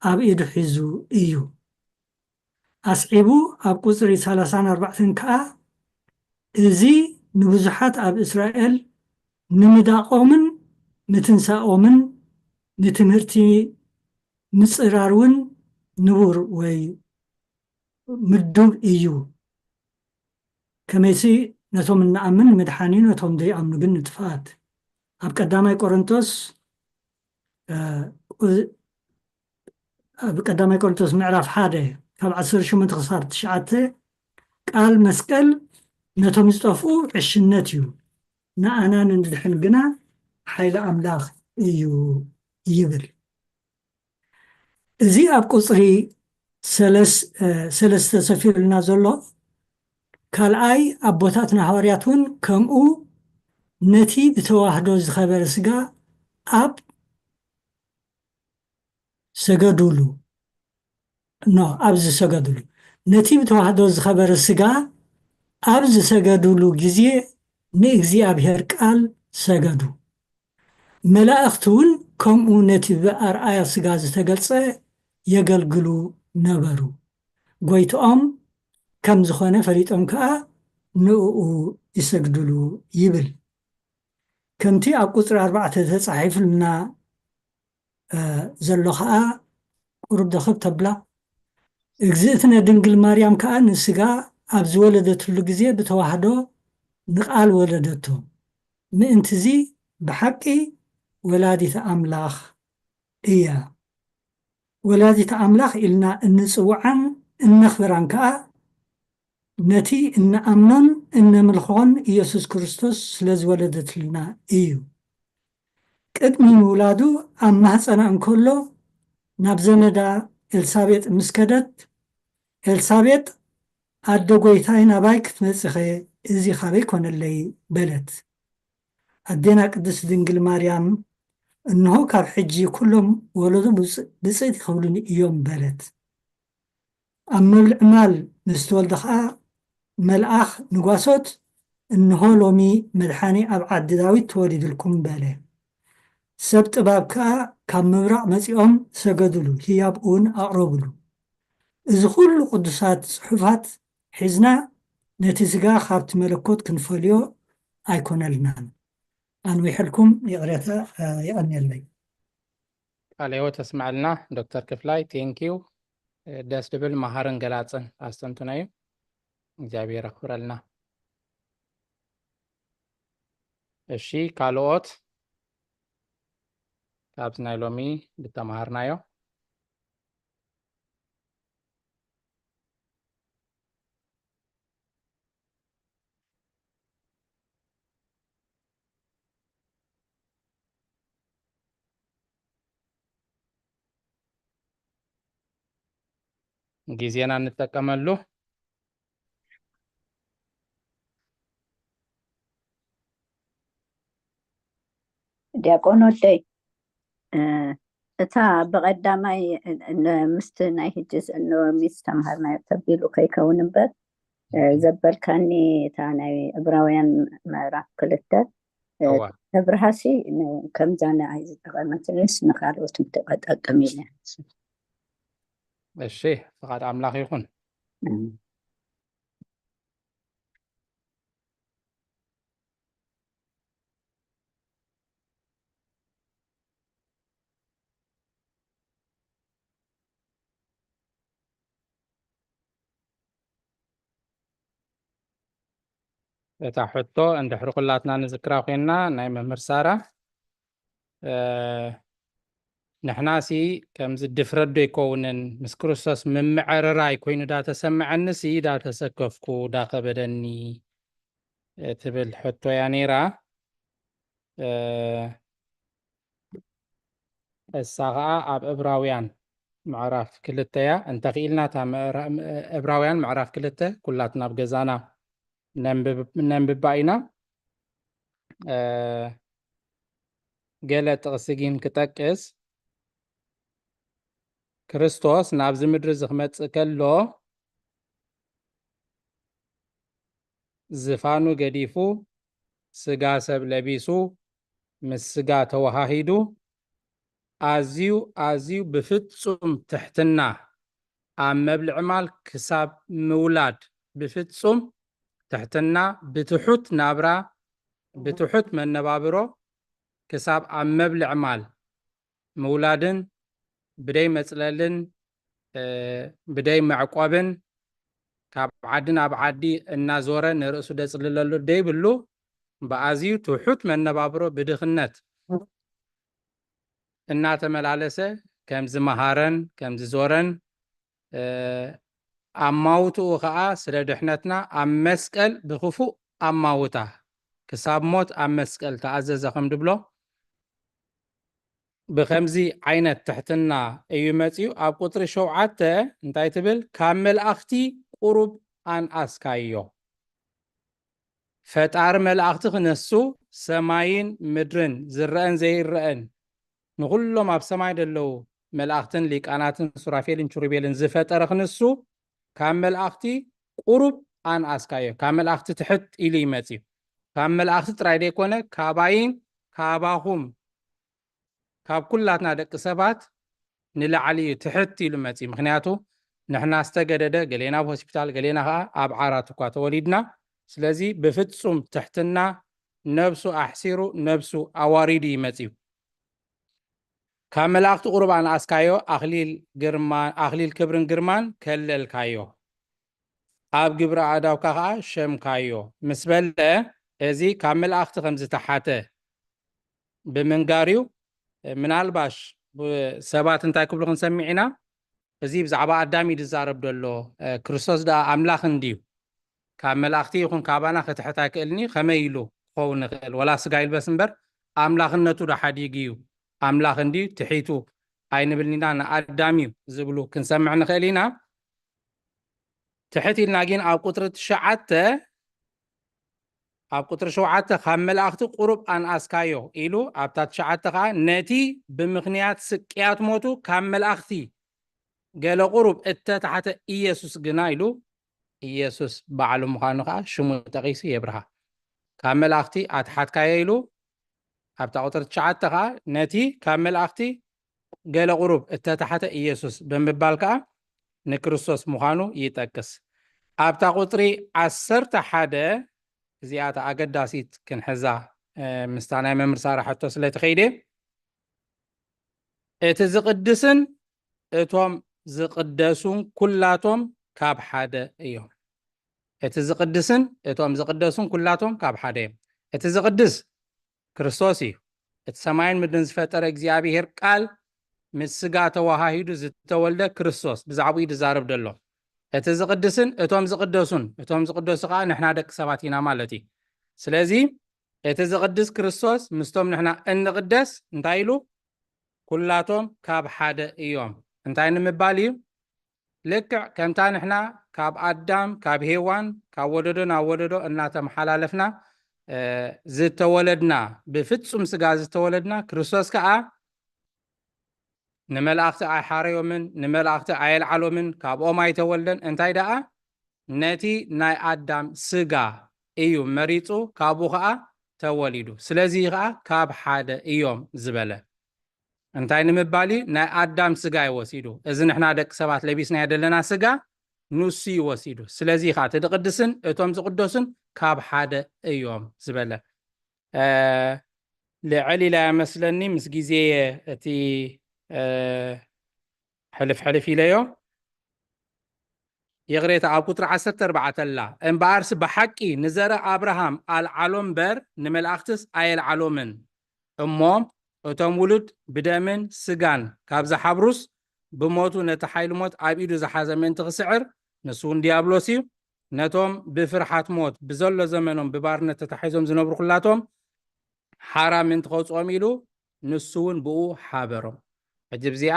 ኣብ ኢዱ ሒዙ እዩ። ኣስዒቡ ኣብ ቁጽሪ ሰላሳን ኣርባዕተን ከኣ፣ እዚ ንብዙሓት ኣብ እስራኤል ንምዳቖምን ምትንሳኦምን ንትምህርቲ ምጽራር እውን ንቡር ወይ ምዱብ እዩ። ከመይሲ ነቶም እንኣምን ምድሓን እዩ፣ ነቶም ዘይኣምኑ ግን ንጥፍኣት። ኣብ ቀዳማይ ቆሮንቶስ፣ እ፣ ቁ-፣ ኣብ ቀዳማይ ቆሮንቶስ ምዕራፍ ሓደ ካብ ዓሰርተ ሸሞንተ ክሳብ ትሽዓተ፣ ቃል መስቀል ነቶም ዝጠፍኡ ዕሽነት እዩ፣ ንኣና ንድሕን ግና ሓይሊ ኣምላኽ እዩ ይብል። እዚ ኣብ ቁጽሪ ሰለስ-፣ እ፣ ሰለስተ ሰፊሩልና ዘሎ ካልኣይ ኣቦታትና ሃዋርያት እውን ከምኡ ነቲ ብተዋህዶ ዝኸበረ ስጋ ኣብ ሰገዱሉ። ኖ፣ ኣብ ዝሰገዱሉ። ነቲ ብተዋህዶ ዝኸበረ ስጋ ኣብ ዝሰገዱሉ ግዜ ንእግዚኣብሔር ቃል ሰገዱ። መላእኽቲ እውን ከምኡ ነቲ ብኣርኣያ ስጋ ዝተገልጸ የገልግሉ ነበሩ። ጎይትኦም ከም ዝኾነ ፈሊጦም ከኣ ንእኡ ይሰግድሉ ይብል። ከምቲ ኣብ ቁጽሪ ኣርባዕተ ተጻሒፉልና፣ እ፣ ዘሎ ከኣ ቁሩብ ደኸብ ተብላ። እግዝእትነ ድንግል ማርያም ከኣ ንስጋ ኣብ ዝወለደትሉ ግዜ ብተዋህዶ ንቃል ወለደቶ። ምእንትዚ ብሓቂ ወላዲት ኣምላኽ እያ። ወላዲት ኣምላኽ ኢልና እንጽውዓን እነኽብራን ከኣ ነቲ እንኣምኖን እነምልኾን ኢየሱስ ክርስቶስ ስለ ዝወለደትልና እዩ። ቅድሚ ምውላዱ ኣብ ማህጸና እንከሎ ናብ ዘመዳ ኤልሳቤጥ ምስ ከደት፣ ኤልሳቤጥ፣ "ኣደ ጐይታይ፣ ናባይ ክትመጽኸ እዚ ኻበይ ኮነለይ?" በለት። ኣዴና ቅድስት ድንግል ማርያም፣ "እንሆ ካብ ሕጂ ኩሎም ወለዶ ብጽ-፣ ብጽእቲ ክብሉኒ እዮም" በለት። ኣብ መብልዕ ማል ምስ ተወልደ ኸኣ መልኣኽ ንጓሶት፣ "እንሆ ሎሚ መድሓኒ ኣብ ዓዲ ዳዊት ተወሊዱልኩም" በለ። ሰብ ጥባብ ከኣ ካብ ምብራቕ መጺኦም ሰገዱሉ፣ ህያብ እውን ኣቕረቡሉ። እዚ ኹሉ ቅዱሳት ጽሑፋት ሒዝና ነቲ ስጋ ካብቲ መለኮት ክንፈልዮ ኣይኮነልናን። ኣንዊሐልኩም፣ ይቕሬታ፣ እ፣ የቐንየለይ። ቃለ ሕይወት ተስምዐልና ዶክተር ክፍላይ፣ ቴንኪው። ደስ ድብል መሃርን ገላጽን ኣስተንትኖ እዩ። እግዚኣብሔር ኣኽብረልና። እሺ፣ ካልኦት ካብዚ ናይ ሎሚ ዝተማሃርናዮ? ግዜና እንጠቀመሉ። ዲያቆን ወደይ፣ እ፣ እታ ብቐዳማይ፣ እ፣ እ፣ ምስቲ ናይ ሕጂ ዝ-፣ ሎሚ ዝተምሃርናዮ ተቢሉ ከይከውን እምበር፣ እ፣ ዘበልካኒ እታ ናይ ዕብራውያን ምዕራፍ ክልተ፣ እ፣ እዋ። ተብርሃሲ ን-፣ ከምዛ ንኣይ ዝጠቐመትንስ ንኻልኦት ምትጠቀም ኢለ። እሺ፣ ፍቓድ ኣምላኽ ይኹን። እ። እታ ሕቶ እንድሕሪ ኩላትና ንዝክራ ኮይንና፣ ናይ መምህር ሳራ፣ እ፣ ንሕናሲ ከምዚ ድፍረት ዶ ኣይከውንን? ምስ ክርስቶስ ምምዕርራይ ኮይኑ ዳ ተሰምዐኒሲ ዳ ተሰከፍኩ፣ ዳ ከበደኒ፣ እ፣ ትብል ሕቶ እያ ነይራ። እ፣ እሳ ኸዓ ኣብ ዕብራውያን ምዕራፍ ክልተ እያ። እንተኽኢልና እታ ምዕራ-፣ ዕብራውያን ምዕራፍ ክልተ ኩላትና ኣብ ገዛና ነንብብ-፣ ነንብባ ኢና። እ፣ ገለ ጥቕሲ ግን ክጠቅስ፣ ክርስቶስ ናብዚ ምድሪ እዚ ክመጽእ ከሎ ዝፋኑ ገዲፉ፣ ስጋ ሰብ ለቢሱ፣ ምስ ስጋ ተወሃሂዱ፣ ኣዝዩ፣ ኣዝዩ ብፍጹም ትሕትና፣ ኣብ መብልዒ ማል ክሳብ ምውላድ ብፍጹም ትሕትና፣ ብትሑት ናብራ፣ ብትሑት መነባብሮ፣ ክሳብ ኣብ መብልዒ ማል ምውላድን፣ ብደይ መጽለልን፣ እ፣ ብደይ መዕቆብን፣ ካብ ዓዲ ናብ ዓዲ እናዞረ ንርእሱ ደጽልለሉ ደይብሉ፣ ብኣዝዩ ትሑት መነባብሮ፣ ብድኽነት እናተመላለሰ ከም ዝመሃረን ከም ዝዞረን፣ እ፣ ኣማውትኡ ኸኣ ስለ ድሕነትና ኣብ መስቀል ብኽፉእ ኣማውታ ክሳብ ሞት ኣብ መስቀል ተኣዘዘ ከም ድብሎ፣ ብኸምዚ ዓይነት ትሕትና እዩ መጺኡ። ኣብ ቁጽሪ ሸውዓተ እንታይ ትብል? ካብ መላእኽቲ ቁሩብ ኣንኣስካዮ። ፈጣሪ መላእኽቲ ክነሱ፣ ሰማይን ምድርን ዝረአን ዘይረአን፣ ንኹሎም ኣብ ሰማይ ዘለዉ መላእኽትን ሊቃናትን ሱራፌልን ኪሩቤልን ዝፈጠረ ክንሱ፣ ካብ መላእኽቲ ቁሩብ ኣንኣስካዮ። ካብ መላእኽቲ ትሕት ኢሉ ይመጽእ እዩ። ካብ መላእኽቲ ጥራይ ዘይኮነ፣ ካባይን ካባኹም፣ ካብ ኩላትና ደቂ ሰባት ንላዕሊ እዩ ትሕት ኢሉ መጽእ። ምኽንያቱ ንሕና ዝተገደደ፣ ገሌና ኣብ ሆስፒታል፣ ገሌና ኸዓ ኣብ ዓራት እኳ ተወሊድና። ስለዚ ብፍጹም ትሕትና፣ ነብሱ ኣሕሲሩ፣ ነብሱ ኣዋሪዱ እዩ መጽኡ። ካብ መላእኽቲ ቁሩብ ኣንኣስካዮ፣ ኣኽሊል ግርማ፣ ኣኽሊል ክብርን ግርማን ከለልካዮ፣ ኣብ ግብሪ ኣእዳውካ ኸዓ ሸምካዮ ምስ በለ፣ እዚ ካብ መላእኽቲ ከም ዝተሓተ ብምንጋር እዩ። ምናልባሽ ብ-፣ ሰባት እንታይ ክብሉ ክንሰምዕ ኢና? እዚ ብዛዕባ ኣዳም እዩ ዝዛረብ ዘሎ። እ፣ ክርስቶስ ደኣ ኣምላኽ እንድዩ። ካብ መላእኽቲ ይኹን ካባና ክትሕት ኣይክእልን እዩ። ከመይ ኢሉ ክኸውን ይኽእል? ወላ ስጋ ይልበስ እምበር ኣምላኽነቱ ዶ ሓዲጉ እዩ? ኣምላኽ እንድዩ፣ ትሒቱ ኣይንብልን ኢና፣ ንኣዳም እዩ ዝብሉ ክንሰምዕ ንኽእል ኢና። ትሕት ኢልና ግን ኣብ ቁጽሪ ትሽዓተ፣ ኣብ ቁጽሪ ሸውዓተ ካብ መላእኽቲ ቁሩብ ኣንኣስካዮ ኢሉ፣ ኣብታ ትሽዓተ ኸዓ ነቲ ብምኽንያት ስቅያት ሞቱ ካብ መላእኽቲ ገለ ቁሩብ እተታሕተ ኢየሱስ ግና ኢሉ፣ ኢየሱስ ባዕሉ ምዃኑ ኸዓ ሽሙ ጠቒሱ የብርሃ። ካብ መላእኽቲ ኣትሓትካዮ ኢሉ፣ ኣብታ ቁጽሪ ትሽዓተ ኸዓ ነቲ ካብ መላእኽቲ ገለ ቁሩብ እተታሕተ ኢየሱስ ብምባል ከኣ ንክርስቶስ ምዃኑ ይጠቅስ። ኣብታ ቁጽሪ ዓሰርተ ሓደ፣ እዚኣ እታ ኣገዳሲት ክንሕዛ፣ እ፣ ምስታ ናይ መምህር ሳራ ሕቶ ስለ ትኸይደ፣ እቲ ዝቕድስን እቶም ዝቕደሱን ኩላቶም ካብ ሓደ እዮም። እቲ ዝቕድስን እቶም ዝቕደሱን ኩላቶም ካብ ሓደ እዮም። እቲ ዝቕድስ ክርስቶስ እዩ። እቲ ሰማይን ምድርን ዝፈጠረ እግዚኣብሔር ቃል ምስ ስጋ ተዋሃሂዱ ዝተወልደ ክርስቶስ፣ ብዛዕባኡ እዩ ዝዛረብ ዘሎ። እቲ ዝቕድስን እቶም ዝቕደሱን፣ እቶም ዝቕደሱ ከኣ ንሕና ደቂ ሰባት ኢና ማለት እዩ። ስለዚ እቲ ዝቕድስ ክርስቶስ ምስቶም ንሕና እንቕደስ እንታይ ኢሉ? ኩላቶም ካብ ሓደ እዮም። እንታይ ንምባል እዩ? ልክዕ ከምታ ንሕና ካብ ኣዳም፣ ካብ ሄዋን፣ ካብ ወለዶ ናብ ወለዶ እናተመሓላለፍና፣ እ፣ ዝተወለድና፣ ብፍጹም ስጋ ዝተወለድና፣ ክርስቶስ ከኣ ንመላእኽቲ ኣይሓረዮምን፣ ንመላእኽቲ ኣየልዓሎምን፣ ካብኦም ኣይተወልደን። እንታይ ደኣ? ነቲ ናይ ኣዳም ስጋ እዩ መሪጹ፣ ካብኡ ኸኣ ተወሊዱ። ስለዚ ኸኣ ካብ ሓደ እዮም ዝበለ። እንታይ ንምባል እዩ? ናይ ኣዳም ስጋ እዩ ወሲዱ። እዚ ንሕና ደቂ ሰባት ለቢስናዮ ዘለና ስጋ ንሱ እዩ ወሲዱ። ስለዚ ኸኣ እቲ ዝቕድስን እቶም ዝቕደሱን ካብ ሓደ እዮም ዝበለ። እ፣ ልዕል ኢላ እያ መስለኒ፣ ምስ ግዜ እየ እቲ፣ እ፣ ሕልፍ ሕልፍ ኢለዮ። ይቕሬታ፣ ኣብ ቁጽሪ ዓሰርተ ኣርባዕተ ኣላ። እምበኣርሲ ብሓቂ ንዘረ ኣብርሃም ኣልዓሎ እምበር ንመላእኽትስ ኣየልዓሎምን። እሞ እቶም ውሉድ ብደምን ስጋን ካብ ዝሓብሩስ፣ ብሞቱ ነቲ ሓይሊ ሞት ኣብ ኢዱ ዝሓዘ ምእንቲ ክስዕር፣ ንሱ እውን ዲያብሎስ እዩ። ነቶም ብፍርሓት ሞት ብዘሎ ዘመኖም ብባርነት ተታሒዞም ዝነብሩ ኩላቶም ሓራ ምእንቲ ከውፅኦም ኢሉ፣ ንሱ እውን ብኡ ሓበሮም። ሕጂ ብዚኣ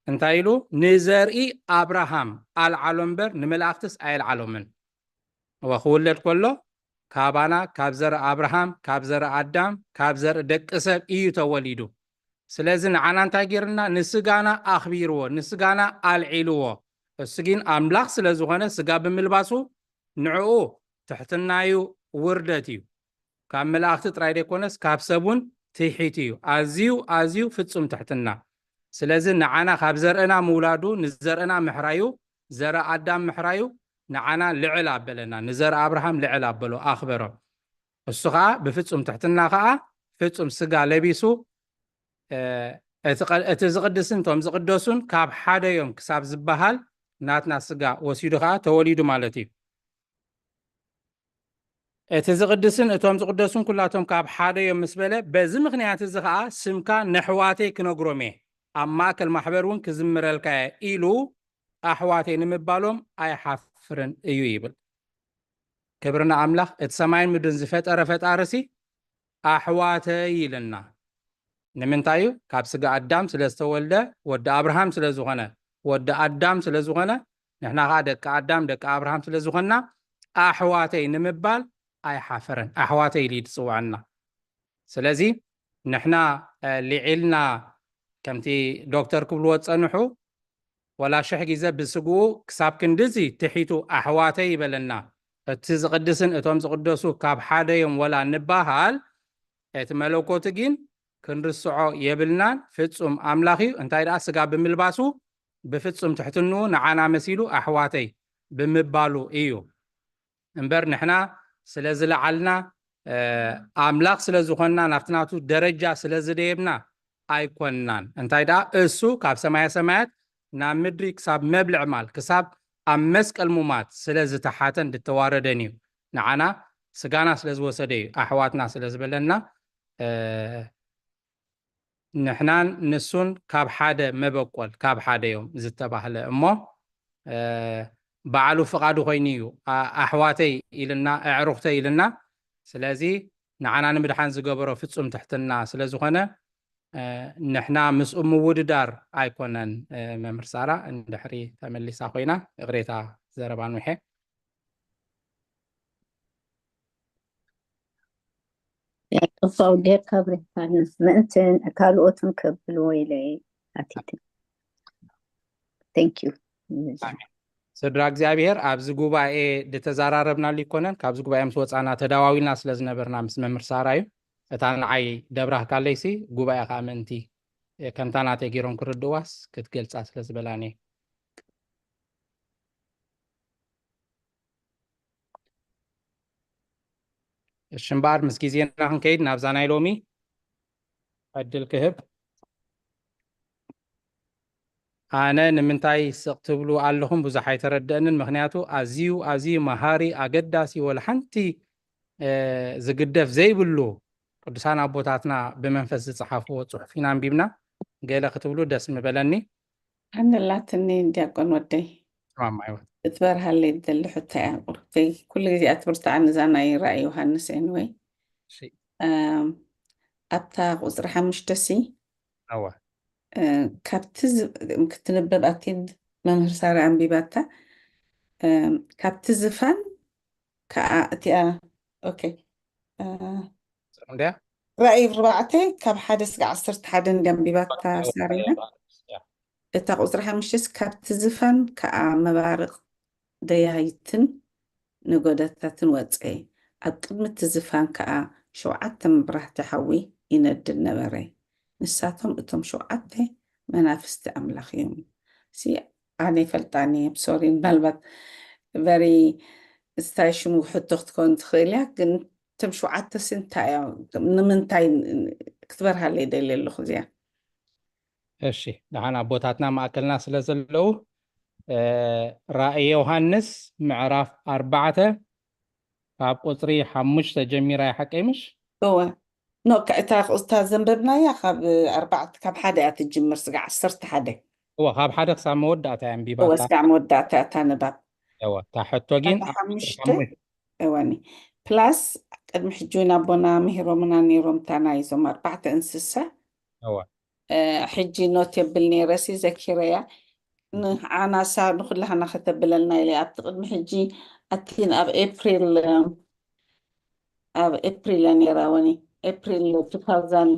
እንታይ ኢሉ? ንዘርኢ ኣብርሃም ኣልዓሎ እምበር ንመላእኽትስ ኣየልዓሎምን። እወ፣ ክውለድ ከሎ ካባና፣ ካብ ዘርኢ ኣብርሃም፣ ካብ ዘርኢ ኣዳም፣ ካብ ዘርኢ ደቂ ሰብ እዩ ተወሊዱ። ስለዚ ንዓና እንታይ ገይርና? ንስጋና ኣኽቢርዎ፣ ንስጋና ኣልዒልዎ። እሱ ግን ኣምላኽ ስለ ዝኾነ ስጋ ብምልባሱ ንዕኡ ትሕትናዩ ውርደት እዩ። ካብ መላእኽቲ ጥራይ ዘይኮነስ ካብ ሰብ እውን ትሒት እዩ። ኣዝዩ፣ ኣዝዩ ፍጹም ትሕትና። ስለዚ ንዓና ካብ ዘርእና ምውላዱ፣ ንዘርእና ምሕራዩ፣ ዘርኢ ኣዳም ምሕራዩ ንዓና ልዕል ኣበለና፣ ንዘርኢ ኣብርሃም ልዕል ኣበሎ፣ ኣኽበሮ። እሱ ኸኣ ብፍጹም ትሕትና ኸኣ ፍጹም ስጋ ለቢሱ፣ እ፣ እቲ ቀ-፣ እቲ ዝቕድስን እቶም ዝቕደሱን ካብ ሓደ እዮም ክሳብ ዝበሃል ናትና ስጋ ወሲዱ ኸኣ ተወሊዱ ማለት እዩ። እቲ ዝቕድስን እቶም ዝቕደሱን ኩላቶም ካብ ሓደ እዮም ምስ በለ፣ በዚ ምኽንያት እዚ ኸኣ ስምካ ነሕዋተይ ክነግሮም እየ፣ ኣብ ማእከል ማሕበር እውን ክዝምረልካ እየ ኢሉ ኣሕዋተይ ንምባሎም ኣይሓፍርን እዩ ይብል። ክብሪ ንኣምላኽ። እቲ ሰማይን ምድርን ዝፈጠረ ፈጣሪሲ ኣሕዋተይ ኢልና። ንምንታይ እዩ? ካብ ስጋ ኣዳም ስለ ዝተወልደ፣ ወዲ ኣብርሃም ስለ ዝኾነ፣ ወዲ ኣዳም ስለ ዝኾነ፣ ንሕና ኸዓ ደቂ ኣዳም፣ ደቂ ኣብርሃም ስለ ዝኾንና፣ ኣሕዋተይ ንምባል ኣይሓፈረን። ኣሕዋተይ ኢሉ እዩ ዝጽውዐና። ስለዚ ንሕና፣ እ፣ ልዒልና፣ ከምቲ ዶክተር ክብልዎ ዝጸንሑ፣ ወላ ሽሕ ግዜ ብስግኡ ክሳብ ክንድዚ ትሒቱ ኣሕዋተይ ይበለና። እቲ ዝቕድስን እቶም ዝቕደሱ ካብ ሓደ እዮም ወላ ንበሃል፣ እቲ መለኮት ግን ክንርስዖ የብልናን። ፍጹም ኣምላኽ እዩ። እንታይ ደኣ ስጋ ብምልባሱ ብፍጹም ትሕትንኡ ንዓና መሲሉ ኣሕዋተይ ብምባሉ እዩ። እምበር ንሕና ስለ ዝለዓልና፣ እ፣ ኣምላኽ ስለ ዝኾንና፣ ናብቲ ናቱ ደረጃ ስለ ዝደየብና ኣይኮንናን። እንታይ ደኣ እሱ ካብ ሰማየ ሰማያት ናብ ምድሪ ክሳብ መብልዕ ማል፣ ክሳብ ኣብ መስቀል ሙማት ስለ ዝተሓተን ዝተዋረደን እዩ። ንዓና ስጋና ስለ ዝወሰደ እዩ፣ ኣሕዋትና ስለ ዝበለና፣ እ፣ ንሕናን ንሱን ካብ ሓደ መበቆል፣ ካብ ሓደ እዮም ዝተባህለ እሞ፣ እ፣ ባዕሉ ፍቓዱ ኮይኑ እዩ፣ ኣ-፣ ኣሕዋተይ ኢልና፣ ኣዕሩኽተይ ኢልና። ስለዚ ንዓና ንምድሓን ዝገበሮ ፍጹም ትሕትና ስለ ዝኾነ፣ እ፣ ንሕና ምስኡ ምውድዳር ኣይኮነን። እ፣ መምህር ሳራ፣ እንድሕሪ ተመሊሳ ኮይና፣ ይቕሬታ፣ ዘረባ ንውሐ። ያዕቆብ ዴርካ ብሪሃንስ ምእንትን ካልኦትን ከብልዎ ኢለ ኣቲት። Thank you። ኣሜን። ስድራ እግዚኣብሔር፣ ኣብዚ ጉባኤ ዝተዘራረብናሉ ይኮነን፣ ካብዚ ጉባኤ ምስ ወፃና ተዳዋዊልና ስለ ዝነበርና ምስ መምህር ሳራ እዩ። እታ ንዓይ ደብራህካለይሲ ጉባኤ ከዓ ምእንቲ፣ እ፣ ከምታ ናተይ ገይሮም ክርድእዋስ ክትገልፃ ስለ ዝበላኒ። እሺ እምበኣር ምስ ግዜና ክንከይድ ናብዛ ናይ ሎሚ ዕድል ክህብ። ኣነ ንምንታይ ስቕ ትብሉ ኣለኹም ብዙሕ ኣይተረድአንን። ምኽንያቱ ኣዝዩ፣ ኣዝዩ መሃሪ፣ ኣገዳሲ፣ ወላ ሓንቲ፣ እ፣ ዝግደፍ ዘይብሉ ቅዱሳን ኣቦታትና ብመንፈስ ዝጸሓፍዎ ጽሑፍ ኢና ኣንቢብና። ገለ ክትብሉ ደስ ምበለኒ። ሃንላትኒ ዲያቆን ወደይ። ማማ ይወት። ክትበርሃለይ ዝደሊ ሕቶ እያ ቁርተይ። ኩሉ ግዜ እያ ትብርትዓኒ እዛ ናይ ራእይ ዮሃንስ። Anyway፣ እሺ። እም፣ ኣብታ ቁጽሪ ሓሙሽተ ሲ፣ እወ። እ፣ ካብቲ ዝ-፣ ክትንበብ ኣትይን መምህር ሳራ ኣንቢባታ፣ እም፣ ካብቲ ዝፋን ከኣ እቲኣ፣ ኦኬ፣ እ፣ እንድያ? ራእይ ኣርባዕተ ካብ ሓደ እስከ ዓሰርተ ሓደ እንድያ ኣንቢባታ ሳሪና። እታ ቁጽሪ ሓሙሽተስ ካብቲ ዝፋን ከኣ መባርቕ ደያይትን ነጎዳታትን ወጸ። ኣብ ቅድሚ እቲ ዝፋን ከኣ ሸውዓተ መብራህቲ ሓዊ ይነድድ ነበረ። ንሳቶም እቶም ሸውዓተ መናፍስቲ ኣምላኽ እዮም። ሲ፣ ኣነ ይፈልጣን እየ፣ ሶሪ፣ ምናልባት very ስታይ ሽሙ ሕቶ ክትከውን ትኽእል እያ፣ ግን እቶም ሸውዓተ ሲ እንታይ እዮም? ንምንታይ ክትበርሃለይ ደልየ ኣለኹ እዚኣ? እሺ፣ ደሓን ኣቦታትና ማእከልና ስለ ዘለዉ፣ እ፣ ራእይ ዮሃንስ ምዕራፍ ኣርባዕተ ካብ ቁጽሪ ሓሙሽተ ጀሚራ እያ፣ ሓቀይ ምሽ? እወ። ኖ፣ ከ-፣ እታ፣ እታ ዘንበብናያ ካብ ኣርባዕተ፣ ካብ ሓደ እያ ትጅምር፣ ስጋዕ ዓሰርተ ሓደ። እወ፣ ካብ ሓደ ክሳብ መወዳእታ እያ ኣንቢባ እወ፣ እታ። ስጋዕ መወዳእታ እታ ንባብ። እወ፣ እታ ሕቶ ግን እታ ኣብ ቁጽሪ ሓሙሽተ፣ ሓሙሽተ። እወኒ። ፕላስ ቅድሚ ሕጂ እውን ኣቦና ምሂሮምና ነይሮም፣ እታ ናይዞም ኣርባዕተ እንስሳ። እወ። እ፣ ሕጂ ኖት የብል ነይረ ሲ ዘኪረያ። ንዓናሳ ንኹላህና ከተብለልና ኢለ ኣብቲ ቅድሚ ሕጂ ኣቲን ኣብ ኤፕሪል፣ ኣብ ኤፕሪል እያ ነይራ ወኒ፣ ኤፕሪል two thousand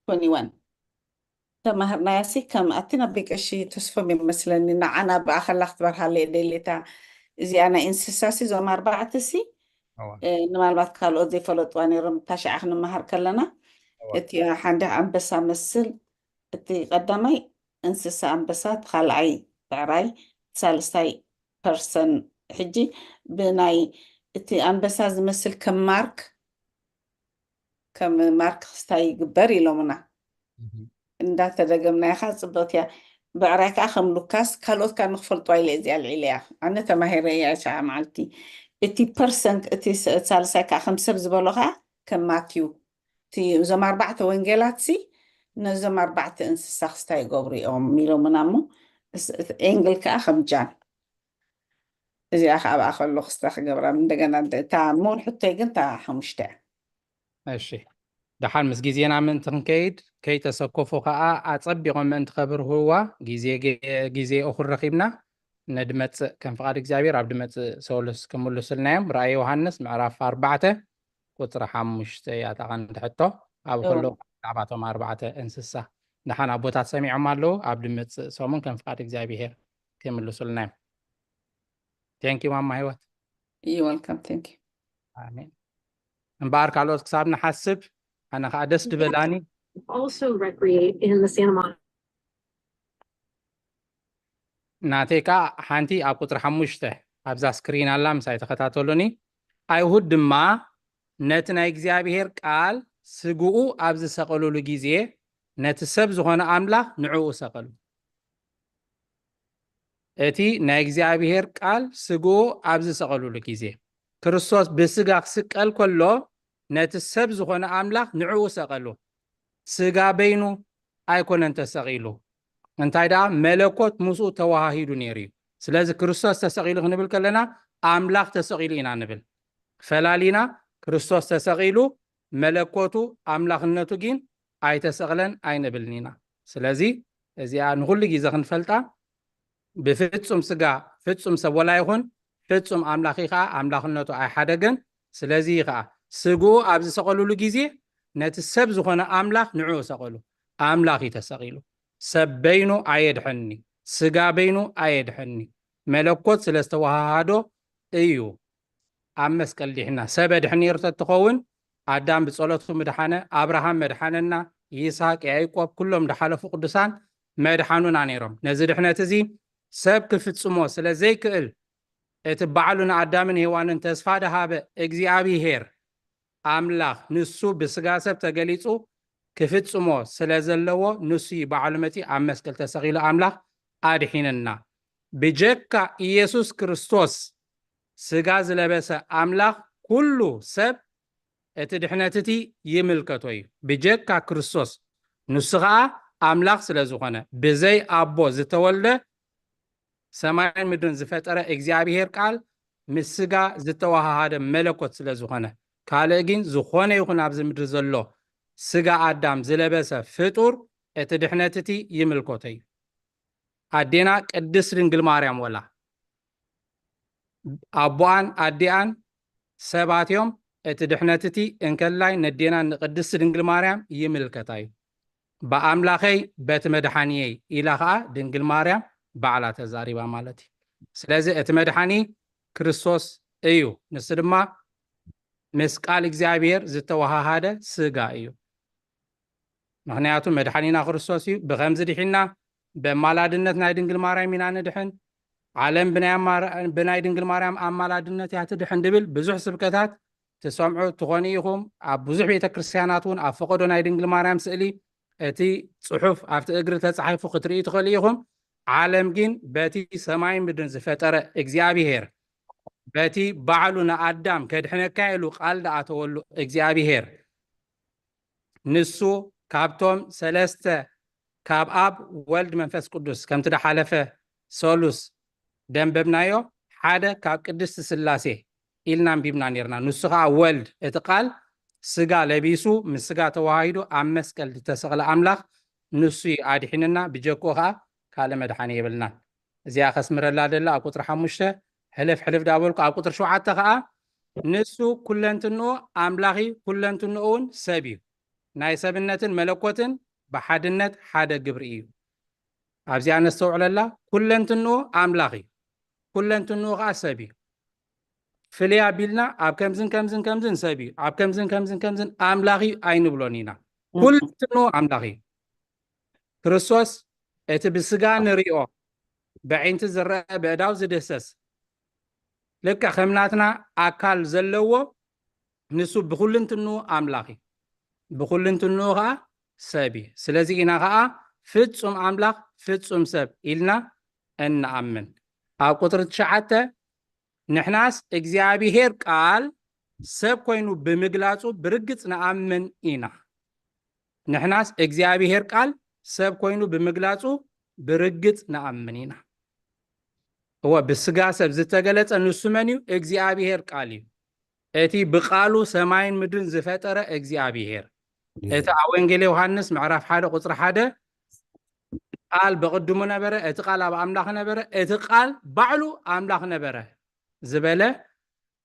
twenty-one ተማህርናያ ሲ ከም ኣቲን ኣብ ቤት ቀሺ ተስፎም ይመስለኒ። ንዓና ብኣኸላ ክትበርሃለይ ደሌታ እዚኣ ናይ እንስሳ ሲ፣ እዞም ኣርባዕተ ሲ፣ እወ። እ፣ ንማልባት ካልኦት ዘይፈለጥዋ ነይሮም፣ እታ ሽዓ ክንመሃር ከለና። እወ። እቲ ሓንዳ ኣንበሳ መስል፣ እቲ ቀዳማይ እንስሳ ኣንበሳ፣ እቲ ካልኣይ ብዕራይ፣ እቲ ሳልስታይ ፐርሰን። ሕጂ ብናይ እቲ ኣንበሳ ዝመስል ከም ማርክ፣ ከም ማርክ ክስታይ ይግበር ኢሎምና። እህ። እንዳተደገምናያ ከዓ ጽብቕቲ እያ። ብዕራይ ከዓ ከም ሉካስ፣ ካልኦት ከዓ ንክፈልጥዋ ኢለ እዚኣ ኣልዒለያ። ኣነ ተማሂረ እያ ሸዓ መዓልቲ። እቲ ፐርሰንት፣ እቲ ስ-፣ ሳልሳይ ከዓ ከም ሰብ ዝበሎ ከዓ ከም ማትዩ። እቲ፣ እዞም ኣርባዕተ ወንጌላት ሲ ነዞም ኣርባዕተ እንስሳ ክስታይ ይገብሩ እዮም ኢሎምና እሞ፣ እስ-፣ እቲ ኤንግል ከዓ ከም ጃን። እዚኣ ከዓ ብኣ ከሎ ክስታ ክገብራ። እንደገና ደ-፣ እታ ሙን ሕቶይ ግን እታ ሓሙሽተ እያ። እሺ። ደሓን ምስ ግዜና ምእንቲ ክንከይድ፣ ከይተሰከፉ ከኣ ኣጸቢቖም ምእንቲ ከብርህዋ፣ ግዜ ገ-፣ ግዜ እኹል ረኺብና፣ ንድመጽእ ከም ፍቓድ እግዚኣብሔር ኣብ ድመጽእ ሰሉስ ክምልሱልና እዮም። ራእይ ዮሃንስ ምዕራፍ ኣርባዕተ ቁጽሪ ሓሙሽተ እያ እታ ቀንዲ ሕቶ። ኣብ እዎ። ከለዉ ብዛዕባ እቶም ኣርባዕተ እንስሳ። ደሓን ኣቦታት ሰሚዖም ኣለዉ፣ ኣብ ድመጽእ ሰሙን ከም ፍቓድ እግዚኣብሔር ክምልሱልና እዮም። Thank you ማማ ህይወት። You're welcome. Thank you. ኣሜን። እምበኣር ካልኦት ክሳብ ንሓስብ፣ ኣነ ኸዓ ደስ ድበላኒ። Also recreate in the Santa Monica. ናተይ ከዓ ሓንቲ ኣብ ቁፅሪ ሓሙሽተ ኣብዛ ስክሪን ኣላ፣ ምሳይ ተኸታተሉኒ። ኣይሁድ ድማ ነቲ ናይ እግዚኣብሔር ቃል ስግኡ ኣብ ዝሰቐሉሉ ግዜ፣ ነቲ ሰብ ዝኾነ ኣምላኽ ንዕኡ ሰቐሉ። እቲ ናይ እግዚኣብሔር ቃል ስግኡ ኣብ ዝሰቐሉሉ ግዜ፣ ክርስቶስ ብስጋ ክስቀል ከሎ፣ ነቲ ሰብ ዝኾነ ኣምላኽ ንዕኡ ሰቐሉ። ስጋ በይኑ ኣይኮነን ተሰቒሉ፣ እንታይ ደኣ መለኮት ምስኡ ተዋሃሂዱ ነይሩ እዩ። ስለዚ ክርስቶስ ተሰቒሉ ክንብል ከለና፣ ኣምላኽ ተሰቒሉ ኢና ንብል። ፈላሊና፣ ክርስቶስ ተሰቒሉ፣ መለኮቱ ኣምላኽነቱ ግን ኣይተሰቕለን ኣይንብልን ኢና። ስለዚ እዚኣ ንኹሉ ግዜ ክንፈልጣ፣ ብፍጹም ስጋ ፍጹም ሰብ ወላ ይኹን፣ ፍጹም ኣምላኽ እዩ ኸዓ፣ ኣምላኽነቱ ኣይሓደገን። ስለዚ እዩ ኸዓ፣ ስግኡ ኣብ ዝሰቐሉሉ ግዜ፣ ነቲ ሰብ ዝኾነ ኣምላኽ ንዕኡ ሰቐሉ። ኣምላኽ እዩ ተሰቒሉ። ሰብ በይኑ ኣየድሐኒ፣ ስጋ በይኑ ኣየድሐኒ። መለኮት ስለ ዝተወሃሃዶ እዩ ኣብ መስቀል ዲሕና። ሰብ ኣድሕን ነይሩ ተትኸውን፣ ኣዳም ብጸሎቱ ምድሓነ፣ ኣብርሃም መድሓነና፣ ይስሐቅ፣ ያዕቆብ፣ ኩሎም ድሓለፉ ቅዱሳን መድሓኑና ነይሮም። ነዚ ድሕነት እዚ ሰብ ክፍጽሞ ስለ ዘይክእል፣ እቲ ባዕሉ ንኣዳምን ሄዋንን ተስፋ ደሃበ እግዚኣብሄር ኣምላኽ፣ ንሱ ብስጋ ሰብ ተገሊጹ ክፍጽሞ ስለ ዘለዎ፣ ንሱ እዩ ባዕሉ መጺኡ ኣብ መስቀል ተሰቒሉ ኣምላኽ ኣድሒንና። ብጀካ ኢየሱስ ክርስቶስ ስጋ ዝለበሰ ኣምላኽ፣ ኩሉ ሰብ እቲ ድሕነት እቲ ይምልከቶ እዩ። ብጀካ ክርስቶስ፣ ንሱ ኸኣ ኣምላኽ ስለ ዝኾነ፣ ብዘይ ኣቦ ዝተወልደ፣ ሰማይን ምድርን ዝፈጠረ እግዚኣብሄር ቃል ምስ ስጋ ዝተወሃሃደ መለኮት ስለ ዝኾነ፣ ካልእ ግን ዝኾነ ይኹን ኣብዚ ምድሪ ዘሎ ስጋ ኣዳም ዝለበሰ ፍጡር፣ እቲ ድሕነት እቲ ይምልከቶ እዩ። ኣዴና ቅድስት ድንግል ማርያም ወላ ኣቦኣን ኣዲኣን ሰባት እዮም። እቲ ድሕነት እቲ እንከላይ ነዴና ንቅድስት ድንግል ማርያም ይምልከታ እዩ። "ብኣምላኸይ በቲ መድሓኒየይ" ኢላ ኸዓ ድንግል ማርያም ባዕላ ተዛሪባ ማለት እዩ። ስለዚ እቲ መድሓኒ ክርስቶስ እዩ። ንሱ ድማ ምስ ቃል እግዚኣብሔር ዝተወሃሃደ ስጋ እዩ። ምኽንያቱ መድሓኒና ክርስቶስ እዩ። ብኸምዚ ድሒና፣ ብኣማላድነት ናይ ድንግል ማርያም ኢና ንድሕን። ዓለም ብናይ ኣማራ-፣ ብናይ ድንግል ማርያም ኣማላድነት እያ ትድሕን ድብል ብዙሕ ስብከታት ትሰምዑ ትኾኑ ኢኹም። ኣብ ብዙሕ ቤተ ክርስቲያናት እውን ኣብ ፈቐዶ ናይ ድንግል ማርያም ስእሊ እቲ ጽሑፍ ኣብቲ እግሪ ተጻሒፉ ክትርእዩ ትኽእሉ ኢኹም። ዓለም ግን በቲ ሰማይን ምድርን ዝፈጠረ እግዚኣብሄር፣ በቲ ባዕሉ ንኣዳም ከድሕነካ ኢሉ ቃል ዝኣተወሉ እግዚኣብሄር፣ ንሱ ካብቶም ሰለስተ፣ ካብ ኣብ፣ ወልድ፣ መንፈስ ቅዱስ፣ ከምቲ ዝሓለፈ ሰሉስ ደንበብናዮ፣ ሓደ ካብ ቅድስቲ ስላሴ ኢልና ኣንቢብና ነይርና። ንሱ ኸዓ ወልድ፣ እቲ ቃል ስጋ ለቢሱ፣ ምስ ስጋ ተዋሃሂዱ፣ ኣብ መስቀል ዝተሰቕለ ኣምላኽ ንሱ እዩ ኣድሒንና፣ ብጀክኡ ኸዓ ካልእ መድሓኒ የብልናን። እዚኣ ከስምረላ ደላ ኣብ ቁፅሪ ሓሙሽተ፣ ሕልፍ ሕልፍ ዳበልኩ፣ ኣብ ቁፅሪ ሸውዓተ ኸዓ፣ ንሱ ኩለንትንኡ ኣምላኽ እዩ፣ ኩለንትንኡ እውን ሰብ እዩ። ናይ ሰብነትን መለኮትን ብሓድነት ሓደ ግብሪ እዩ። ኣብዚኣ ነስተውዕለላ፣ ኩለንትንኡ ኣምላኽ እዩ፣ ኩለንትንኡ ኸዓ ሰብ እዩ። ፍልይ ኣቢልና ኣብ ከምዝን ከምዝን ከምዝን ሰብ እዩ፣ ኣብ ከምዝን ከምዝን ከምዝን ኣምላኽ እዩ ኣይንብሎን ኢና። ኩለንትንኡ ኣምላኽ እዩ። ክርስቶስ እቲ ብስጋ ንሪኦ፣ ብዕንቲ ዝረአ፣ ብእዳው ዝድህሰስ፣ ልክዕ ከም ናትና ኣካል ዘለዎ፣ ንሱ ብኹልንትንኡ ኣምላኽ እዩ። ብኹልንትንኡ ኸዓ ሰብ እዩ። ስለዚ ኢና ኸዓ ፍጹም ኣምላኽ ፍጹም ሰብ ኢልና እንኣምን። ኣብ ቁጽሪ ትሽዓተ፣ "ንሕናስ እግዚኣብሄር ቃል ሰብ ኮይኑ ብምግላጹ ብርግጽ ንኣምን ኢና።" ንሕናስ እግዚኣብሄር ቃል ሰብ ኮይኑ ብምግላጹ ብርግጽ ንኣምን ኢና። እወ፣ ብስጋ ሰብ ዝተገለጸ ንሱ መን እዩ? እግዚኣብሄር ቃል እዩ። እቲ ብቃሉ ሰማይን ምድርን ዝፈጠረ እግዚኣብሄር። እቲ ኣብ ወንጌል ዮሃንስ ምዕራፍ ሓደ ቁፅሪ ሓደ፣ ቃል በቕድሙ ነበረ፣ እቲ ቃል ኣብ ኣምላኽ ነበረ፣ እቲ ቃል ባዕሉ ኣምላኽ ነበረ ዝበለ፣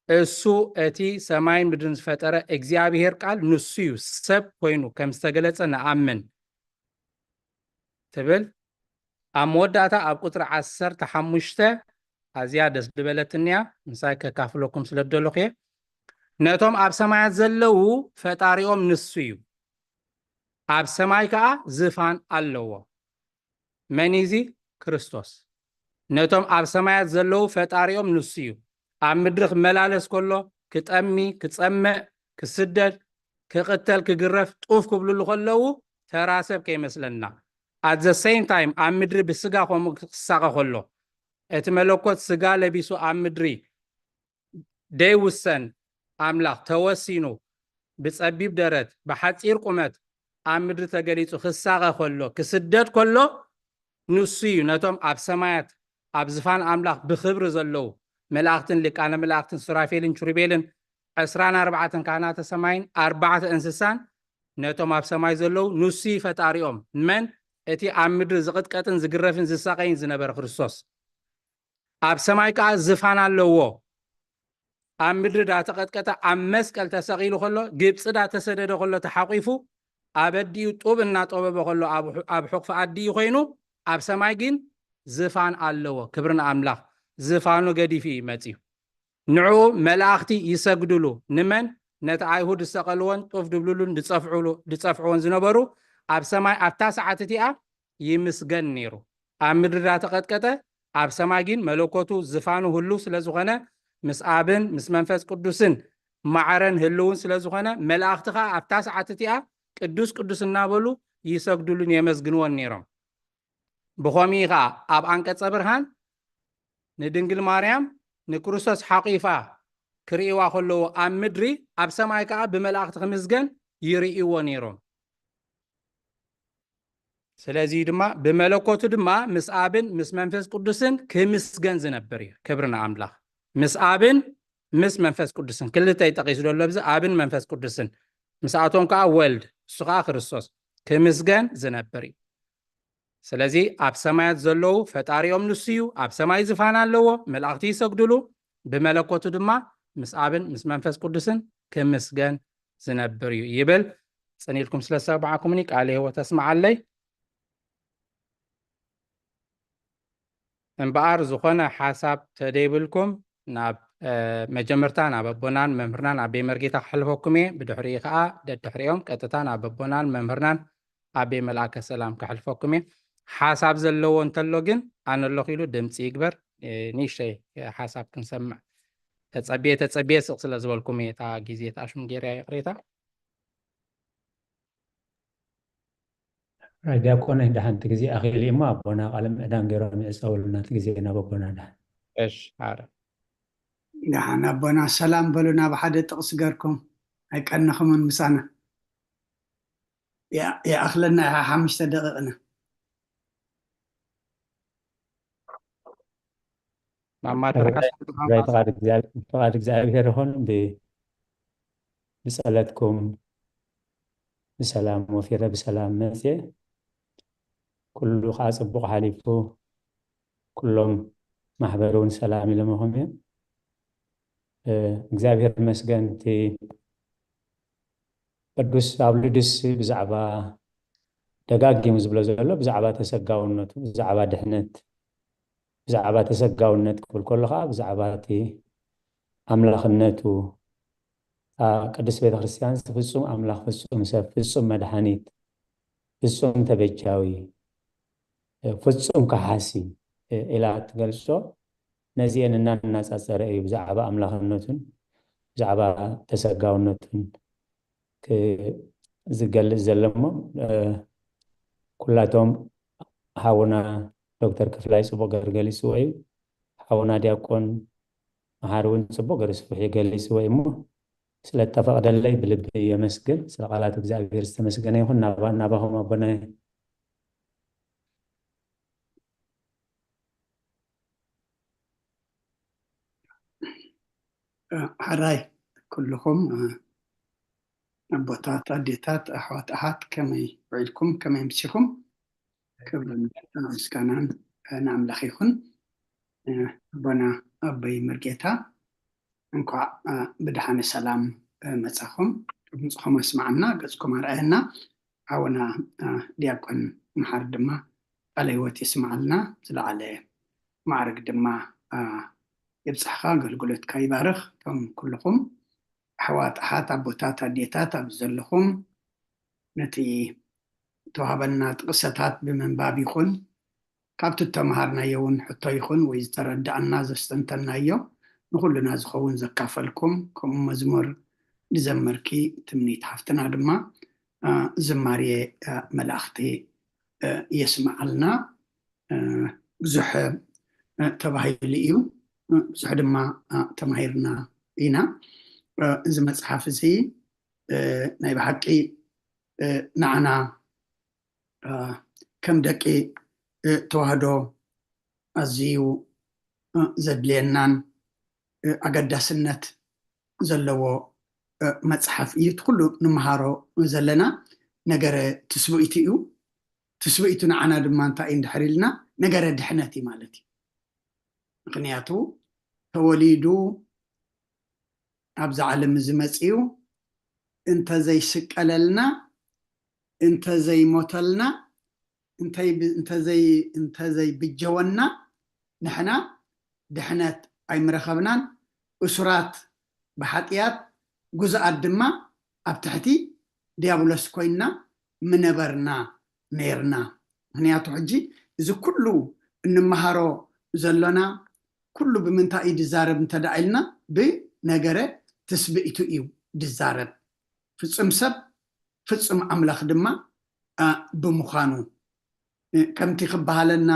እሱ እቲ ሰማይን ምድርን ዝፈጠረ እግዚኣብሔር ቃል ንሱ እዩ፣ ሰብ ኮይኑ ከም ዝተገለጸ ንኣምን ትብል። ኣብ መወዳእታ ኣብ ቁፅሪ ዓሰርተ ሓሙሽተ ኣዝያ ደስ ዝበለትንያ፣ ምሳይ ከካፍለኩም ስለ ዝደለኹ እየ። ነቶም ኣብ ሰማያት ዘለዉ ፈጣሪኦም ንሱ እዩ፣ ኣብ ሰማይ ከዓ ዝፋን ኣለዎ። መን እዚ? ክርስቶስ። ነቶም ኣብ ሰማያት ዘለዉ ፈጣሪኦም ንሱ እዩ። ኣብ ምድሪ ክመላለስ ከሎ፣ ክጠሚ፣ ክጸምእ፣ ክስደድ፣ ክቕተል፣ ክግረፍ፣ ጡፍ ክብልሉ ከለዉ ተራ ሰብ ከይመስለና። At the same time ኣብ ምድሪ ብስጋ ከምኡ ክሳቐ ከሎ፣ እቲ መለኮት ስጋ ለቢሱ ኣብ ምድሪ ደይውሰን ኣምላኽ ተወሲኑ ብጸቢብ ደረት ብሓጺር ቁመት ኣብ ምድሪ ተገሊጹ ክሳቐ ከሎ፣ ክስደድ ከሎ፣ ንሱ እዩ ነቶም ኣብ ሰማያት ኣብ ዝፋን ኣምላኽ ብኽብሪ ዘለዉ መላእኽትን ሊቃነ መላእኽትን ሱራፌልን ኪሩቤልን ዕስራን ኣርባዕተን ካህናተ ሰማይን ኣርባዕተ እንስሳን ነቶም ኣብ ሰማይ ዘለዉ ንሱ እዩ ፈጣሪኦም። መን? እቲ ኣብ ምድሪ ዝቕጥቀጥን ዝግረፍን ዝሳቐይን ዝነበረ ክርስቶስ። ኣብ ሰማይ ከኣ ዝፋን ኣለዎ። ኣብ ምድሪ ዳተቐጥቀጠ ኣብ መስቀል ተሰቒሉ ከሎ፣ ግብጺ ዳተሰደደ ከሎ ተሓቂፉ ኣብ ኣዲኡ ጡብ እናጠበበ ከሎ ኣብ ሑ- ኣብ ሕቑፊ ኣዲኡ ኮይኑ፣ ኣብ ሰማይ ግን ዝፋን ኣለዎ። ክብሪ ንኣምላኽ። ዝፋኑ ገዲፉ እዩ መጺኡ። ንዕኡ መላእኽቲ ይሰግድሉ። ንመን? ነቲ ኣይሁድ ዝሰቐልዎን ጡፍ ድብልሉን ድጸፍዑሉ ድጸፍዕዎን ዝነበሩ ኣብ ሰማይ ኣብታ ሰዓት እቲኣ ይምስገን ነይሩ። ኣብ ምድሪ ዳተቐጥቀጠ ኣብ ሰማይ ግን መለኮቱ ዝፋኑ ህሉው ስለ ዝኾነ ምስ ኣብን ምስ መንፈስ ቅዱስን ማዕረን ህልውን ስለ ዝኾነ መላእኽቲ ኸኣ ኣብታ ሰዓት እቲኣ ቅዱስ ቅዱስ እናበሉ ይሰግድሉን የመስግንዎን ነይሮም። ብኸምኡ ኸኣ ኣብ ኣንቀጸ ብርሃን ንድንግል ማርያም ንክርስቶስ ሓቒፋ ክርእይዋ ከለዉ ኣብ ምድሪ ኣብ ሰማይ ከኣ ብመላእኽቲ ክምስገን ይርእይዎ ነይሮም። ስለዚ ድማ ብመለኮቱ ድማ ምስ ኣብን ምስ መንፈስ ቅዱስን ክምስገን ዝነብር እዩ። ክብሪ ንኣምላኽ። ምስ ኣብን ምስ መንፈስ ቅዱስን ክልተ እዩ ጠቒሱ ዘሎ ኣብዚ ኣብን መንፈስ ቅዱስን ምስኣቶም ከዓ ወልድ እሱ ከዓ ክርስቶስ ክምስገን ዝነብር እዩ። ስለዚ ኣብ ሰማያት ዘለዉ ፈጣሪኦም ንሱ እዩ። ኣብ ሰማይ ዝፋን ኣለዎ፣ መላእኽቲ ይሰግድሉ። ብመለኮቱ ድማ ምስ ኣብን ምስ መንፈስ ቅዱስን ክምስገን ዝነብር እዩ ይብል። ጽን ኢልኩም ስለ ዝሰማዕኩምኒ ቃለ ህይወት ተስምዓለይ። እምበኣር ዝኾነ ሓሳብ ተደይብልኩም ናብ መጀመርታ ናብ ኣቦናን መምህርናን ኣቤ መርጌታ ክሕልፈኩም እየ። ብድሕሪኡ ከዓ ደድሕሪኦም ቀጥታ ናብ ኣቦናን መምህርናን ኣቤ መልኣከ ሰላም ክሕልፈኩም እየ። ሓሳብ ዘለዎ እንተሎ ግን ኣነ ኣለኹ ኢሉ ድምፂ ይግበር። ንእሽተይ ሓሳብ ክንሰምዕ ተፀቢየ ተፀቢየ ስቕ ስለ ዝበልኩም እየ እታ ግዜ ተኣሽሙ ገይረ ይቕሬታ። ዲያቆን እንዳ ሓንቲ ግዜ ኣኺሉ እሞ ኣቦና ቃለ ምዕዳን ገይሮም ይዕፀውልና እቲ ግዜ ናብ ኣቦና ድሓን። እሺ፣ ኣረ ደሓን ኣቦና ሰላም በሉና ብሓደ ጥቕሲ ገርኩም ኣይቀነኹምን ምሳና። ይኣ- ይኣኽለና ኢኻ ሓሙሽተ ደቂቕና። ማማ ጥራሕ ፍቓድ እግዚኣብሔር ይኹን። ብፀለትኩም ብሰላም ወፊረ ብሰላም መፅየ። ኩሉ ከዓ ፅቡቕ ሓሊፉ ኩሎም ማሕበር እውን ሰላም ኢሎምኹም እዮም። እግዚኣብሔር ይመስገን። እቲ ቅዱስ ጳውሎስ ብዛዕባ ደጋጊሙ ዝብሎ ዘሎ ብዛዕባ ተሰጋውነቱ ብዛዕባ ድሕነት ብዛዕባ ተሰጋውነት ክብል ከሎ ከዓ ብዛዕባ እቲ ኣምላኽነቱ ቅድስት ቤተክርስትያን ፍጹም ኣምላኽ ፍጹም ሰብ ፍጹም መድሓኒት ፍጹም ተበጃዊ ፍጹም ከሓሲ ኢላ ትገልጾ። ነዚአን እናናጻጸረ እዩ ብዛዕባ ኣምላኽነቱን ብዛዕባ ተሰጋውነቱን ዝገልጽ ዘሎ እሞ ኩላቶም ሓውና ዶክተር ክፍላይ ጽቡቕ ገይሩ ገሊጽዎ እዩ። ሓውና ዲያቆን መሓሪ እውን ጽቡቕ ገይሩ ስፍሑ ገሊጽዎ እዩ እሞ ስለ እተፈቕደለይ ብልቢ የመስግን። ስለ ቃላት እግዚኣብሔር ዝተመስገነ ይኹን። ናባ ናባኹም ኣቦናይ ሕራይ ኩልኹም ኣቦታት፣ ኣዴታት፣ ኣሕዋት፣ ኣሓት፣ ከመይ ውዒልኩም? ከመይ ኣምሲኹም? ክብርን ምስጋናን ንኣምላኽ ይኹን። ኣቦና ኣቦይ መርጌታ፣ እንኳዕ ብደሓነ ሰላም መጻኹም። ድምጽኹም ኣስማዓና፣ ገጽኩም ኣርኣየና። ሓውና ዲያቆን መሓሪ ድማ ቃለ ህይወት የስምዓልና፣ ዝለዓለ ማዕርግ ድማ የብጽሕኻ፣ ኣገልግሎትካ ይባርኽ። እቶም ኩልኹም ኣሕዋት፣ ኣሓት፣ ኣቦታት፣ ኣዴታት ኣብዚ ዘለኹም፣ ነቲ እተዋህበና ጥቕሰታት ብምንባብ ይኹን ካብቲ እተምሃርናዮ እውን ሕቶ ይኹን ወይ ዝተረዳእና ዘስተንተናዮ ንኹልና ዝኸውን ዘካፈልኩም፣ ከምኡ መዝሙር ዝዘመርኪ ትምኒት ሓፍትና ድማ ዝማሬ መላእኽቲ የስምዓልና። ብዙሕ ተባሂሉ እዩ፣ ብዙሕ ድማ ተማሂርና ኢና። እዚ መፅሓፍ እዚ ናይ ብሓቂ ንዓና ከም ደቂ ተዋህዶ ኣዝዩ ዘድልየናን ኣገዳስነት ዘለዎ መፅሓፍ እዩ። እቲ ኩሉ ንመሃሮ ዘለና ነገረ ትስብእቱ እዩ። ትስብእቱ ንዓና ድማ እንታይ እዩ እንድሕር ኢልና፣ ነገረ ድሕነት እዩ ማለት እዩ። ምክንያቱ ተወሊዱ ኣብዚ ዓለም እዚ መፅዩ እንተዘይስቀለልና፣ እንተዘይሞተልና፣ እንተዘይብጀወና ንሕና ድሕነት ኣይምረኸብናን። እሱራት ብሓጥያት፣ ጉዙኣት ድማ ኣብ ትሕቲ ዲያብሎስ ኮይንና ምነበርና ነይርና። ምክንያቱ ሕጂ እዚ ኩሉ እንመሃሮ ዘሎና ኩሉ ብምንታይ እዩ ዝዛረብ እንተ ደኣ ኢልና፣ ብነገረ ትስብእቱ እዩ ዝዛረብ። ፍጹም ሰብ ፍጹም ኣምላኽ ድማ ብምዃኑ፣ ከምቲ ክበሃለና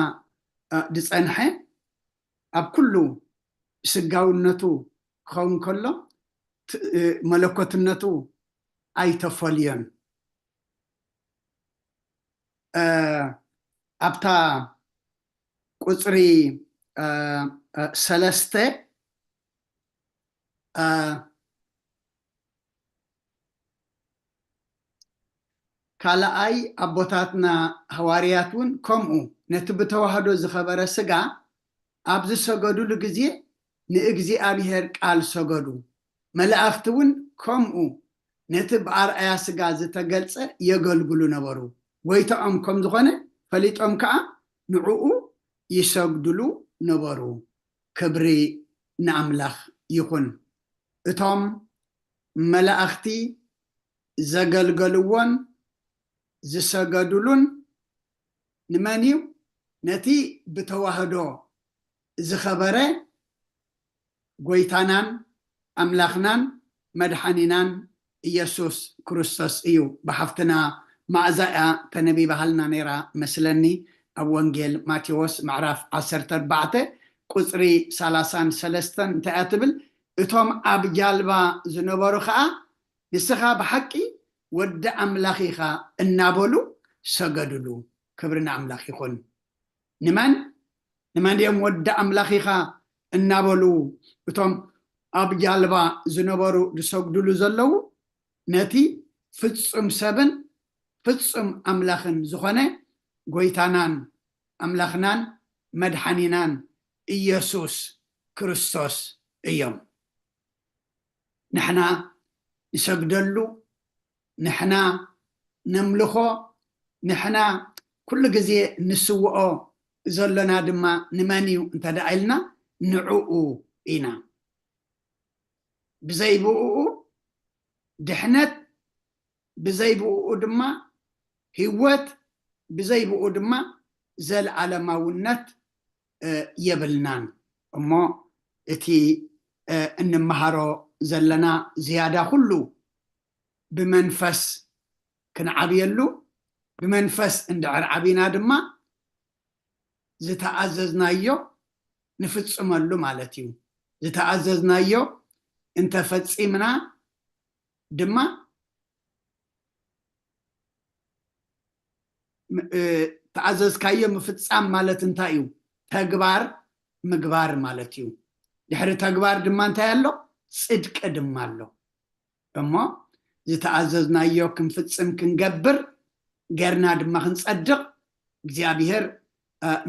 ዝጸንሐ፣ ኣብ ኩሉ ስጋውነቱ ክኸውን ከሎ መለኮትነቱ ኣይተፈልዮን። ኣብታ ቁፅሪ ሰለስተ፣ ካልኣይ ኣቦታትና ሃዋርያት እውን ከምኡ ነቲ ብተዋህዶ ዝኸበረ ስጋ ኣብ ዝሰገዱሉ ግዜ ንእግዚኣብሔር ቃል ሰገዱ። መላእኽቲ እውን ከምኡ ነቲ ብኣርኣያ ስጋ ዝተገልጸ የገልግሉ ነበሩ። ጎይታኦም ከም ዝኾነ ፈሊጦም ከኣ ንዕኡ ይሰግድሉ ነበሩ። ክብሪ ንኣምላኽ ይኹን። እቶም መላእኽቲ ዘገልገልዎን ዝሰገዱሉን ንመን እዩ? ነቲ ብተዋህዶ ዝኸበረ ጎይታናን ኣምላኽናን መድሓኒናን ኢየሱስ ክርስቶስ እዩ። ብሓፍትና መኣዛ እያ ተነቢባሃልና ነይራ መስለኒ፣ ኣብ ወንጌል ማቴዎስ ምዕራፍ ዓሰርተ ኣርባዕተ ቁፅሪ ሰላሳን ሰለስተን እንታይ እያ ትብል? እቶም ኣብ ጃልባ ዝነበሩ ኸዓ፣ ንስኻ ብሓቂ ወዲ ኣምላኽ ኢኻ እናበሉ ሰገዱሉ። ክብሪ ንኣምላኽ ይኹን። ንመን ንመን እዮም ወዲ ኣምላኽ ኢኻ እናበሉ እቶም ኣብ ጃልባ ዝነበሩ ዝሰግዱሉ ዘለዉ? ነቲ ፍጹም ሰብን ፍጹም ኣምላኽን ዝኾነ ጎይታናን ኣምላኽናን መድሓኒናን ኢየሱስ ክርስቶስ እዮም። ንሕና ንሰግደሉ፣ ንሕና ነምልኾ፣ ንሕና ኩሉ ግዜ ንስውኦ ዘሎና ድማ ንመን እዩ እንተ ደኣ ኢልና፣ ንዕኡ ኢና። ብዘይ ብእኡ ድሕነት፣ ብዘይ ብእኡ ድማ ህይወት፣ ብዘይ ብእኡ ድማ ዘለዓለማውነት የብልናን። እሞ እቲ እንመሃሮ ዘለና ዝያዳ ኩሉ ብመንፈስ ክንዓብየሉ፣ ብመንፈስ እንድሕር ዓቢና ድማ ዝተኣዘዝናዮ ንፍጽመሉ ማለት እዩ። ዝተኣዘዝናዮ እንተፈጺምና ድማ፣ ተኣዘዝካዮ ምፍጻም ማለት እንታይ እዩ? ተግባር ምግባር ማለት እዩ። ድሕሪ ተግባር ድማ እንታይ ኣሎ? ጽድቂ ድማ ኣሎ። እሞ ዝተኣዘዝናዮ ክንፍጽም ክንገብር፣ ገርና ድማ ክንጸድቕ እግዚኣብሔር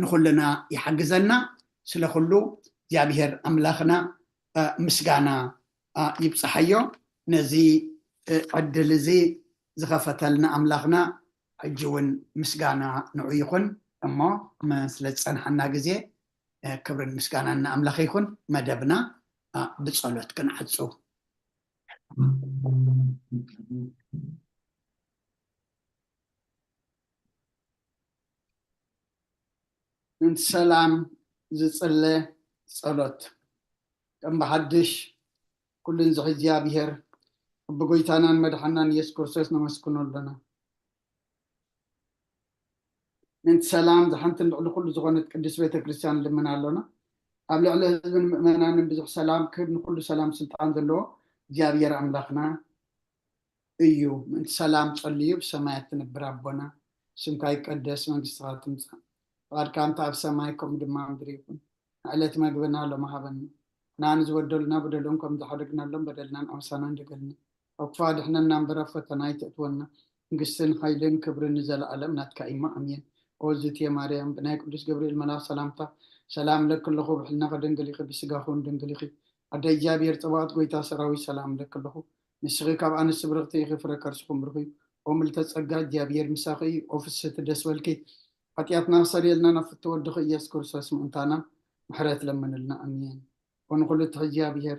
ንኹልና ይሓግዘና። ስለ ኩሉ እግዚኣብሔር ኣምላኽና ምስጋና ይብጽሓዮ። ነዚ ዕድል እዚ ዝኸፈተልና ኣምላኽና ሕጂ እውን ምስጋና ንዑ ይኹን። እሞ ስለ ዝጸንሓና ግዜ ክብርን ምስጋናን ንኣምላኽ ይኹን። መደብና ብጸሎት ክንዓጹ። ምእንቲ ሰላም ዝጽለ ጸሎት። ከም ብሓድሽ ኩሉን ዝሕዚ እግዚኣብሔር ብጎይታናን መድሓናን ኢየሱስ ክርስቶስ ነመስግኖ ኣለና። ምእንቲ ሰላም ዝሓንትን ልዕሊ ኩሉ ዝኾነት ቅድስት ቤተ ክርስቲያን ንልምን ኣሎና። ኣብ ልዕሊ ህዝብን ምእመናንን ብዙሕ ሰላም ክህብ ንኩሉ ሰላም ስልጣን ዘለዎ እግዚኣብሔር ኣምላኽና እዩ። ምእንቲ ሰላም ጸልዩ ብሰማያት ትነብር ኣቦና፣ ስምካ ይቀደስ፣ መንግስትኻ ትምጻእ፣ ፍቓድካ እንተ ኣብ ሰማይ ከምኡ ድማ ምድሪ ይኹን። ንዕለት መግብና ሎም ሃበና፣ ንዓና ዝበደሉና በደሎም ከም ዝሓደግናሎም በደልናን ኣበሳናን ደገልና፣ ካብ ክፉእ ኣድሕነና እምበር ኣብ ፈተና ኣይተእትወና፣ መንግስትን ሓይልን ክብርን ንዘለኣለም ናትካ እሞ ኣሜን። ኦ ዝትየ ማርያም፣ ብናይ ቅዱስ ገብርኤል መልኣኽ ሰላምታ ሰላም እለኪ ኣለኹ፣ ብሕልናኺ ድንግል ኢኺ፣ ብስጋኺ እውን ድንግል ኢኺ። ኣደ እግዚኣብሔር ጸባኦት፣ ጎይታ ሰራዊት፣ ሰላም እለኪ ኣለኹ። ንስኺ ካብ ኣንስቲ ብርኽቲ ኢኺ፣ ፍረ ከርስኹም ብሩኽ እዩ። ኦ ምልዕተ ጸጋ፣ እግዚኣብሔር ምሳኺ እዩ። ኦ ፍስሕቲ ደስ በልኪ፣ ሓጢኣትና ክሰርየልና ናብ ፍትው ወድኺ ኢየሱስ ክርስቶስ ምእንታና ምሕረት ለምንልና። ኣሜን። ኦ ንኹሉ እትሕዝ እግዚኣብሔር፣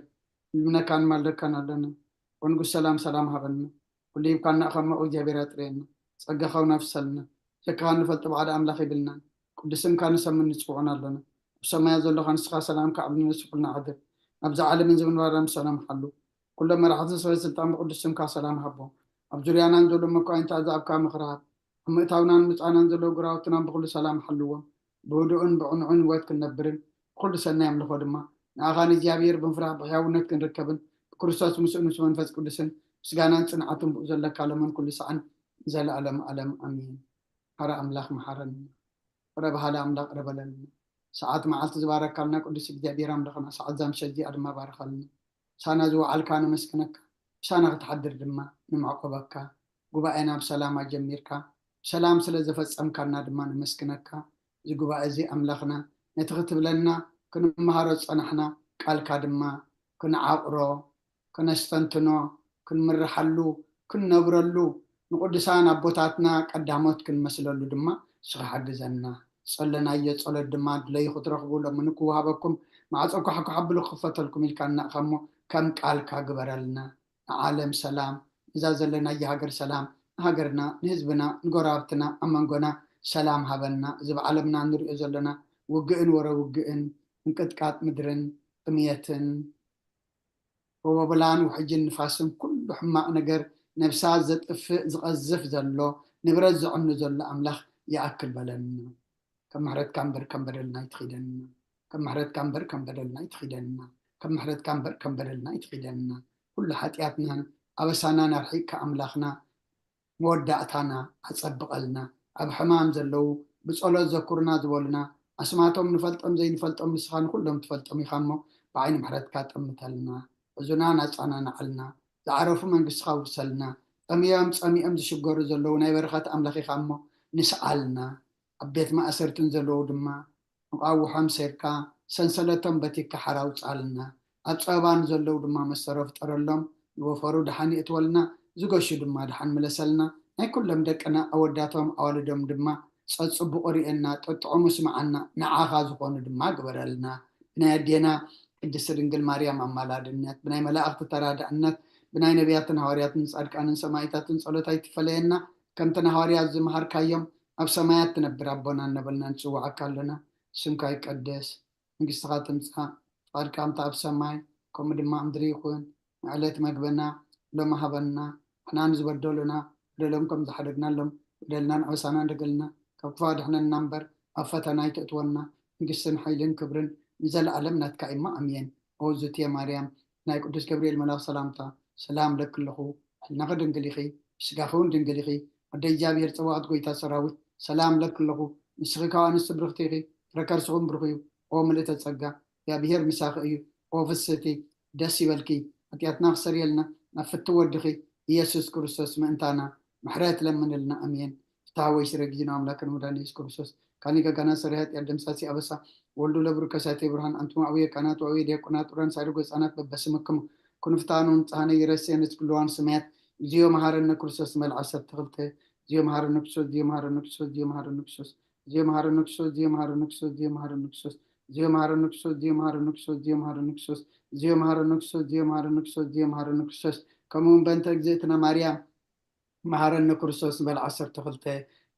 ንልምነካን ንማልደካን ኣለና። ኦ ንጉስ ሰላም፣ ሰላም ሃበና። ኩሉ ሂብካና እኻ እሞ እግዚኣብሔር ኣጥርየና። ጸጋኻ እውን ኣፍሰልና። ሸክኻ እንፈልጥ ባዕዲ ኣምላኽ የብልናን። ቅዱስ ስምካ ንሰምን ንጽውዖን ኣሎና። ኣብ ሰማያት ዘሎኻ ንስኻ ሰላምካ ኣብ ንነስፍልና ሓድር። ናብዛ ዓለምን ዘበን ባርና ብሰላም ሓሉ። ኩሎም መራሕቲ ሰበ ስልጣን ብቅዱስ ስምካ ሰላም ሃቦም። ኣብ ዙርያናን ዘሎ መኳይንቲ ኣዛብካ ምኽሪ ሃብ። ኣብ ምእታውናን ምጻናን ዘለዉ ግራውትና ብኹሉ ሰላም ሓልዎም። ብህዱእን ብቕኑዕን ህይወት ክንነብርን ብኹሉ ሰናይ ኣምልኾ ድማ ንኣኻ ንእግዚኣብሔር ብምፍራሕ ብሕያውነት ክንርከብን ብክርስቶስ ምስኡ ምስ መንፈስ ቅዱስን ምስጋናን ጽንዓትን ብኡ ዘለካ ሎምን ኩሉ ሰዓን ንዘለኣለም ኣለም ኣሜን። ሓራ ኣምላኽ መሓረና። ቅረ በሃሊ ኣምላኽ ቅረ በለልና። ሰዓት መዓልቲ ዝባረካልና ቅዱስ እግዚኣብሔር ኣምላኽና ሰዓት ዛምሸት እዚኣ ድማ ባርኸልና። ምሳና ዝወዓልካ ነመስግነካ፣ ምሳና ክትሓድር ድማ ንምዕቆበካ። ጉባኤና ብሰላም ኣጀሚርካ ብሰላም ስለ ዘፈጸምካና ድማ ነመስግነካ። እዚ ጉባኤ እዚ ኣምላኽና ነቲ ክትብለና ክንመሃሮ ዝጸናሕና ቃልካ ድማ ክንዓቕሮ፣ ከነስተንትኖ፣ ክንምርሓሉ፣ ክንነብረሉ፣ ንቅዱሳን ኣቦታትና ቀዳሞት ክንመስለሉ ድማ ንስኻ ሓግዘና። ዝጸለናዮ ጸሎት ድማ ድለዩ ክትረኽቡ ሎሚ ንክወሃበኩም ማዕጾ ኳሕኳሕ ኣብሉ ክኽፈተልኩም ኢልካ እናእኻ እሞ ከም ቃልካ ግበረልና። ንዓለም ሰላም፣ ነዛ ዘለናያ ሃገር ሰላም፣ ንሃገርና፣ ንህዝብና፣ ንጎረባብትና፣ ኣብ መንጎና ሰላም ሃበና። እዚ ብዓለምና ንሪኦ ዘለና ውግእን ወረ ውግእን፣ ምንቅጥቃጥ ምድርን፣ ጥምየትን፣ ጎቦብላን ውሕጅን ንፋስን ኩሉ ሕማቕ ነገር ነብሳ ዘጥፍእ ዝቐዝፍ ዘሎ ንብረት ዘዕኑ ዘሎ ኣምላኽ ይኣክል በለና። ከም ምሕረትካ እምበር ከም በደልና ኣይትኺደና። ከም ምሕረትካ እምበር ከም በደልና ኣይትኺደና። ከም ምሕረትካ እምበር ከም በደልና ኣይትኺደና። ኩሉ ሓጢኣትናን ኣበሳናን ኣርሒቕካ ኣምላኽና መወዳእታና ኣጸብቐልና። ኣብ ሕማም ዘለዉ ብጸሎት ዘኩርና ዝበሉና ኣስማቶም ንፈልጦም ዘይንፈልጦም ንስኻ ንኹሎም ትፈልጦም ኢኻ እሞ ብዓይኒ ምሕረትካ ጠምተልና። ሕዙናን ኣጸናንዓልና። ዝዓረፉ መንግስትኻ ውርሰልና። ጠምዮም ጸሚኦም ዝሽገሩ ዘለዉ ናይ በረኸት ኣምላኽ ኢኻ እሞ ንስኣልና። ኣብ ቤት ማእሰርትን ዘለዉ ድማ እንቋቑሖም ሰይርካ ሰንሰለቶም በቲካ ሓራ ኣውጽኣልና። ኣብ ጸበባ ንዘለዉ ድማ መሰሮ ፍጠረሎም። ንወፈሩ ደሓን የእትወልና። ዝገሹ ድማ ደሓን ምለሰልና። ናይ ኩሎም ደቅና ኣወዳቶም ኣዋልዶም ድማ ጸጽቡቑ ርእየና፣ ጠጥዑሙ ስምዓና፣ ንዓኻ ዝኾኑ ድማ ግበረልና። ብናይ ኣዴና ቅድስቲ ድንግል ማርያም ኣማላድነት፣ ብናይ መላእኽቲ ተራዳእነት፣ ብናይ ነቢያትን ሃዋርያትን ጻድቃንን ሰማዕታትን ጸሎት ኣይትፈለየና። ከምቲ ንሃዋርያት ዝመሃርካዮም ኣብ ሰማያት ትነብር ኣቦና እናበልና ንጽውዓካ ኣለና። ስምካ ይቀደስ፣ መንግስትኻ ትምጻእ፣ ፍቓድካ ከምቲ ኣብ ሰማይ ከምኡ ድማ ኣብ ምድሪ ይኹን። ንዕለት መግብና ሎሚ ሃበና፣ ንሕና ንዝበደሉና በደሎም ከም ዝሓደግናሎም በደልናን ኣበሳናን ደገልና ካብ ክፉእ ኣድሕነና እምበር ኣብ ፈተና ኣይተእትወና። መንግስትን ሓይልን ክብርን ንዘለኣለም ናትካ እሞ ኣሜን። ኦ ዝትየ ማርያም፣ ናይ ቅዱስ ገብርኤል መልኣኽ ሰላምታ ሰላም እለኪ ኣለኹ። ሕልናኺ ድንግል ኢኺ፣ ብስጋኺ እውን ድንግል ኢኺ። ኣደ እግዚኣብሔር ጸባኦት፣ ጎይታ ሰራዊት፣ ሰላም እለኪ ኣለኹ። ንስኺ ካብ ኣንስቲ ብርኽቲ ኢኺ፣ ፍረ ከርስኺ እውን ብሩኽ እዩ። ኦ ምልእተ ጸጋ፣ እግዚኣብሔር ምሳኺ እዩ። ኦ ፍስህቲ፣ ደስ ይበልኪ፣ ሓጢኣትና ክሰርየልና ናብ ፍትው ወድኺ ኢየሱስ ክርስቶስ ምእንታና ምሕረት ለምንልና። ኣሜን። ፍትሐ ወይ ስረ ጊዜና ኣምላክን መድኃኒት ኢየሱስ ክርስቶስ ካኒ ገጋና ሰሪ ኃጢአት ደምሳሲ ኣበሳ ወልዱ ለብሩ ከሳቴ ብርሃን ኣንቱም አቡየ ካህናት ወአቡየ ዲያቆናት ጥሩያን ሳድጎ ህፃናት በበስምክሙ ኩንፍታኑን ጻህነ ይረሴ ንስግልዋን ስማያት እግዚኦ መሐረነ ክርስቶስ መልዓ ሰብ ተኽልተ እግዚኦ መሐረነ ክርስቶስ እግዚኦ መሐረነ ክርስቶስ እግዚኦ መሐረነ ክርስቶስ እግዚኦ መሐረነ ክርስቶስ እግዚኦ መሐረነ ክርስቶስ እግዚኦ መሐረነ ክርስቶስ እግዚኦ መሐረነ ክርስቶስ እግዚኦ መሐረነ ክርስቶስ እግዚኦ መሐረነ ክርስቶስ እግዚኦ መሐረነ ክርስቶስ እግዚኦ መሐረነ ክርስቶስ እግዚኦ መሐረነ ክርስቶስ ከምኡ እውን በእንተ እግዝእትነ ማርያም መሐረነ ክርስቶስ በል ዓሰርተ ክልተ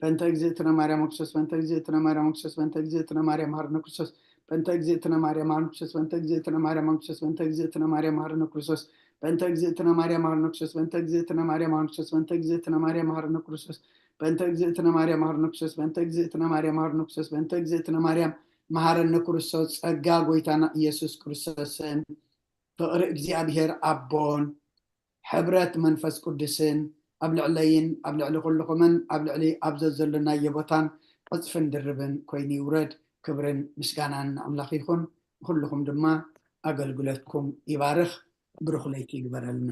በእንተ እግዝእትነ ማርያም ክርስቶስ በእንተ እግዝእትነ ማርያም ክርስቶስ በእንተ እግዝእትነ ማርያም መሐረነ ክርስቶስ በእንተ እግዝእትነ ማርያም መሐረነ ክርስቶስ በእንተ እግዝእትነ ማርያም መሐረነ ክርስቶስ በእንተ እግዝእትነ ማርያም መሐረነ ክርስቶስ በእንተ እግዝእትነ ማርያም መሐረነ ክርስቶስ በእንተ እግዝእትነ ማርያም መሐረነ ክርስቶስ በእንተ እግዝእትነ ማርያም መሐረነ ክርስቶስ በእንተ እግዝእትነ ማርያም መሐረነ ክርስቶስ በእንተ እግዝእትነ ማርያም መሐረነ ክርስቶስ በእንተ እግዝእትነ ማርያም መሐረነ ክርስቶስ ጸጋ ጎይታና ኢየሱስ ክርስቶስን ፍቕሪ እግዚኣብሔር ኣቦን ሕብረት መንፈስ ቅዱስን ኣብ ልዕለይን ኣብ ልዕሊ ኩልኹምን ኣብ ልዕሊ ኣብ ዘዘሎናዮ ቦታን ዕፅፍን ድርብን ኮይኑ ይውረድ። ክብርን ምስጋናን ንኣምላኽ ይኹን። ንኹልኹም ድማ ኣገልግሎትኩም ይባርኽ። ብሩኽ ለይቲ ይግበረልና።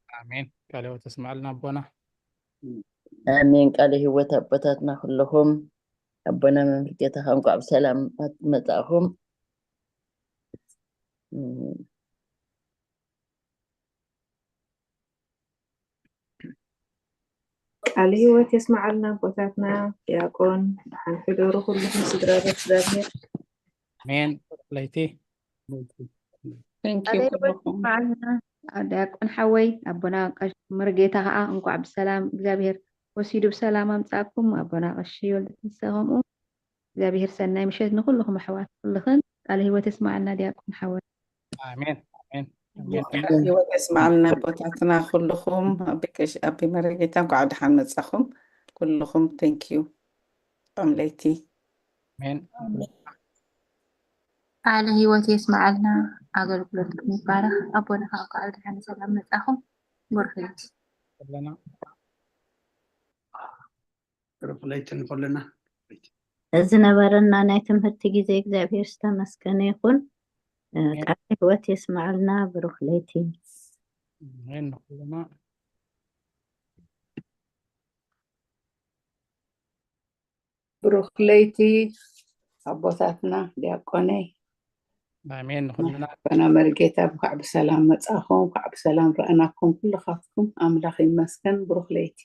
ኣሜን። ቃለ ሕይወት ተስማዕልና ኣቦና። ኣሜን። ቃለ ሕይወት ኣቦታትና ኩልኹም ኣቦና መምህር ጌታኻ እንኳዕ ብሰላም መጻእኹም። ቃለ ሕይወት የስመዓልና ኣቦታትና ዲያቆን ደሓን ሕደሩ ኩልኹም ስድራ ቤት እግዚኣብሔር። ኣሜን። ለይቲ ቃለ ሕይወት ይስመዓልና። ዲያቆን ሓወይ ኣቦና ቀሽ መርጌታ ከዓ እንኳዕ ብሰላም እግዚኣብሔር ወሲዱ ብሰላም ኣምፃኩም። ኣቦና ቀሺ ወልደ ትንሳኤ ከምኡ እግዚኣብሔር ሰናይ ምሸት ንኩልኩም ኣሕዋት ኩልክን ቃለ ህይወት የስማዓልና ዲያቆን ሓወይ። ኣሜን ኣሜን። ቃለ ህይወት የስማዓልና ኣቦታትና ኩልኩም። ኣቢ ቀሽ ኣቢ መርጌታ እንኳዕ ደሓን መጻኹም ኩልኩም። Thank you። ጥዑም ለይቲ። ኣሜን። ቃለ ህይወት የስመዓልና፣ ኣገልግሎትኩም ይባረኽ። ኣቦና ከዓ እንኳዕ ብደሓን ሰላም መጻኹም። ብሩኽ ለይቲ። ዘለና ብሩኽ ለይቲ ንኹልና። ዝነበረና ናይ ትምህርቲ ግዜ እግዚኣብሔር ዝተመስገነ ይኹን። ቃለ ህይወት የስመዓልና። ብሩኽ ለይቲ። ኣሜን ንኹልና። ብሩኽ ለይቲ ኣቦታትና ዲያቆነይ። ኣሜን ንኹልና። ኣቦና መርጌታ እንኳዕ ብሰላም መጻኹም፣ እንኳዕ ብሰላም ረኣናኩም ኩልኻትኩም። ኣምላኽ ይመስገን። ብሩኽ ለይቲ።